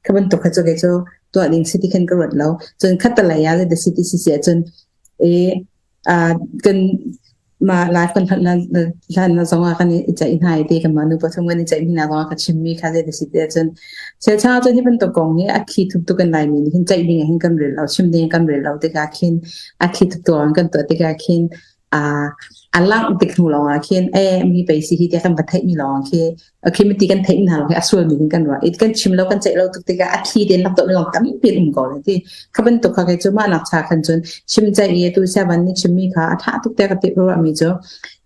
kha bantuk kha cu kei cu tuah ding si ti khan ka ruat lo. Cun khattelei ah the city si si ahcun i kan ma life kan hlan hlan na zong ah kan i ceih hna i ti kan mah nu pathum kan i ceih hna zong ah ka chimmi kha zei si ti ahcun cheuchang ahcun hi bantuk kong hi a khi thup tuk kan Laimi nih hin ceih ding ah hin kan rel lo chim ding kan rel lo tikah khin a khi thup tu kan tuah tikah khin a langh tik hnu lawngah khin e mi pei si hi tiah kan va theih mi lawng khi khi miti kan theih hna lawng hi a sual mi kan ruah i kan chim lo kan ceih lo tuk tikah a thli ten lak mi lawng tampi um ko le ti kha bantuk kha kei cu mah nak cha khan cun chim ceih i tu sia van nih chim mi kha a tha tuk te ka ti ruah mi cu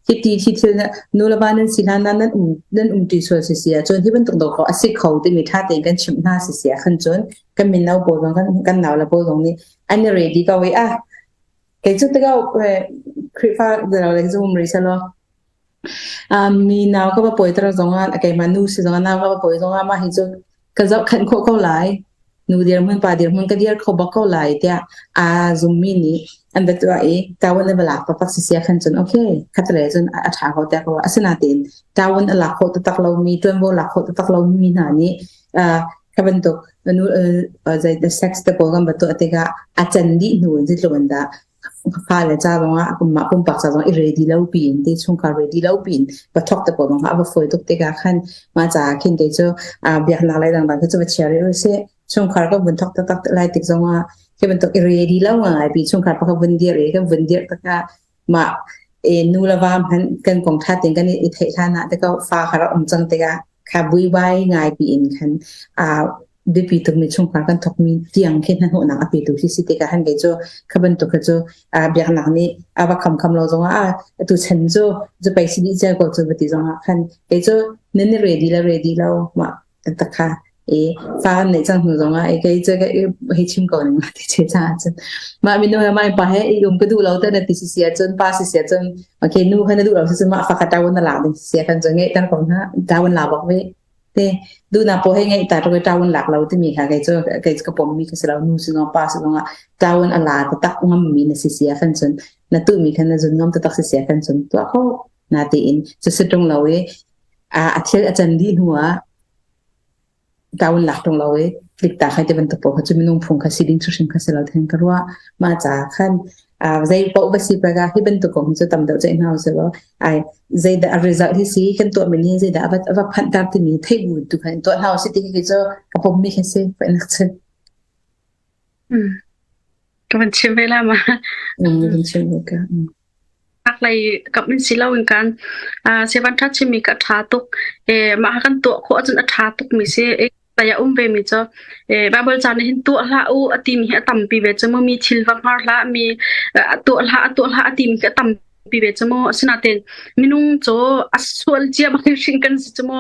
hi ti thi thil nu le va nan si hlan nan um nan um ti sual si si ah cun hi bantuk do ko a si kho timi tha tein kan chimh hna si si ah khan cun kan min no pawl zong kan kan nau le pawl zong nih an i ready ko i ah Kei cu tikah Khrihfa le zum rih selaw mi nau ka va pawiter zongah keimah nu si zongah nau ka va pawi zongah mah hi cu ka zohkhenh khawh ko lai. Nu dirhmun pa dirhmun ka dir kho bak ko lai tiah aa zummi nih an va tuah i tawon an va lak taktak si sia khan cun okay khatlei cun a ṭha ko tiah ka ruah. Asinain tawon a lak khawh taktak lomi ṭuanvo lak khawh taktak lomi hna nih kha bantuk nu zei sex te pawl kan va tuah tikah a can dih hnu in zeitluk in dah fale ca zongah mah pumpak ca zong i ready lo piin te chungkhar ready lo piin va thok te pawl zong a va fawi tuk tikah khan mah caah khin kei cu biaknak lei dangdang khi cu va chia rih usih chungkhar kan vun thok taktak lai tik zongah khi bantuk i ready lo ngai pi chungkhar pakhat vun dir i kan vun dir takah mah e nu le va hmanh kan kong ṭha tein kan i theih hlan ah te ko fa kha rak um cang tikah kha buibai ngai piin khan aa biapi tukmi chungkhar kan thokmi tiang khi hnahnawhnak a petu khi si tikah han kei cu kha bantuk kha cu biaknak nih a va kham kham lo zongah a atu chan cu cu pei si dih cia ko cu va ti zongah khan kei cu nan i ready le ready lo mah taktak kha i fa kan neih cang hnu zongah i kei cu hei chim ko ning ti che cha cun mah minu he mai pa he i um ka duh lo te na ti si sia cun pa si sia cun okay nu kha na duh lo si cun mah fa kha tawon na lak ding si sia kan cu ngeih tar ko na tawon la bak ve te du na po he ngeih ta to tawon lak lo ti mi kha kei cu kei ka pom mi ka si lo nu si zong pa si zong ah tawon a la ta tak ngam mi na si sia kan cun na tu mi kha na zun ngam ta tak si sia kan cun tuah kho na ti in cu si tung lo i a thil a can dih hnu ah. Tawun lak tung lo i tlik ta khai te bantuk paoh kha cu minung phung kha si ding hrim kha si lo then ka ruah. Mah ca khan zei paoh va si pega hi bantuk kong cu tam deuh ceih hna usih law ai zeidah a result hi si kan tuah mi nih zeidah a va a va phanh tar timi theih bu tu khan tuah hna usih ti khi cu ka pom mi khi si nak cun. Ka van chim ve la ma. Van chim ve ka. Lei kap in si lo in kan sevan tha chimi ka tha tuk e mah kan tuah khawh ahcun a tha tuk mi si e taya um ve mi cu e Bible caan hin tuah hlah u a ti mi hi a tampi ve cu mu mi thil va hngar hlah mi tuah hlah a tuah hlah a ti mi hi a tampi ve cu mu asinain minung cu a sual cia bak in hrin kan si cu mu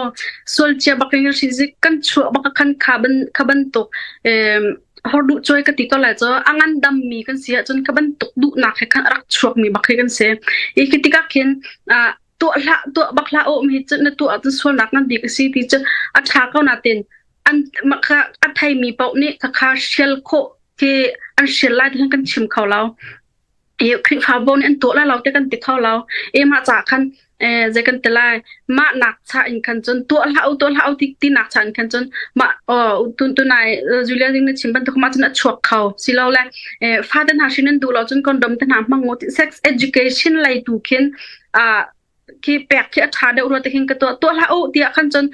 sual cia bak in hrin si kan chuah bak khan kha ban kha bantuk horduh cuai ka ti ko lai cu a ngandam mi kan si ahcun kha bantuk duhnak he khan a rak chuak mi bak hi kan si. I khi tikah khin tuah hlah tuah bak hlah um hi cu na tuah ahcun sualnak ngan bik a si ti cu a ṭha ko natin an kha a thei mi paoh nih kha kha hrial khawh khi an hrial lai ti khan kan chim kho lo. I Khrihfabu nih an tuah lai lo ti kan ti kho lo. I mah ca khan eh, zei kan ti lai mah nak cha in khan cun tuah hlah u tuah hlah u ti ti nak cha in khan cun mah oh tun tunai Julia ding na chim bantuk mah cun a chuak kho silo le eh, fa te hna hrin an duh lo cun condom te hna hmang u sex education lei tu khin ah khi pek khi a ṭha deuh rua te khin ka tuah tuah hlah u tiah khan cun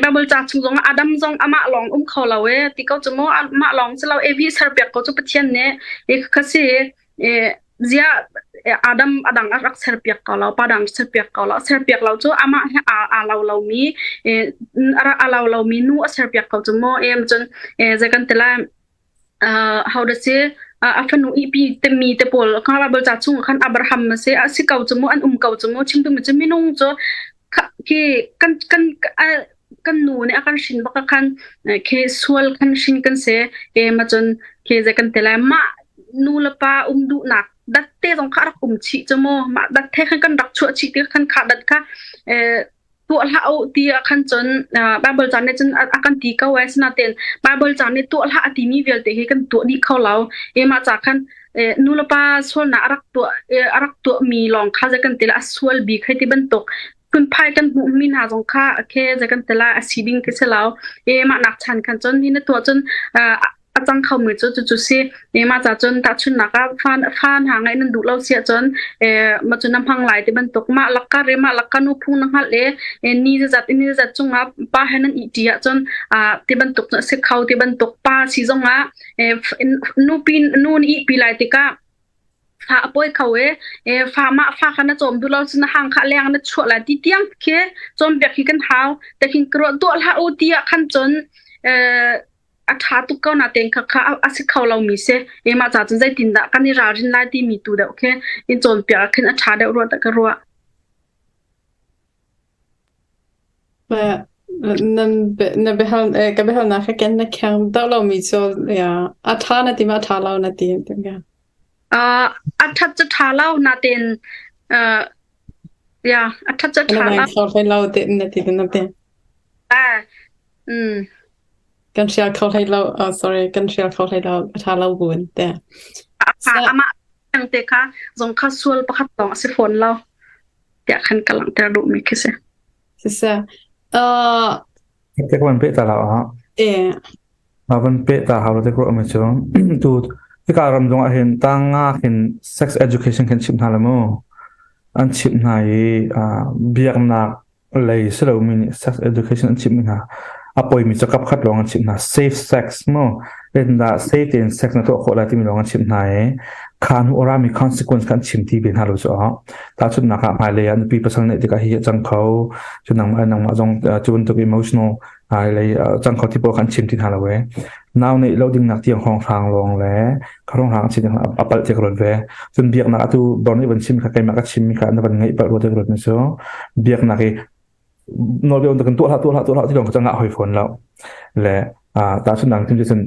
Bible ca chung zong Adam zong amah lawng um kho lo e ti ko cu mu amah lawng si lo Evi ser piak ko cu Pathian nih e kha si e zia Adam adang a rak ser piak ko lo pa dang ser piak ko lo ser piak lo cu amah he a a lo lo mi e a lo lo mi nu a ser piak ko cu mu em cun e zei kan ti lai how to say a fanu ipi temi te pawl kha Bible ca chung khan Abraham a si a si ko cu mu an um ko cu mu chim tu mi cu minung cu khi kan kan kan nu nih a kan hrin bak khan khi sual kan hrin kan se e ma cun khi ze kan te lai mah nu le pa um duhnak dat te zong kha rak um chih cu mu mah dat the khan kan rak chuah chih ti khan kha dat kha tuah hlah u ti ah khan cun Bible caan nih cun a kan ti ko ai sinain Bible caan nih tuah hlah a timi vialte hi kan tuah dih kho lo. Mah ca khan nu le pa sualnak a rak tuah a rak tuahmi lawng kha zei kan ti la a sual bik hei ti bantuk phunphai kan hmuhmi hna zong kha okay zei kan ti la a si ding khi si lo. Mah nak chan khan cun hi na tuah cun a cang khomi cu cucu si. Mah ca cun tahchunhnak ah fa fa hna ngeih nan duh lo si ahcun mah cu na hmang lai ti bantuk mah lakka re mah lakka nu phung na hngalh i ni zat ni zat cungah pa he nan ihṭi ahcun ti bantuk cu a si kho ti bantuk pa si zongah nupi nu na ihpi lai tikah fa a pawi kho i fa mah fa kha na cawm duh lo cun na hang kha leng na chuah lai ti tiang khi cawnpiak hi kan hau. Takhin ka ruah tuah hlah u ti ah khan cun a ṭha tuk ko natein kha kha a si kho lomi si. Mah ca cun zeitindah kan i ralrin lai timi tu deuh khi in cawnpiak ah khin a ṭha deuh rua dah ka ruah. Nan na biahal ka biahalnak kha ken na kheng deuh lomi cu ya a ṭha na ti ma a ṭha lo na ti Uh, a ṭhat cu ṭha lo natein uh, ya a ṭhat cu ṭha lo. Na lo te na ti na ti. Ah, mm. Kan hrial kho hlei lo. Oh, sorry, kan hrial kho hlei lo. A ṭha lo buin te. Amah te kha zong kha sual pakhat lawng a si fawn lo. Tiah khan ka langhter duhmi khi si. Siseh. Uh, Te kan pe ta la ah. Eh. Ma van pe ta hau te ko ame chu. Tu tika ram zong ah hin tang nga khin sex education khin chim hna la mu. An chim hna i biaknak lei si lomi nih sex education an chimhmi hna a poimi cu kap khat lawng an chimh hna safe sex mu zeitindah safe tein sex na tuah khawh lai timi lawng an chimh hna i kha hnu orami consequence kha an chim ti ve hna lo cu tahchunhnak ah hmailei ah nupi pasal neih tikah hi a cang kho cu nangmah nangmah zong cu bantuk emotional lei cang kho ti pawl kha an chim ti hna lo e nau neih lo ding nak tiang hrawng hrang lawng le kha hrawng hrang chin a palh tiak ruat ve cun biaknak atu dor nih van chim kha keimah ka chim mi kha na van ngaih palh ruat ruat ni cu biaknak i nawlbia un kan tuah hlah tuah hlah tuah hlah ti lawng ka ngah hoi fawn lo le ta chun nang tim cun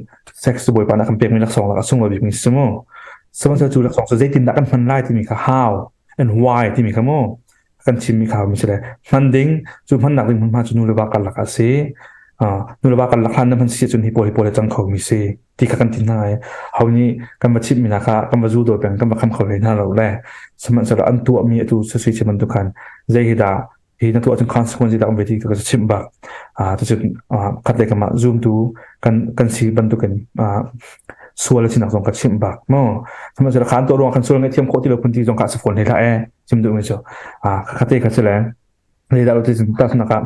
sex cu bawipa na kan pek mi laksawng lak a sunglawi bik mi si mu sihmanhsehlaw cu laksawng cu zeitindah kan hman lai timi kha how and why timi kha mu kan chimmi kha mi si le hman ding cu hmannak ding hmunhma cu nu le va karlak ah si nu le va karlak hlan na hman si cun hi pawl hi pawl cang kho mi si ti kha kan ti hna i ho nih kan va chimh mi hna kha kan va zu dawi peng kan va kham kho hlei hna lo le sihmanhsehlaw an tuah mi atu sui chi bantuk khan zei hi dah. Hi na tuah cun consequence dah um ve ti ka chimh bak. Cucu khat le kam ah zoom tu kan kan si bantukin sual a sinak zong ka chimh bak mu. Sihmanhsehlaw khan tuah ruang kan sual ngaihthiam khawh ti lo phun ti zong ka si fawn hlei hlah e. Chim duh mi cu. Khate kha si le Zeidah ti cun nak ah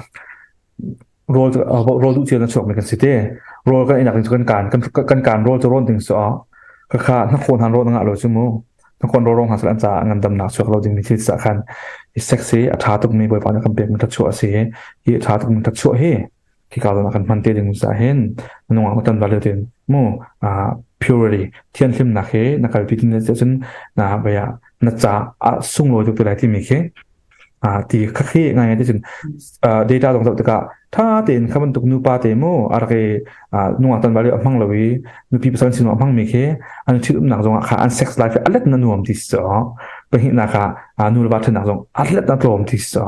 rawl rawl duh cio na chuak mi kan si te. Rawl kan inak ding cu kan kaan kan kan kaan rawl cu rawn ding cu ah khakha hnakhawn han rawn ngah lo cu mu. Hnakhawn rawl rong hna an caah ngandamnak chuak lo ding mi thil ca khan i sex hi a ṭha tuk mi Bawipa nih kan pek mi thluachuah a si. Hi a ṭha tuk mi thluachuah hi khika zawn ah kan hman te ding caah hin nungak na tan lio tin mu purity thianhlimnak hi na kalpi tin cun na baya na ca a sunglawi tuk te lai timi khi ti kha khi ngai ngai te cun data zong zoh tikah tha tein kha bantuk nupa te mu a rak i nungak tan value a hmang lo i nupi pasal sin a hmang mi khi an thil umnak zong ah kha an sex life a let na nuam ti si pahnihnak ah nu le va thennak zong a let na tlawm ti si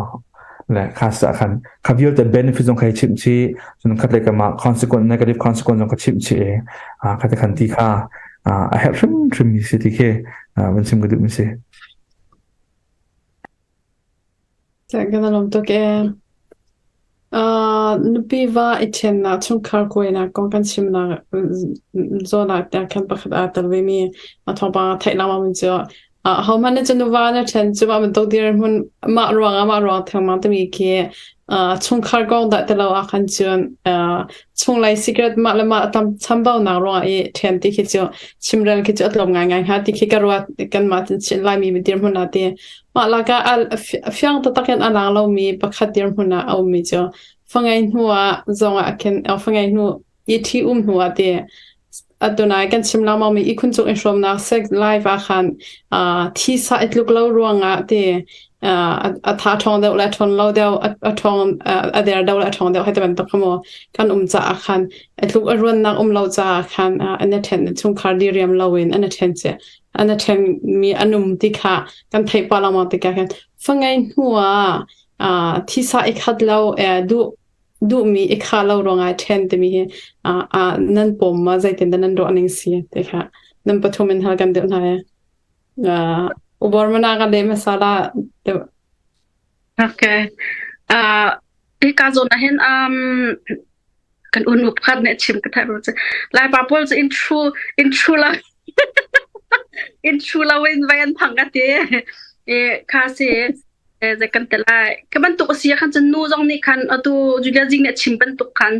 le kha sa khan kha vialte benefit zong khai chimh chi cun khat le kama consequence negative consequence zong ka chimh chi kha te khan ti kha a herh hrim hrim mi si ti khi van chim ka duh mi si. Kan lawm tuk ee. Nupi va i ṭhennak chungkhar kuainak kong kan chimnak zawn ah tiang khan pakhat aa tel vemi thawngpang a theih lengmang mi cu ahohmanh nih cun nuva na ṭhen cu mah bantuk dirhmun mah ruangah mah ruang thengmang timi khi chungkhar kong dah ti lo ah khan cun chunglei secret mah le mah tam chambaunak ruangah i ṭhen ti khi cu chimrel khi cu a tlawm ngaingai hnga ti khi ka ruat kanmah Laimi dirhmun ah ti Mah lakah a fiang taktak in a lang lomi pakhat dirhmun ah a ummi cu fangei hnu ah zong ah khin fangei hnu i ṭhi-um hnu ah ti atunai kan chim lengmangmi ihkhun cung i hrawmnak sex life ah khan thisa i tluk lo ruangah ti a tha ṭhawng deuh le ṭhawn lo deuh a ṭhawng a der deuh le a ṭhawng deuh hei ti bantuk kha mu kan um caah khan a tluk a ruannak um lo caah khan an i ṭhen chungkhar diriam loin an i ṭhen cia an a ṭhenmi an um ti kha kan theih pah lengmang tikah khin fangei hnu ah thisa i khat lo duh duhmi i khah lo ruangah ṭhen timi hi nan pawm ma zeitin dah nan ruah ning si ti kha nan pathum in hal kan deuh hna e ubor mana ka le masala Okay. Uh, hika zawn ah hin um, kan unu pakhat nih a chim ka theih cu Laipa pawl cu in true in true lo in true lo in vai an thang ka ti e kha si e ze kan te lai ka bantuk a si khan cun nu zong nih khan atu Julia Jing nih a chim bantuk khan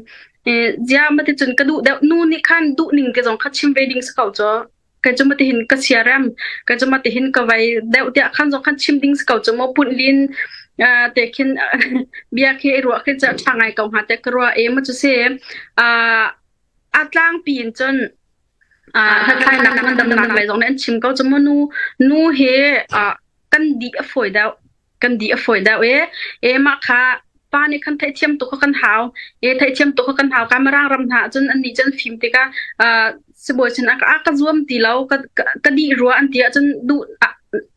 e zia mati cun ka duh deuh nu nih khan duh ning ke zong kha chim ve ding si ko cho Kei cu matihin ka siarem, kei cu matihin ka vai deuh tiah khan zong khan chim ding si ko cu maw punh lin te khin bia khi i ruah khi cu a ṭha ngai ko hnga te ka ruah e ma cu si a tlangpi in cun hlathlainak ngandamnak lei zong nih an chim ko cu maw nu nu hi kan di a fawi deuh kan di a fawi deuh e e mah kha pa nih khan theihthiam tuk kha kan hau e theihthiam tuk kha kan hau ka mirang ram hna cun an nih cun fim tikah sibawi sin a ka zuam ti lo ka ka dih rua an ti ahcun duh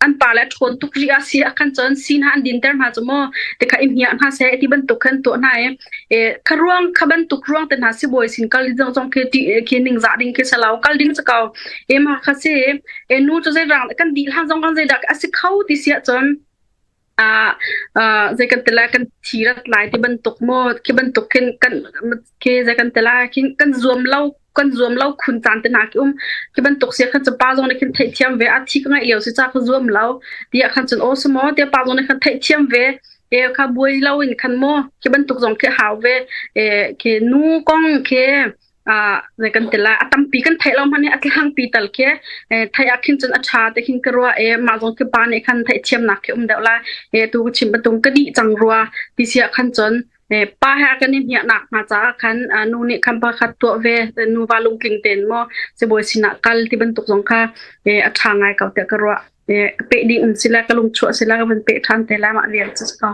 an pa le ṭhawn tuk rih a si ah khan cun si hna an dinter hna cu maw tikha i hmiah hna seh ti bantuk khan tuah hna e e kha ruang kha bantuk ruang te hna sibawi sin kal zong zong khi ti khi ningzah ding khi salo kal ding cu ko e ma kha si e nu cu zei rang kan dih hlan zong kan zei dah a si kho ti si ahcun a zei kan tila kan thi rat lai ti bantuk maw khi bantuk khin kan khi zei kan tila khin kan zuam lo kan zuam lo khun caan te hna ki um khi bantuk sia khan cu pa zong nih khin theihthiam ve a thi ka ngaih lio si ca ka zuam lo tiah khan cun aw si maw tiah pa zong nih khan theihthiam ve e kha buai lo in khan maw khi bantuk zong khi hau ve e khi nu kong khi zei kan ti lai a tampi kan theih lo hmanh hi a tlangpi tal khi theih ah khin cun a ṭha te khin ka ruah e mah zong khi pa nih khan theihthiamnak khi um deuh lai e tu ka chim bantuk ka dih cang rua ti si ah khan cun pa he kan i hniahnak hnga caah khan nu nih khan pa khat tuah ve nuva lungtling tein maw sibawi sinah kal ti bantuk zong kha a ṭha ngai ko tiah ka ruah ka peh ding um sila ka lung chuah sila ka van peh ṭhan te lai mah vial cu ko.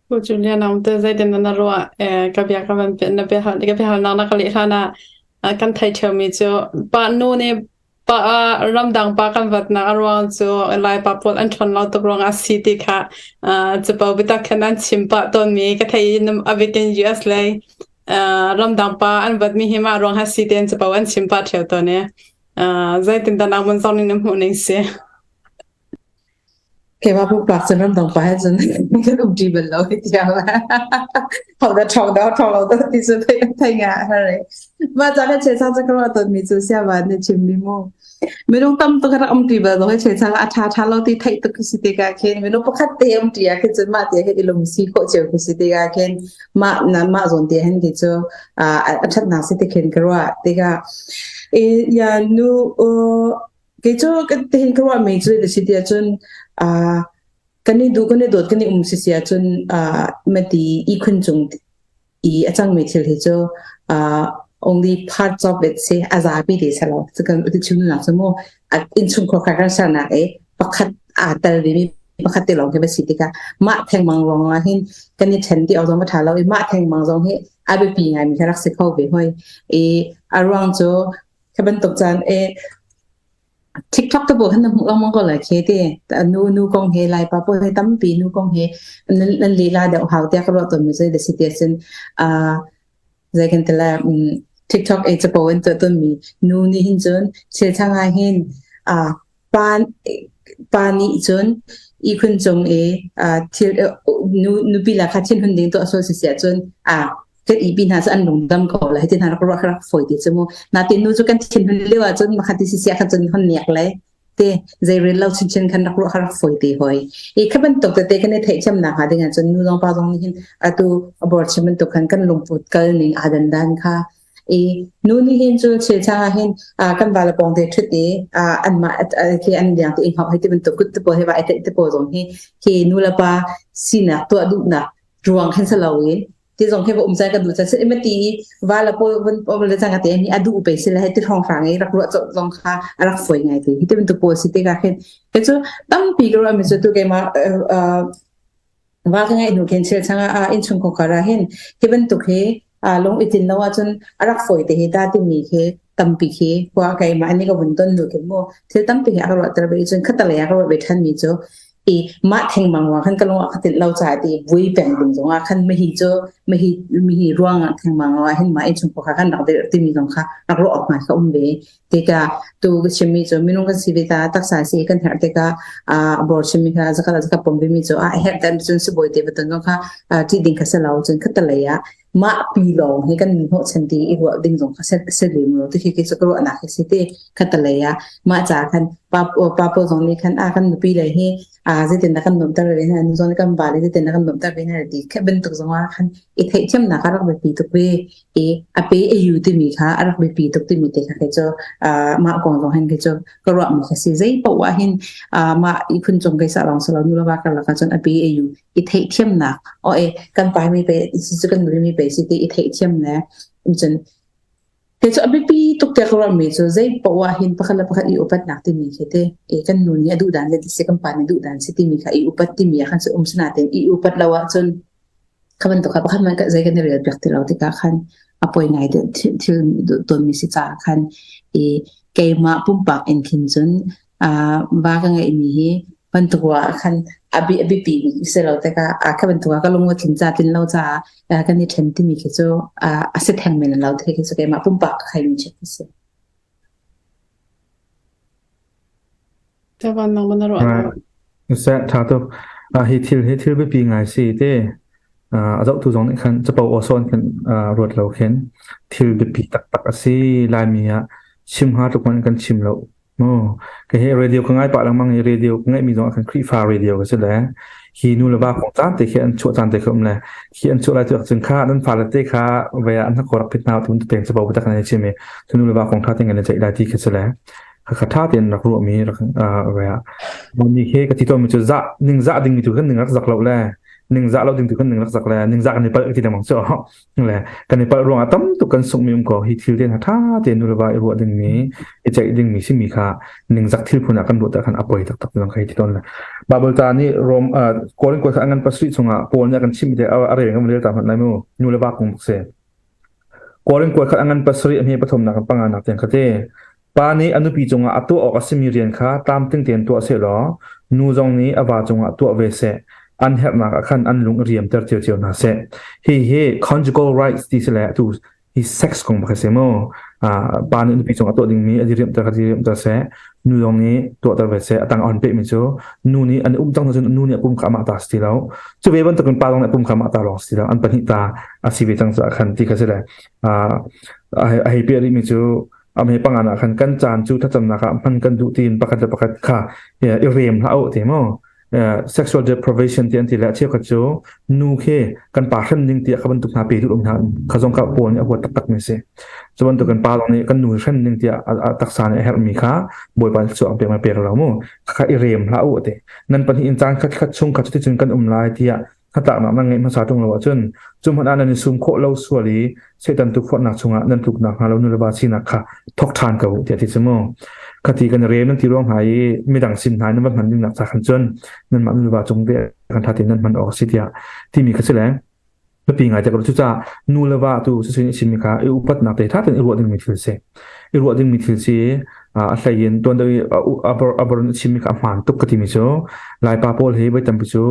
Pu Julian te zeitin na ruah ka bia ka van na bia ka biahalnak na ka leh hlan ah kan thei ṭheumi cu pa nu nih pa ramdang pa kan vatnak a ruang cu Lai pa pawl an ṭhawn lo tuk ruangah si ti kha capo biatak khan an chim pah tawnmi ka thei a bikin US lei ramdang pa an vatmi hi mah ruang ha si tein capo an chim pah ṭheo tawn i zeitin dah nangman zong nih na hmuh ning si? Keimah pumpak cun ramdang pa he cun kan um ṭi bal lo tiang Ho dah ṭhawng dah ṭhawng lo dah ti cu thei thei nga har Mah caan ah chechang cu ka ruah tawnmi cu siava nih chimmi mu. Minung tam tuk rak um ṭi bal lo hi chechang a ṭha ṭha lo ti theih tuk khi si tikah khin minung pakhat te um ṭi ah khin cun mah te hin i lungsi khawh cio khi si tikah khin mah na mah zawn te hin khi cu a ṭhatnak si ti khin ka ruah tikah i ya nu kei cu tihin ka ruahmi cu ti si tiah cun kan i duh kan i dawt kan i um si si ahcun mati ihkhun cung i a cangmi thil hi cu only parts of it si a zapi te si lo cu kan ti chim nak cu mu innchungkhar kha kan sernak i pakhat aa tel vemi pakhat te lawng khi va si tikah mah thengmang ruang ah hin kan i ṭhen ti awk zong va ṭha lo i mah thengmang zong hi a biapi ngaimi kha rak si kho ve hoi i a ruang cu Khi bantuk caan i TikTok te pawl khan na hmuh lengmang ko lai khi ti. Nu nu kong he Laipa pawl he tampi nu kong he nan nan lila deuh hau tiah ka ruah tawnmi cu da si ti ahcun uh, zei kan ti lai um, TikTok e capo in tuah tawnmi nu nih hin cun thil tha ngai hin uh, pa pa nih cun ihkhun cung i uh, thil nu nupi la kha thinhun ding tuah sual si si ahcun uh, kan ipi hna cu an lungdam ko lai ti hna rak ruah rak fawi ti cu mu natin nu cu kan thinhun lio ahcun makhat ti si sia khan cun hon niak le te zei rel lo chinchin khan rak ruah rak fawi te hoi i kha bantuk tete kan i theih thiam nak hnga ding ahcun nu zong pa zong nih hin atu abor chim bantuk khan kan lungput kal ning aa dan dan kha i nu nih hin cu chil chang ah hin kan vala pong te thut i an mah khi an liang te i hngau hei ti bantuk kut te pawl he va ai te pawl zong hi khi nu le pa sinak tuah duhnak ruang khan sa lo in ti zong khi va um cai ka duh cai se ma ti va la po vun po le chang te ni adu pe se le ti thong rang i rak ruah chok zong kha rak foi ngai te hi ti bantuk pawl si te ka khin ke chu tampi ka ruah mi chu tu ke ma wa ka ngai nu khin chil changa a in chung ko kara hin hi bantuk hi a lung itin lo ahcun a rak foi te hi ta ti mi khi tampi khi khua keimah nih ka vun ton nu khi mu thil tampi hi a ka ruahter ve cun khatalei a ka ruah ve ṭhan mi cu i mah thengmang ruang khan ka lung ah ka tinh lo caah ti vui peng ding zong ah khan mihi cu mihi mihi ruang ah thengmang ruang ah hin mah innchung kha khan rak dirh timi zong kha rak ruah awk ngai ka um ve tikah tu ka chimmi cu minung kan si ve ta taksa si kan herh tikah a bor chimmi kha zakal zakal pom ve mi cu a herh dan cun sibawi te batun zong kha ṭih ding kha si lo cun khatalei ah mah pi lawng hi kan hnawhchan ti i ruah ding zong kha se lem lo ti khi khi cu ka ruahnak hi si ti khatalei ah mah ca khan pa pa pawl zong nih khan a kan nupi le hi a zeitin dah kan nuamter ve hna nu zong nih kan va le zeitin dah kan nuamter ve hna ti kha bantuk zong ah khan i theihthiamnak a rak biapi tuk ve i a pe a yu timi kha a rak biapi tuk timi te kha kei cu mah kong zong hin kei cu ka ruahmi kha si zei paoh ah hin mah ihkhun cung kei sa lawng si lo nu le va karlak ah cun a pe a yu i theihthiamnak o e kan pai mi pe si cu kan nui mi pe si ti i theihthiam le cun te cu a biapi tuk te ka ruahmi cu zei poah ah hin pakhat le pakhat i upatnak timi khi te e kan nu nih a duh dan le si kan pa nih duh dan si timi kha i upat timi ah khan cu um sina tein i upat lo ahcun kha bantuk kha pakhat man zei kan i rel piak ti lo tikah khan a poi ngai thil tawnmi si caah khan i keimah pumpak in khin cun va ka ngeihmi hi bantuk ah khan a bi a biapi bik si lo tikah a kha bantuk ah ka lung a tlin ca tlin lo caah kan i ṭhen timi khi cu a si theng men lo ti khi cu keimah pumpak ka khaimi chek a si. Tavan nang mana ro. Seh ṭha tuk. Hi thil hi thil biapi ngai si te. A zohtu zong nih khan capo aw sawn khan ruat lo khin thil biapi taktak a si. Laimi ah chim hnga tluk hmanh kan chim lo. Mu ka hi radio ka ngai pah lengmang i radio ka ngaihmi zong ah khan Khrihfa radio ka si le hi nu le va kong caan te khi an chuah caan te khi um le khi an chuah lai tu ahcun kha nan fale te kha ve ah an hnakhaw rak phit hna tu peng capo biatak an i chim i cu nu le va kong ṭha tein kan i ceih lai ti khi si le kha ṭha tein rak ruahmi rak ve ah mi khi ka ti tawnmi cu zah ning zah dingmi tu kan ning rak zak lo le ning zah lo ding tu kan ning rak zak le ning zah kan i palh ti lengmang cu le kan i palh ruangah tam tuk kan sunghmi um ko hi thil te hna ṭha tein nu le va i ruah dingmi i ceih dingmi simi kha ningzak thil phun ah kan ruah khan a poi taktak zong kha hi ti tawn le Bible ta nih Rom Korin kuat kha ngan pasarih chungah Paul nih a kan chimh te a rel ngam rel ta hmanh lai mu nu le va kong bak si Korin kuat khat a ngan pasarih a hme pathumnak in panganak tiang kha te Pa nih a nupi cungah a tuah awk a simi rian kha tlamtling tein tuah sehlaw nu zong nih a va cungah tuah ve seh. An herhnak ah khan an lung i riamter ciocio hna seh. Hihi conjugal rights ti si le atu hi sex kong bak a si mu. Pa nih nupi cungah tuah dingmi a diriamter kha diriamter seh. Nu zong nih tuahter ve seh. A tang a on pehmi cu nu nih an i um cang cun nu nih a pum kha amah ta si ti lo. Cu ve bantukin pa zong nih a pum kha amah ta lawng si ti lo. An pahnih ta a si ve cang caah khan ti kha si le a hei piah rihmi cu a hme pangan ah khan kan caan cu thlacamnak ah hman kan duh tiin pakhat le pakhat kha i rem hlah u ti mu. Sexual deprivation ti an ti le a cheukhat cu nu khi kan pa hrem ding tiah kha bantuk hna pe duh hna kha zong ka pawl nih a huat taktak mi si. Cu bantuk kan pa zong nih kan nu hrem ding tiah a taksa nih a herhmi kha Bawipa nih cu pek ma pek lo mu. Kha i rem hlah u ti. Nan pahnih in caan khat khat chung kha cuticun kan um lai tiah hnatlaknak nan ngeih hmasa ṭung lo ahcun cu hmanh ah nan i sum khawh lo sual i Satan tukforhnak chungah nan tluknak hnga lo nu le va sinak kha thawk ṭhan ko tiah ti cu mu. Khati kan rem nan ti ruang hna i midang sin hna nan va hman ding nak cha khan cun nanmah nu le va cung te kan ṭha tein nan hman awk a si tiah timi kha si le biapi ngai te ko cucaah nu le va tu cucu chimmi kha i upatnak te ṭha tein i ruah dingmi thil si. I ruah dingmi thil si a hlei in tuan deuh i a bor in a chimmi kha a hmaan tuk ka timi cu Laipa pawl hi voi tampi cu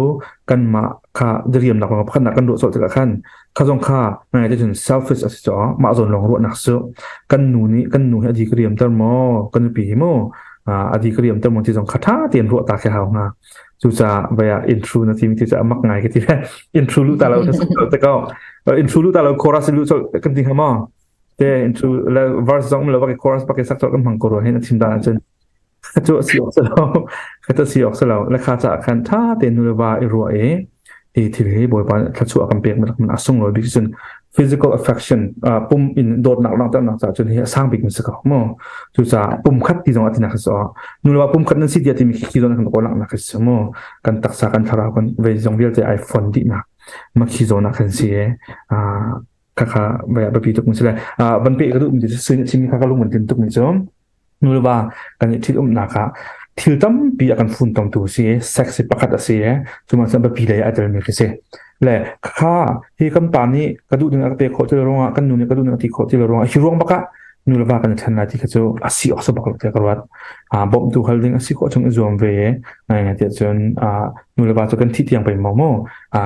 kanmah kha diriamnak lawng pakhatnak kan ruah colh tikah khan kha zong kha ngai te cun selfish a si caw mah zawn lawng ruahnak cu kan nu nih kan nu hi a di ka riamter maw kan nupi hi maw a di ka riamter maw ti zong kha ṭha tein ruah ta khi hau hnga cucaah vai ah intro na timi ti cu a mak ngai ka ti le intro lu ta lo te ko intro lu ta lo chorus lu colh kan ti hnga maw te intro le verse zong lo bak chorus bak sak cawk kan hmang ko ro hin a chim dan ahcun cu a si awk si lo kha si awk si lo le kha ca khan tha te nu le va i ruah i hi thil hi bawipa thluachuah kan pek mi a sunglawi bik cun physical affection pum in dawtnak langhternak ca cun hi a sang bik mi si ko mu cucaah pum khat ti zong a tinak si nu le va pum khat nan si tiah timi khi zawn kan ko langhnak si mu kan taksa kan thlarau kan vei zong vialte ai fon dih nak makhi zawn ah khan si khakha vai biapi tuk mi si le van pe ka duh mi cu sin chim kha ka lung an tin tuk mi cu nu le va kan i thil umnak ah thil tampi a kan fun tongtu si sex hi pakhat a si e cuma cun biapi lei a tel mi khi si le kha hi kan pa nih ka duh ding a ka pe khawh ti lo ruangah kan nu nih ka duh ding a ti khawh ti lo ruangah hi ruang bakah nu le va kan i then lai ti kha cu a si awk bak lo tiah ka ruat bawmhtu hal ding a si khawh chung i zuam ve ngai ngai tiah cun nu le va cu kan thih tiang pei maw mu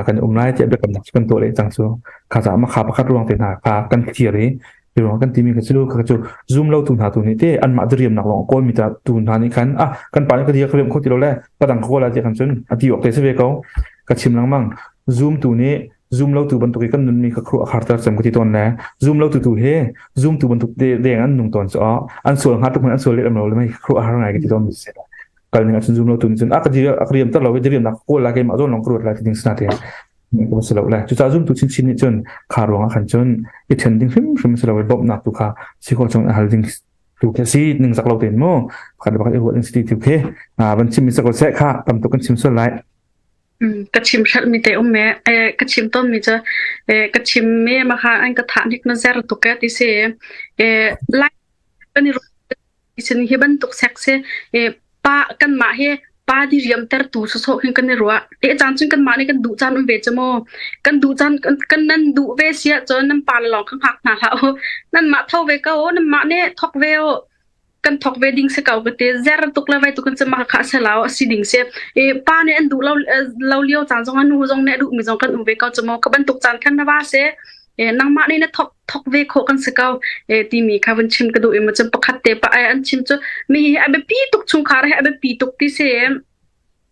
kan um lai tiah biakamnak cu kan tuah leh cang cu kha caah makha pakhat ruang te hna kha kan thlir i hi ruang kan timi kha cu kha cu zum lo tu hna tu nih te anmah diriamnak lawng kawl mi ta tu hna nih khan ah kan pa nih ka dia ka riam kho ti lo le ka dang ko la tiah khan cun a ti awk te si ve ko ka chim lengmang zoom tu nih zoom lo tu bantuk i kan nunmi kha khru a kharter cem ka ti tawn le zoom lo tu tu he zoom tu bantuk te deng an nung tawn cu an sual hnga tuk an sual let lo le mai khru a har ngai ka ti tawn mi si kal ning ahcun zoom lo tu nih cun a ka di a ka riam ter lo i diriam nak kawl la keimah zawn lawng ka ruat lai ti ding sina te ko si lo le cucaah zumtu chinchin nih cun kha ruang ah khan cun i ṭhen ding hrimhrim si lo i bawmhnak tu kha si khawh chung hal ding tu khi si ning zak lo tein mu pakhat le pakhat i ruah ding si ti tu khi van chim mi ko seh kha tam tuk kan chim sual lai Ka chim hrelh mi te um me ka chim ton mi cu ka chim me ma kha an ka thah hnik na zer tuk e ti si lai kan i Sin hi bantuk sek si pa kanmah hi pa diriamtertu sawsawh khin kan i ruah. E caan cun kanmah nih kan duh caan um ve cu mu. Kan duh caan kan nan duh ve si ahcun nan pa le lawng kha hngak hna hlah u. Nanmah tho ve ko u, nanmah nih thawk ve u. Kan thawk ve ding si ko ka ti. Zer tuk le vai tuk in cun mah kha a si lo, a si ding si. E pa nih an duh lo lo lio caan zong ah nu zong nih a duhmi zong kan um ve ko cu mu. Ka bantuk caan khan na va si. E nangmah nih na thawk thawk ve khawh kan si ko e timi kha vun chim ka duh i ma cun pakhat te pa ai an chim cu mi hi a biapi tuk chungkhar hi a biapi tuk ti si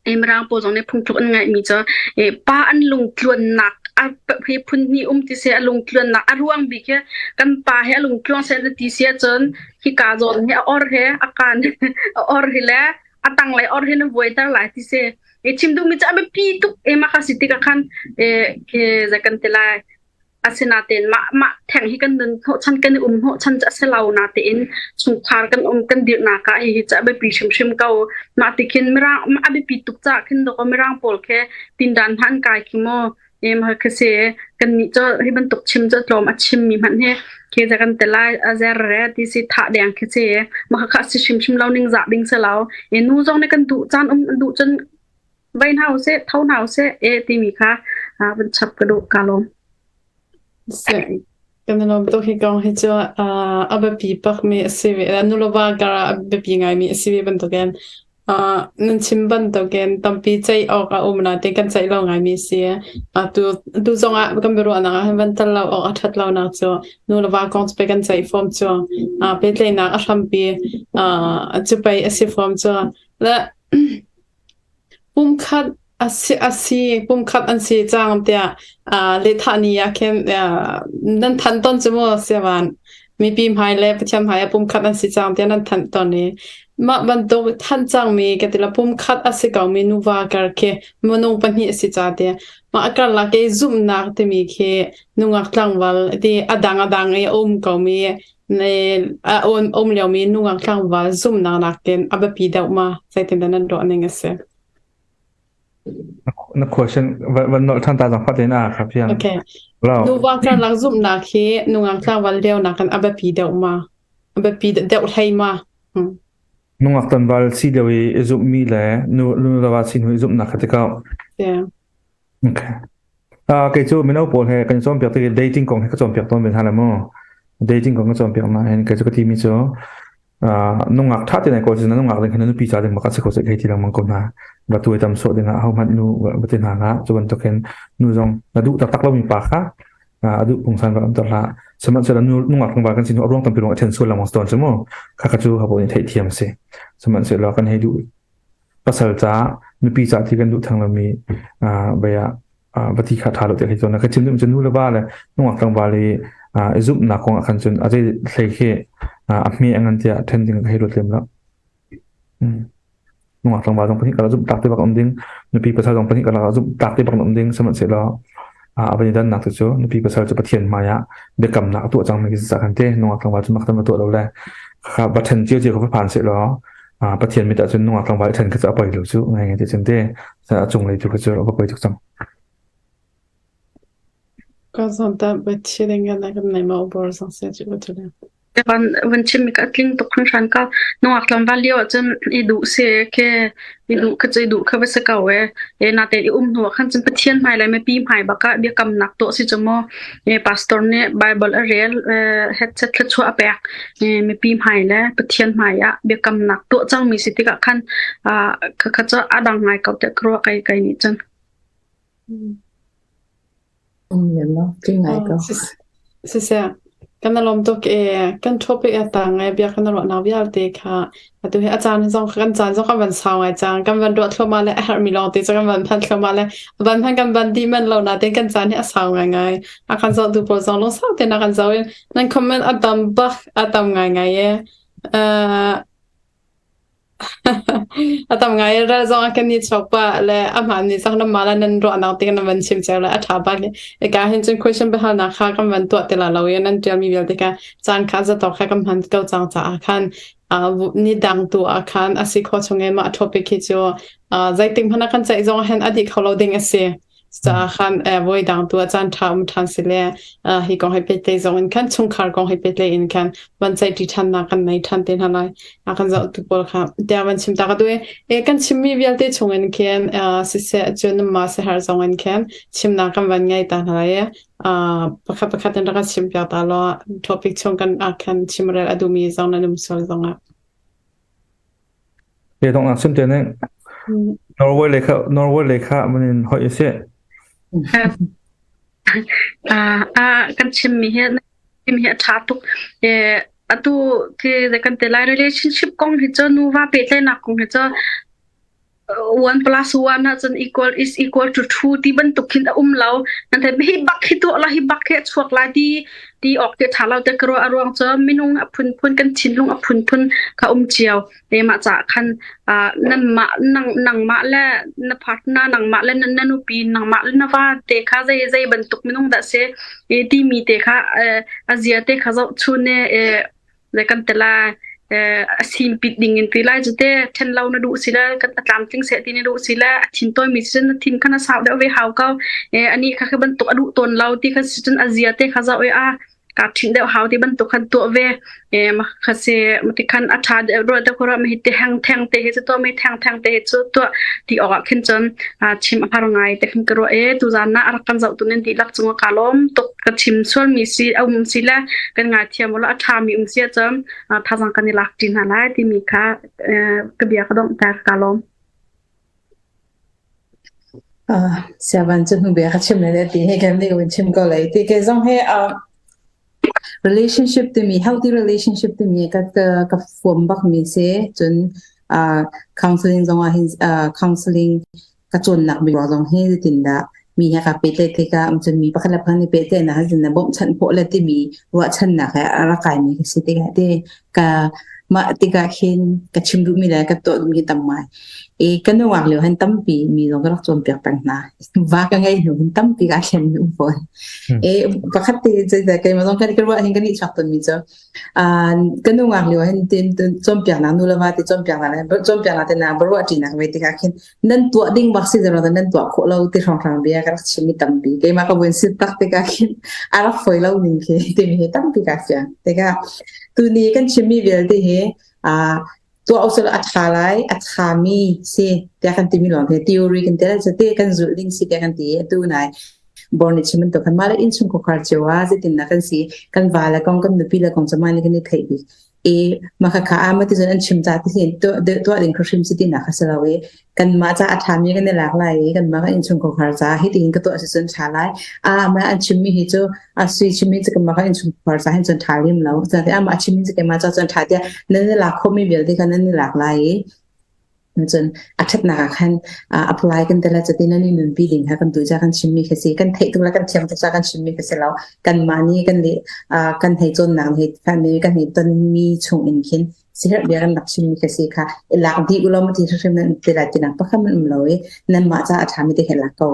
e mirang pawl zong nih phungtluk an ngaihmi cu e pa an lungtluannak a hi phun hnih um ti si a lungtluannak a ruang bik hi kan pa hi a lungtluang se na ti si ahcun hi ka zawn hi a or he a kan a or hi le a tanglei or hi na vuaiter lai ti si e chim duhmi cu a biapi tuk e mah kha si tikah khan e ke zei kan ti lai Asinain mah mah theng hi kan nun hnawhchan kan i um hnawhchan cu a si lo natein chungkhar kan um kan dirhnak ah hihi cu a biapi hrimhrim ko. Mah ti khin mirang a biapi tuk caah khin dawkaw mirang pawl khi tindan hna an kai khi mu. Em khi si kan nih cu hi bantuk chim cu tlawm a chimmi hmanh hi khi za kan ti lai a zer re ti si thah deng khi si mah kha si hrimhrim lo ning zah ding si lo. E nu zong nih kan duh caan um duh cun Vai hna usih, tho hna usih e timi kha vun chap ka duh ka lawm. Kan i lawm tuk hi kong hi cu a biapi bak mi a si ve. Nu le va kar ah a biapi ngai mi a si ve bantukin. Nan chim bantukin tampi ceih awk a um nain kan ceih lo ngaimi si. Atu tu zongah kan biaruahnak ah hin van tel lo awk a ṭhat lonak cu nu le va kong cu pei kan ceih fom cu. Pehtlaihnak a hrampi cu pei a si fom cu. Le Pumkhat a si, a si pumkhat an si cang tiah uh, lehthah ni ah khin uh, nan thanh ton cu mu siavan mipi hmai le Pathian hmai ah pumkhat an si cang tiah nan thanh ton i mah bantuk thanh cangmi ka ti la pumkhat a si komi nuva kar khi minung pahnih a si ca tiah mah a karlak i zumhnak timi khi nungak tlangval ti a dang a dang i a um komi ne a um liomi nungak tlangval zumhnak nakin a biapi deuh ma zeitindah nan ruah ning a si? Na question van nolh ṭhan ta zang fat in a kha fiang. Okay. Nuva karlak zumhnak hi nungak tlangval lio nakin a biapi deuh ma? A biapi deuh hlei ma? Hmm. Nungak tlangval si lio i i zumhmi le nu nu le va si hnu i zumhnak kha tikah. Yeah. Okay. Uh, kei cu mino pawl he kan cawnpiak tik dating kong he ka cawnpiak tawn ve hna le mu. Dating kong ka cawnpiak nain kei cu ka timi cu uh, nungak ṭha te nai ko na nungak ding khan na nupi ca ding bak a si ko hei ti lengmang ko hna. Va tuai tam sawh ding ah ahohmanh nu va ti hna hlah. Cu bantukin nu zong na duh taktak lomi pa kha a duh pungsan va um ter hlah. Sihmanhsehlaw nu nungak tlangval kan si hnu a ruang tampi ruang a ṭhen sual lengmang tawn cu mu. Kha kha cu habo nih theihthiam a si. Sihmanhsehlaw kan hei duh pasal ca nupi ca ti kan duh theng lomi vei ah va ti kha ṭha lo ti khi cun ka chim duh cu nu le va le nungak tlangval i i zumhnak kong ah khan cun a zei hlei khi a hme a ngan tiah ṭhen ding ka hei ruat lem lo. Nungak tlangval zong pahnih karlak zumh tlak te bak um ding nupi pasal zong pahnih karlak zumh tlak te bak um ding sihmanhsehlaw a van i dannak cu nupi pasal cu Pathian hmai ah biakamnak a tuah cangmi khi si khan te nungak tlangval cu mak tam a tuah lo le kha va ṭhen cio cio kha va phan sehlaw Pathian mit ahcun nungak tlangval ṭhen kha cu a poi lo cu ngai ngai ti cun te a cunglei tu kha cu a va poi tuk cang. Ka zon ta ba thi ding kan kan nei ma bor sang se chu chu le. Van van chim mi ka tling tuk hringhran ka nungak tlangval lio ahcun i duh se ke i duh kha cu i duh kha va si ko e e na te i um hnu ah khan cun Pathian hmai le mipi hmai bak ah biakamnak tuah si cu mu e pastor nih Bible a rel headset thluachuah a pek mipi hmai le Pathian hmai ah biakamnak tuah cangmi si tikah khan kha kha cu a dang ngai ko tiah ka ruah kai kai nih cun. Siseh, kan i lawm tuk i kan topic a tang i bia kan i ruahnak vialte kha atu hi a caan zong kan caan zong kan van sau ngai cang. Kan van ruah thluahmah le a herhmi lawngte cu kan van phan thluahmah le van hman kan van dih manh lo nain kan caan hi a sau ngaingai. A kan zohtu pawl zong lungsau tein a kan zoh i nan comment a tam bak a tam ngaingai i uh, A tam ngai i ral zong a kan i chuak pah le a hmaan ni cang nan mah le nan ruahnak te nan van chim cio le a ṭha bak i eka hin cun question biahalnak kha kan van tuah ti la lo i nan ṭialmi vialte kha caan kha zatawk kha kan hman ko cang caah khan ni dang tu ah khan a si khawh chung i mah topic hi cu zeitik hmanh ah kan ceih zong ah hin a dih kho lo ding a si. Caah khan voi dang tu ah caan ṭha um ṭhan si le hi kong he pehtlaih zong in khan chungkhar kong he pehtlaih in khan van ceihṭi ṭhannak kan nei ṭhan te hna lai. A kan zohtu pawl kha tiah van chim ta ka duh i kan chimmi vialte chung in khin siseh cun mah sehar zong in khin chimnak kan van ngei ta hna lai i pakhat pakhat in rak kan chim piak ta law topic chung kan ah khan chimrel a duhmi zong nan um sual zong ah. Ke dong nak sim te ne Norway le kha Norway le kha manin hoi se. Ah kan chim mi hi chim hi a tha tuk eh atu khi kan te lai relationship kong hi cho nu va pe tle nak kong hi cho 1 plus 1 ahcun equal is equal to 2 ti bantuk khin a um lo. Nan thei hi bak hi tuah la hi bak hi a chuak lai ti ti awk te tha lo te ka ruah a ruang cu minung a phunphun kan thinlung a phunphun kha um cio. Te mah ca khan nanmah nang nangmah le na partner nangmah le na nupi nangmah le na va te kha zei zei bantuk minung dah si timi te kha a zia te kha zoh chun e le kan te lai a sim pit ding in ti lai cu te then lo na duh si le kan a tlamtling seh ti na duh si le a thin tawi mi cun na thin khan a sau deuh ve hau ko ani kha kha bantuk a duh tawn lo ti kha si cun a zia te kha zoh i a. Ka ṭhinh deuh hau ti bantuk khan tuah ve. E ma kha si mati khan a ṭha deuh ruah deuh khura mi te heng theng te hi cu tuah mi theng theng te hi cu tuah ti awk ah khin cun chim a har ngai te khin ka ruah e tuzan na a rak kan zoh tu nan dihlak cung ah ka lawm tuk ka chim sual mi si a um si le kan ngai thiam ula a ṭha mi um si ahcun thazang kan i lak ṭi hna lai timi kha ka bia ka dongh ter ka lawm. Siavan cu hnu bia ka chim le ti he kan nih kan chim ko lai ti ke zong he relationship timi healthy relationship timi ka ka fuam bak mi si cun counseling zong ah hin counseling ka cawnnak mi zong hi zeitindah mi he ka pehtlaih tikah cun mi pakhat le pakhat nih pehtlaihnak zeitindah bawmhchanh khawh le timi ruahchannak he a rak kaimi ka si tikah te ka mah tikah khin ka chim duhmi le ka tuah duhmi tam ngai. I ka nungak lio hin tampi mi zong ka rak cawnpiak peng hna. Va ka ngei hnu hin tampi ka thlen um fawn. E pakhat te zeidah keimah zong kan ka ruah hin kan i chuak tawnmi cu Ka nungak lio hin tin cawnpiaknak nu le va ti cawnpiaknak le cawnpiaknak te na ruah ṭinak ve tikah khin nan tuah ding bak si zero nan tuah khawh lo ti hrawnghrang bia ka rak chim mi tampi keimah ka vun sit tak tikah khin a rak foi lo ning khi timi hi tampi ka fiang tikah tuni kan chimmi vialte hi tuah usila a ṭha lai a ṭhami si tiah kan timi lawng hi theory kan ti te kan zulh ding si tiah kan ti atu nai born ni chim bantuk kan mah le innchungkhar cio ah zeitindah kan si kan va le kong kan nupi le kong cu mah nih kan i theih bik i mah kha a ma ti cun an chim ca ti hin tuah ding hrim si tinak kha si lo i kanmah ca a ṭhami kan i lak lai i kanmah kan innchungkhar ca hi tihin ka tuah si cun ṭha lai a mah an chimmi hi cu a sui chimmi cu kanmah kan innchungkhar ca hin cun ṭha lim lo cun amah chimmi cu keimah ca cun ṭha tiah nan i lak khawhmi vialte kha nan i lak lai i cun a ṭhatnak ah khan apply kan tel cuti nan i nunpi ding kha kan tu ca kan chimmi kha si kan theih tuk le kan thiam tuk ca kan chimmi kha si lo kanmah nih kan le kan hei cawnnak he kan hei tonmi chung in khin siherh bia kan rak chimmi kha si kha i lak dih ulaw ma ti hrimhrim nan ti lai tinak pakhat man um lo i nanmah ca a ṭhami te he lak ko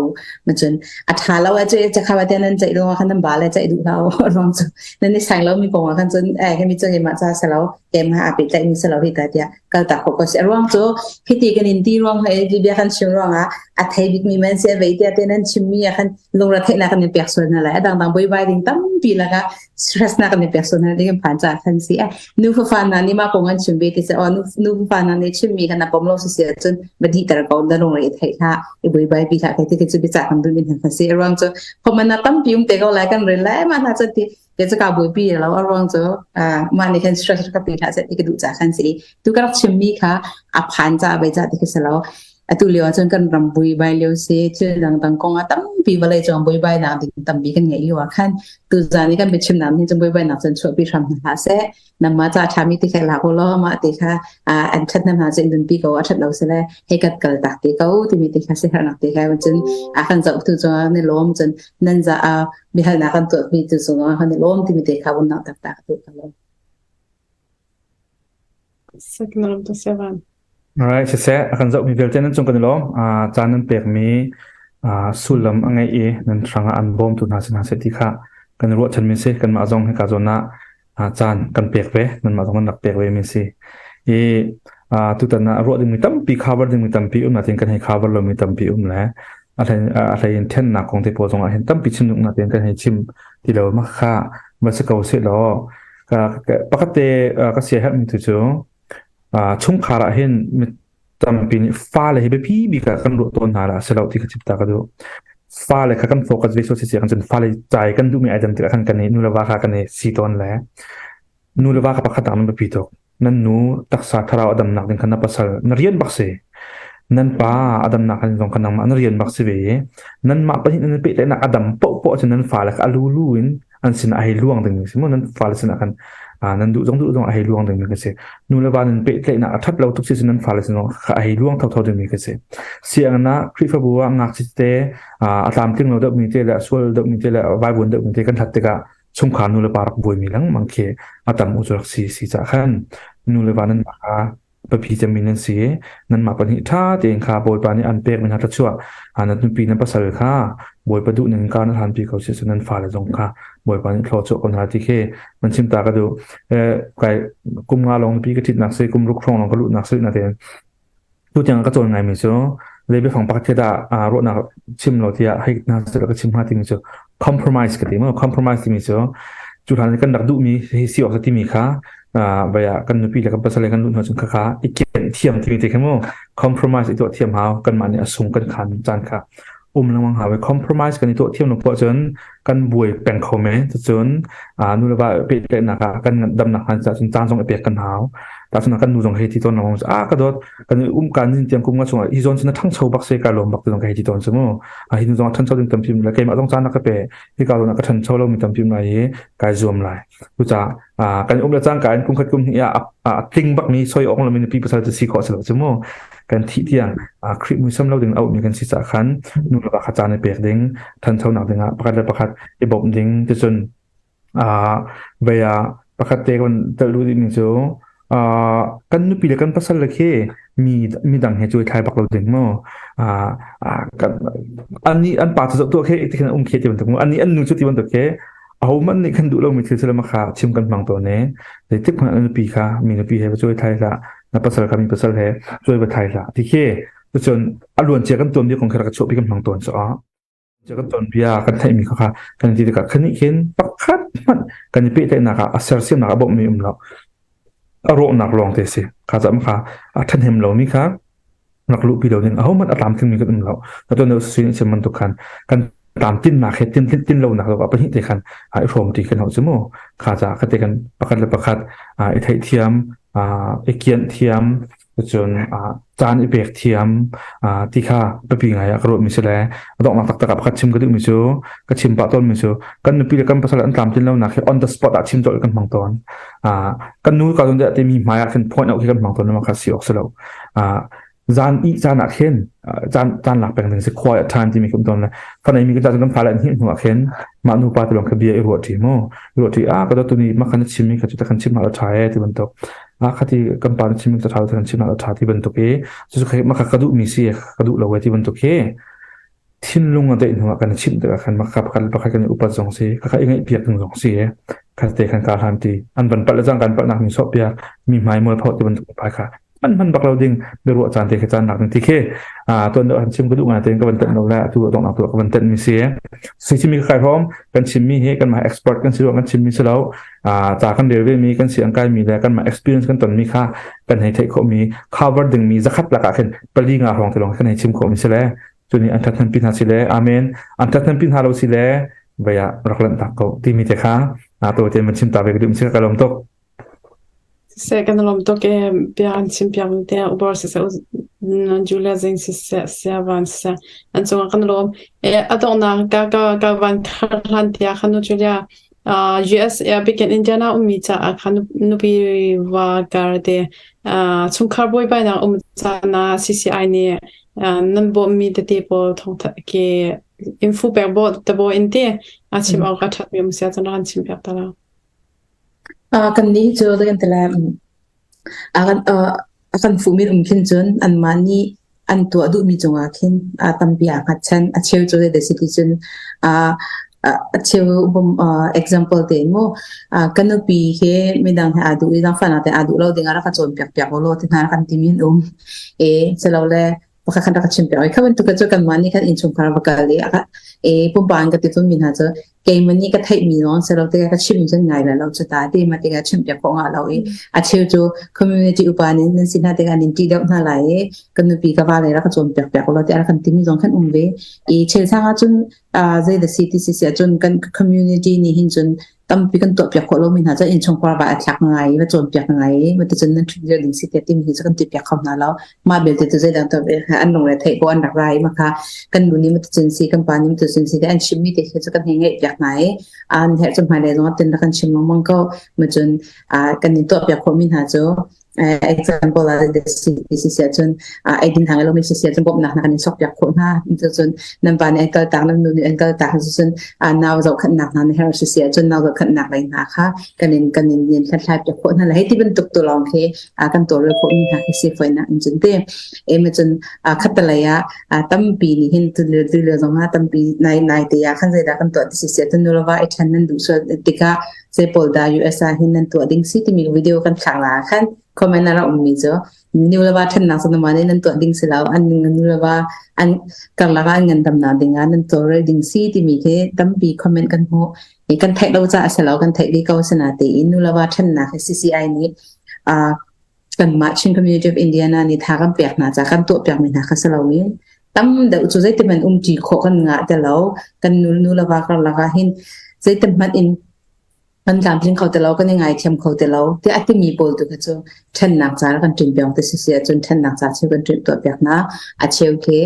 ma cun a ṭha lo ah cu cakha ba te nan ceih lo ah khan nan ba le ceih duh hlah ruang cu nan i sang lo mi kong ah khan cun eh hemi cu keimah ca si lo keimah aa pehtlaih mi si lo hi ta tiah kal tak ko ko si ruang cu hiti kan in ti ruang he bia kan chim ruang ah a thei bik mi man si vei tiah te nan chim mi ah khan lungre theihnak kan in pek sual hna lai a dangdang buaibai ding tampi lakah stress na kan i pek sual hna ding phan ca khan si eh nu fa na nih ma kong an chim ve ti se o nu nu fa na nih chim mi khan na pom lo si si cun ba di tar ko da rong re thei kha i bui bai bi kha kai ti chu bi cha kan dun min khan si ruang chu khoman na tam pi um te ko lai kan re lai ma na chan ti ke chu ka bui pi lo a ruang chu ma ni khan stress ka pi tha se ti ka du cha khan si tu ka rak chim mi kha a phan cha bai cha ti ka lo Atu lio ahcun kan ram buibai lio si, thil dangdang kong ah tampi vawlei cung buibai nak ding tampi kan ngeih lio ah khan tuzaan i kan biachim nak hin cun buibai nak cun chuahpi hram hna hlah seh. Nangmah ca ṭhami ti kha lak u law mah ti kha an ṭhathnem hna cu in nunpi ko a ṭhat lo sile hei kat kal tak te ko timi ti kha siherhnak ti kha cun a kan zohtu cungah kan i lawm cun nan za biahalnak kan tuahmi tu cungah kan i lawm timi te kha vun langhter ta ka duh ko. Alright, siseh, a kan zohmi vialte nan cung kan i lawm. Caan nan pekmi sullam a ngeih i nan hrangah an bawmtu hna si hna seh ti kha kan i ruahchanmi si. Kanmah zong hika zawn ah caan kan pek ve. Nanmah zong nan rak pek ve mi si. I tutan ah ruah dingmi tampi, cover dingmi tampi um natin kan hei cover lomi tampi um le a hlei in thennak kong te pawl zong ah hin tampi chim nuk natin kan hei chim ti lo ma kha va si ko seh law Pakhat te ka siaherhmi tu cu chungkhar ah hin mi tampi nih fale hi biapi bik ah kan ruah tawn hna la si lo ti kha chim ta ka duh. Fale kha kan focus ve so si kan cun fale cai kan duhmi ai dam tikah khan kan i nu le va kha kan i si tawn le nu le va kha pakhat ah nan biapi tuk. Nan nu taksa thlarau a damnak ding kha na pasal na rian bak si. Nan pa a damnak khan zong kha nangmah na rian bak si ve i nanmah pahnih nan i pehtlaihnak a dam paohpaoh cun nan fale kha a lulu in an sinah a hei luang dingmi si mu nan fale sinah khan nan duh zong duh zong a hei luang dingmi ka si nu le va nan pehtlaihnak a that lo tuk si nan fale sin zong a hei luang thotho dingmi ka si sianginn ah Khrihfabu ah ngakchia te a tlamtling lo deuhmi te le a sual deuhmi te le vaivuan deuhmi te kan hlat tikah chungkhar nu le pa rak buaimi lengmang khi a tam u cu rak si si cah khan nu le va nan kha Biapi cemmi nan si. Nanmah pahnih ṭha tein kha Bawipa nih an pekmi hna thluachuah nan nupi nan pasal kha Bawipa duh ning kar nan hlanpi ko si cun nan fale zong kha Bawipa nih thlua chuah ko hna ti khi nan chim ta ka duh. Kai kum nga lawng nupi ka ṭhitnak si kum ruk hrawng lawng ka luhnak si natein tutiang ka cawn ngaimi cu zei biafang pakhat khi dah ruahnak chim lo tiah hei na ka chim hnga timi cu compromise ka ti mu compromise timi cu. Cu hlan kan rak duhmi hi si awk timi kha vaya kan nupi le kan pasal le kan lu hna chung kha kha i kian thiam timi te kha mu compromise i tuah thiam hau kanmah nih a sung kan khan caan kha um lengmang hau compromise kan i tuah thiam lo poah cun kan buai peng kho me cun nu le va pehtlaihnak ah kan damnak han cun caan zong i pek kan hau ta cun kan nu zong hei ti tawn lengmang a ka dawt kan um kan nin tiang kum nga chungah hi zawn cun na ṭhangcho bak se ka lawm bak ti zong ka hei ti tawn cu mu a hi nu zong a ṭhancho ding tampi le keimah zong caan na ka pe hika zawn ah ka ṭhancho lo mi tampi lai i kai zuam lai cucaah kan um le cangka in kum khat kum hnih ah a tling bak mi soi awk lomi nupi pasal cu si khawh si lo cu mu kan thih tiang Khrih muisam lo ding a ummi kan si caah khan nu le va kha caan i pek ding ṭhanchonak ding ah pakhat le pakhat i bawmh ding ticun vei ah pakhat te kan telh duh ding cu kan nupi le kan pasal le khi mi midang he cu i thlai bak lo ding mu kan ani an pa cu zoh tuah khi ti khan um khi ti bantuk mu ani an nu cu ti bantuk khi ahohmanh nih kan duh lomi thil sila kha chim kan hmang tawn e zeitik hmanh na nupi kha mi nupi he va cuai thai hlah na pasal kha mi pasal he cuai va thai hlah ti khi cun a luan cia kan tuan bia kong kha rak chuahpi kan hmang tawn so kan tuan bia kan theihmi kha kha kan ti tikah khanih khin pakhat hmanh kan i pehtlaihnak ah a sersiamnak a bawmhmi um lo a rawhnak lawng te si kha cam kha a ṭhahnem lomi kha rak luhpi lo ding ahohmanh a tlamtling mi kan um lo na tuan sin chim bantuk khan kan tlamtinnak he tin tin lo nak lo pahnih te khan i hrawm ti kan hau chu mu kha cha kha te kan pakhat le pakhat i theih thiam i kian thiam cun caan i pek thiam ti kha biapi ngai ah ka ruah mi si le a donghnak taktak ah pakhat chim ka duh mi cu ka chim pah tawn mi cu kan nupi le kan pasal an tlamtlin lo nak hi on the spot ah chim colh kan hmang tawn kan nu ka zon te mi hmai ah khin point out khi kan hmang tawn ma kha si awk si lo zan i caan ah khin caan caan lak peng ding si quiet time timi kum tawn le fanai mi kan kan fale an hi hnu ah khin mah nu pa te lawng kha bia i ruah ṭi mu ruah ṭi a ka tu ni ma khan chim mi kha chu ta kan chim ha ṭha e ti bantuk a khati kan pa na chim mi ṭha kan chim ha ṭha ti bantuk i cu cu ma kha ka duh mi si ka duh lo e ti bantuk hi thinlung a deih hnuah kan chimh tikah khan maka pakhat le pakhat kan i upat zong si khakha i ngaihpiak ding zong si kha te khan ka hlan ti an van palh le cang kan palhnak mi sawh piak mi hmai mual pho ti bantuk pai kha man man bak lo ding biaruah caan te kha caan nak ding ti khi a tuan deuh han chim ka duh ngai tein ka van tenh lo le atu dong nak tu ka van tenh mi si si chimi ka kai hom kan chim mi hi kan mah expert kan si lo kan chim mi si lo a ca kan rel ve mi kan si ang kai mi le kan mah experience kan ton mi kha kan hei theih khawh mi cover ding mi zakhat lakah khin pali nga hrawng te lawng kan hei chim khawh mi si le Cuni an ṭhathnempi hna si le amen an ṭhathnempi hna lo si le vei ah rak lanh tak ko timi te kha to te man chim ta ve ka duh si ka lawm tuk. Siseh kan lawm tuk e bia an chim piak te ubor siseh Julia Zing siseh sia van siseh an cungah kan lawm e adongnak ka ka ka van khar hlan tia khan nu Julia US bikin Indiana ummi caah khan nupi va kar te chungkhar buaibainak um caan ah CCI nih nan bawmmi tete pawl thawng ke info pek bo te bo in te a chim awk a ṭhatmi um sia cun rak kan chim piak ta lo. Kan nih cu kan tila a kan a kan fuhmi um khin cun anmah nih an tuah duhmi cungah khin a tampi aa hngatchan. A cheu cu zei si ti cun a cheu example te mu ka nupi he midang he aa duh i zaangfahnak te aa duh lo ding ah rak ka cawnpiak piak u law ti hna kan timi an um. E silole pakhat khan rak ka chim piak. Kha bantuk cu kanmah nih khan innchungkhar va kal i e pumpak in ka ti tawnmi hna cu keimah nih ka theihmi lawng si lo tikah ka chim cun ngai lo cu ta ti ma tikah chim piak khawh nga lo i a cheu cu community upa nih nan si hna tikah nin ṭih deuh hna lai i kan nupi ka va le rak ka cawn piak piak lo tiah kan timi zong khan um ve i chel sang ah cun zei da si ti si si cun kan community nih hin cun tampi kan tuah piak khawh lomi hna cu innchungkhar va a thlak ngai va cawn piak ngai ma ti cun nan ṭhut ding si te timi hi cu kan ti piak kho hna lo mah belte cu zeidang tuah ve an lungre theih ko an rak ra i ma kha kan nu nih cun si kan pa nih cun si te an chimmi te khi cu kan hei ngaih piak hna i an herh cu hmailei zong ah tin rak kan chim lengmang ko ma cun kan in tuah piak khawhmi hna cu example ah si si si ahcun eidin hang lomi si si ahcun bawmhnak hna kan in sok piak khawh hna cun nan pa nih an kal tak nan nu nih an kal tak cun nau zohkhenhnak hna na herh si si ahcun nau zohkhenhnak lei hna kha kan in kan in hlathlai piak khawh hna le hei ti bantuk tu lawng khi kan tawlrel khawhmi hna khi si fawinak in cun te ema cun khattalei ah tampi nih hin tulio zong ah tampi nai nai te ah khan zeidah kan tuah ti si sia tunu lova i ṭhen nan duh sual tikah zei pawl dah US ah hin nan tuah ding si timi video kan thlak la khan. Comment a rak ummi cu nu le va ṭhennak cu nangmah nih nan tuah ding si lo. An nu le va an karlak ah an ngandamnak ding ah nan tawlrel ding si timi khi tampi comment kan hmuh. I kan theih lo caah a si lo, kan theih ve ko sinatein nu le va ṭhennak hi CCI nih uh, kanmah Chin Community of Indiana nih tha kan pek hna caah kan tuah piakmi hna kha si loin tam deuh cu zeiti hmanh umṭi khawh kan ngah ti lo. Kan nu nu le va karlak ah hin zeiti hmanh in kan tlamtling kho ti lo, kan i ngaithiam kho ti lo tiah a timi pawl tu kha cu ṭhennak ca kan ṭin piak ti si si ahcun ṭhennak ca cheu kan ṭin tuah piak hna. A cheu khi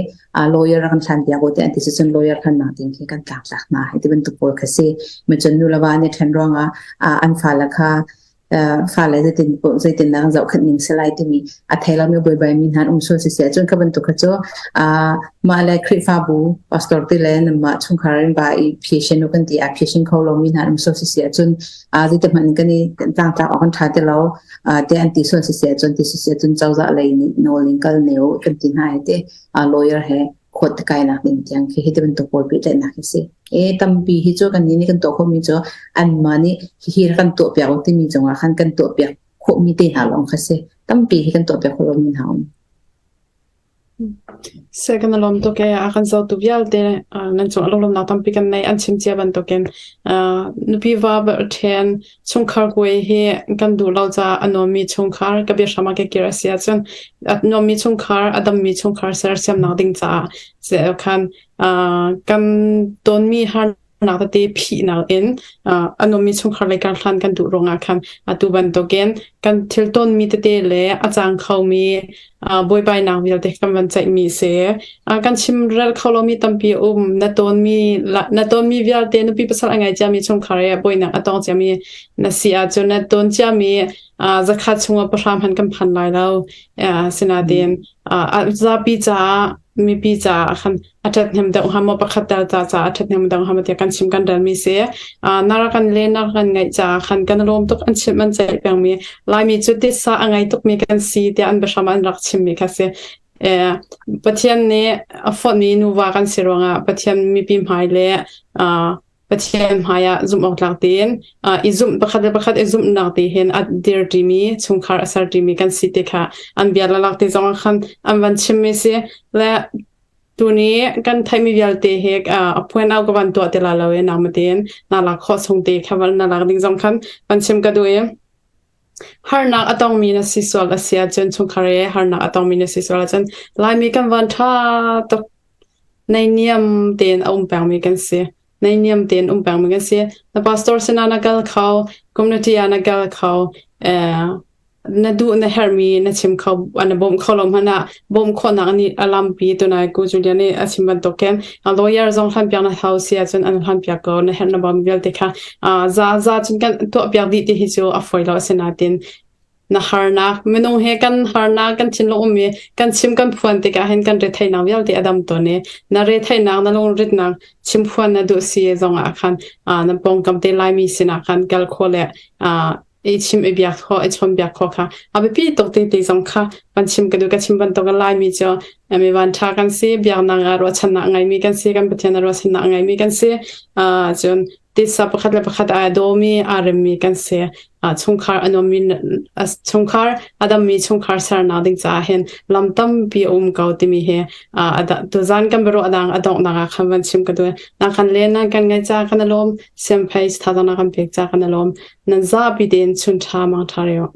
lawyer kan hlan piak u tiah an ti si cun lawyer hlannak ding khi kan tlaktlak hna. Hi ti bantuk pawl kha si. Macun nu le va nih ṭhen ruangah an fale kha fale zeitin zeitin dah kan zohkhenh ning si lai timi a thei lomi buaibai mi hna an um sual si si ahcun kha bantuk kha cu mah le Khrihfabu pastor ti le nanmah chungkhar in ba i phishin kan ti a phishin kho lomi hna an um sual si si ahcun zeiti hmanh kan i tlangtlak awk kan ṭha ti lo te an ti sual si si ahcun ti si si ahcun cozah lei nih nawl in kal ne u kan ti hna hi te lawyer he khuat kainak ding tiang khi hi ti bantuk pawl pehtlaihnak hi si. E tampi hi cu kan nih kan tuah khawhmi cu anmah nih hihi kan tuah piak u timi cungah khan kan tuah piak khawhmi te hna lawng kha si. Tampi hi kan tuah piak khawh lomi hna um. Se kan lawm tuk e a kan zotu vialte nan cung lunglawmnak tampi kan nei an chim cia bantukin nupi va ṭhen chungkhar kuai hi kan duh lo caah a nuammi chungkhar ka biahram ah ka kir a si ahcun a nuammi chungkhar a dammi chungkhar sersiamnak ding caah khan kan tonmi harnak tete phihnak in a nuammi chungkhar lei kar hlan kan duh ruangah khan atu bantukin kan thil tonmi tete le a cang khomi buaibainak vialte kan van ceihmi si. Kan chimrel kho lomi tampi a um. Na tawnmi na tawnmi vialte nupi pasal a ngei ciami chungkhar i buainak a tong ciami na si ahcun na tawn ciami zakhat chungah pahra hmanh kan phan lai lo. Sinain zapi caah mipi caah khan a ṭhathnem deuh hnga maw pakhat tel ca caah a ṭhathnem deuh hnga maw tiah kan chim kan relmi si. Na rak kan len na rak kan ngaih caah khan kan lawm tuk an chim an ceih pengmi Laimi cu titsa a ngei tukmi kan si tiah an biahram an rak chimmi kha si. Pathian nih a fonhmi nuva kan si ruangah Pathian mipi hmai le Pathian hmaiah zumh awk tlak tein i zumh pakhat le pakhat i zumhnak ti hin a dirṭimi chungkhar a serṭimi kan si ti kha an bia lalak ti zong ah khan an van chimmi si le tuni kan theihmi vialte hi a phuan au ka van tuah ti la lo i nangmah tein na lak khawh chung te kha van na lak ding zong khan van chim ka duh i harnak a tongmi na si sual a si ahcun chungkhar i harnak a tongmi na si sual ahcun Laimi kan van ṭha tuk Naihniam tein a um pengmi kan si. Naihniam tein um pengmi kan si. Na pastor sinah na kal kho, community ah na kal kho, eh, na duh na herhmi na chim kho, na bawmh kho lo hmanh ah bawmh khawhnak nih a lampi tunai ku Julia nih a chim bantuk khin a lawyer zong hlanpiak na hau si ahcun an hlanpiak ko na herh na bawm vialte kha za za cun kan tuahpiak dih ti hi cu a fawi lo asinain Na harnak, minung he kan harnak, kan thinlung ummi kan chim kan phuan tikah hin kan retheihnak vialte a dam tawn i na retheihnak, na lungritnak chim phuan na duh si zongah khan na pawngkam te Laimi sinah khan kal khawh le i chim i biak khawh, i chawn biak khawh kha a biapi tuk ti ti zong kha van chim ka duh. Ka chim bantuk in Laimi cu mi van ṭha kan si, biaknak ah ruahchannak ngeimi kan si, kan Pathian ah ruahchannak ngeimi kan si. Cun titsa pakhat le pakhat aa dawmi aa remmi kan si. Chungkhar a nuammi chungkhar a dammi chungkhar sernak ding caah hin lam tampi a um ko timi hi tuzan kan biaruah dang a donghnak ah khan van chim ka duh. Na kan len nan kan ngaih ca kan i lawm. Siamphei thazaang na kan pek ca kan i lawm. Nan zapi tein chun ṭha mang ṭha reo.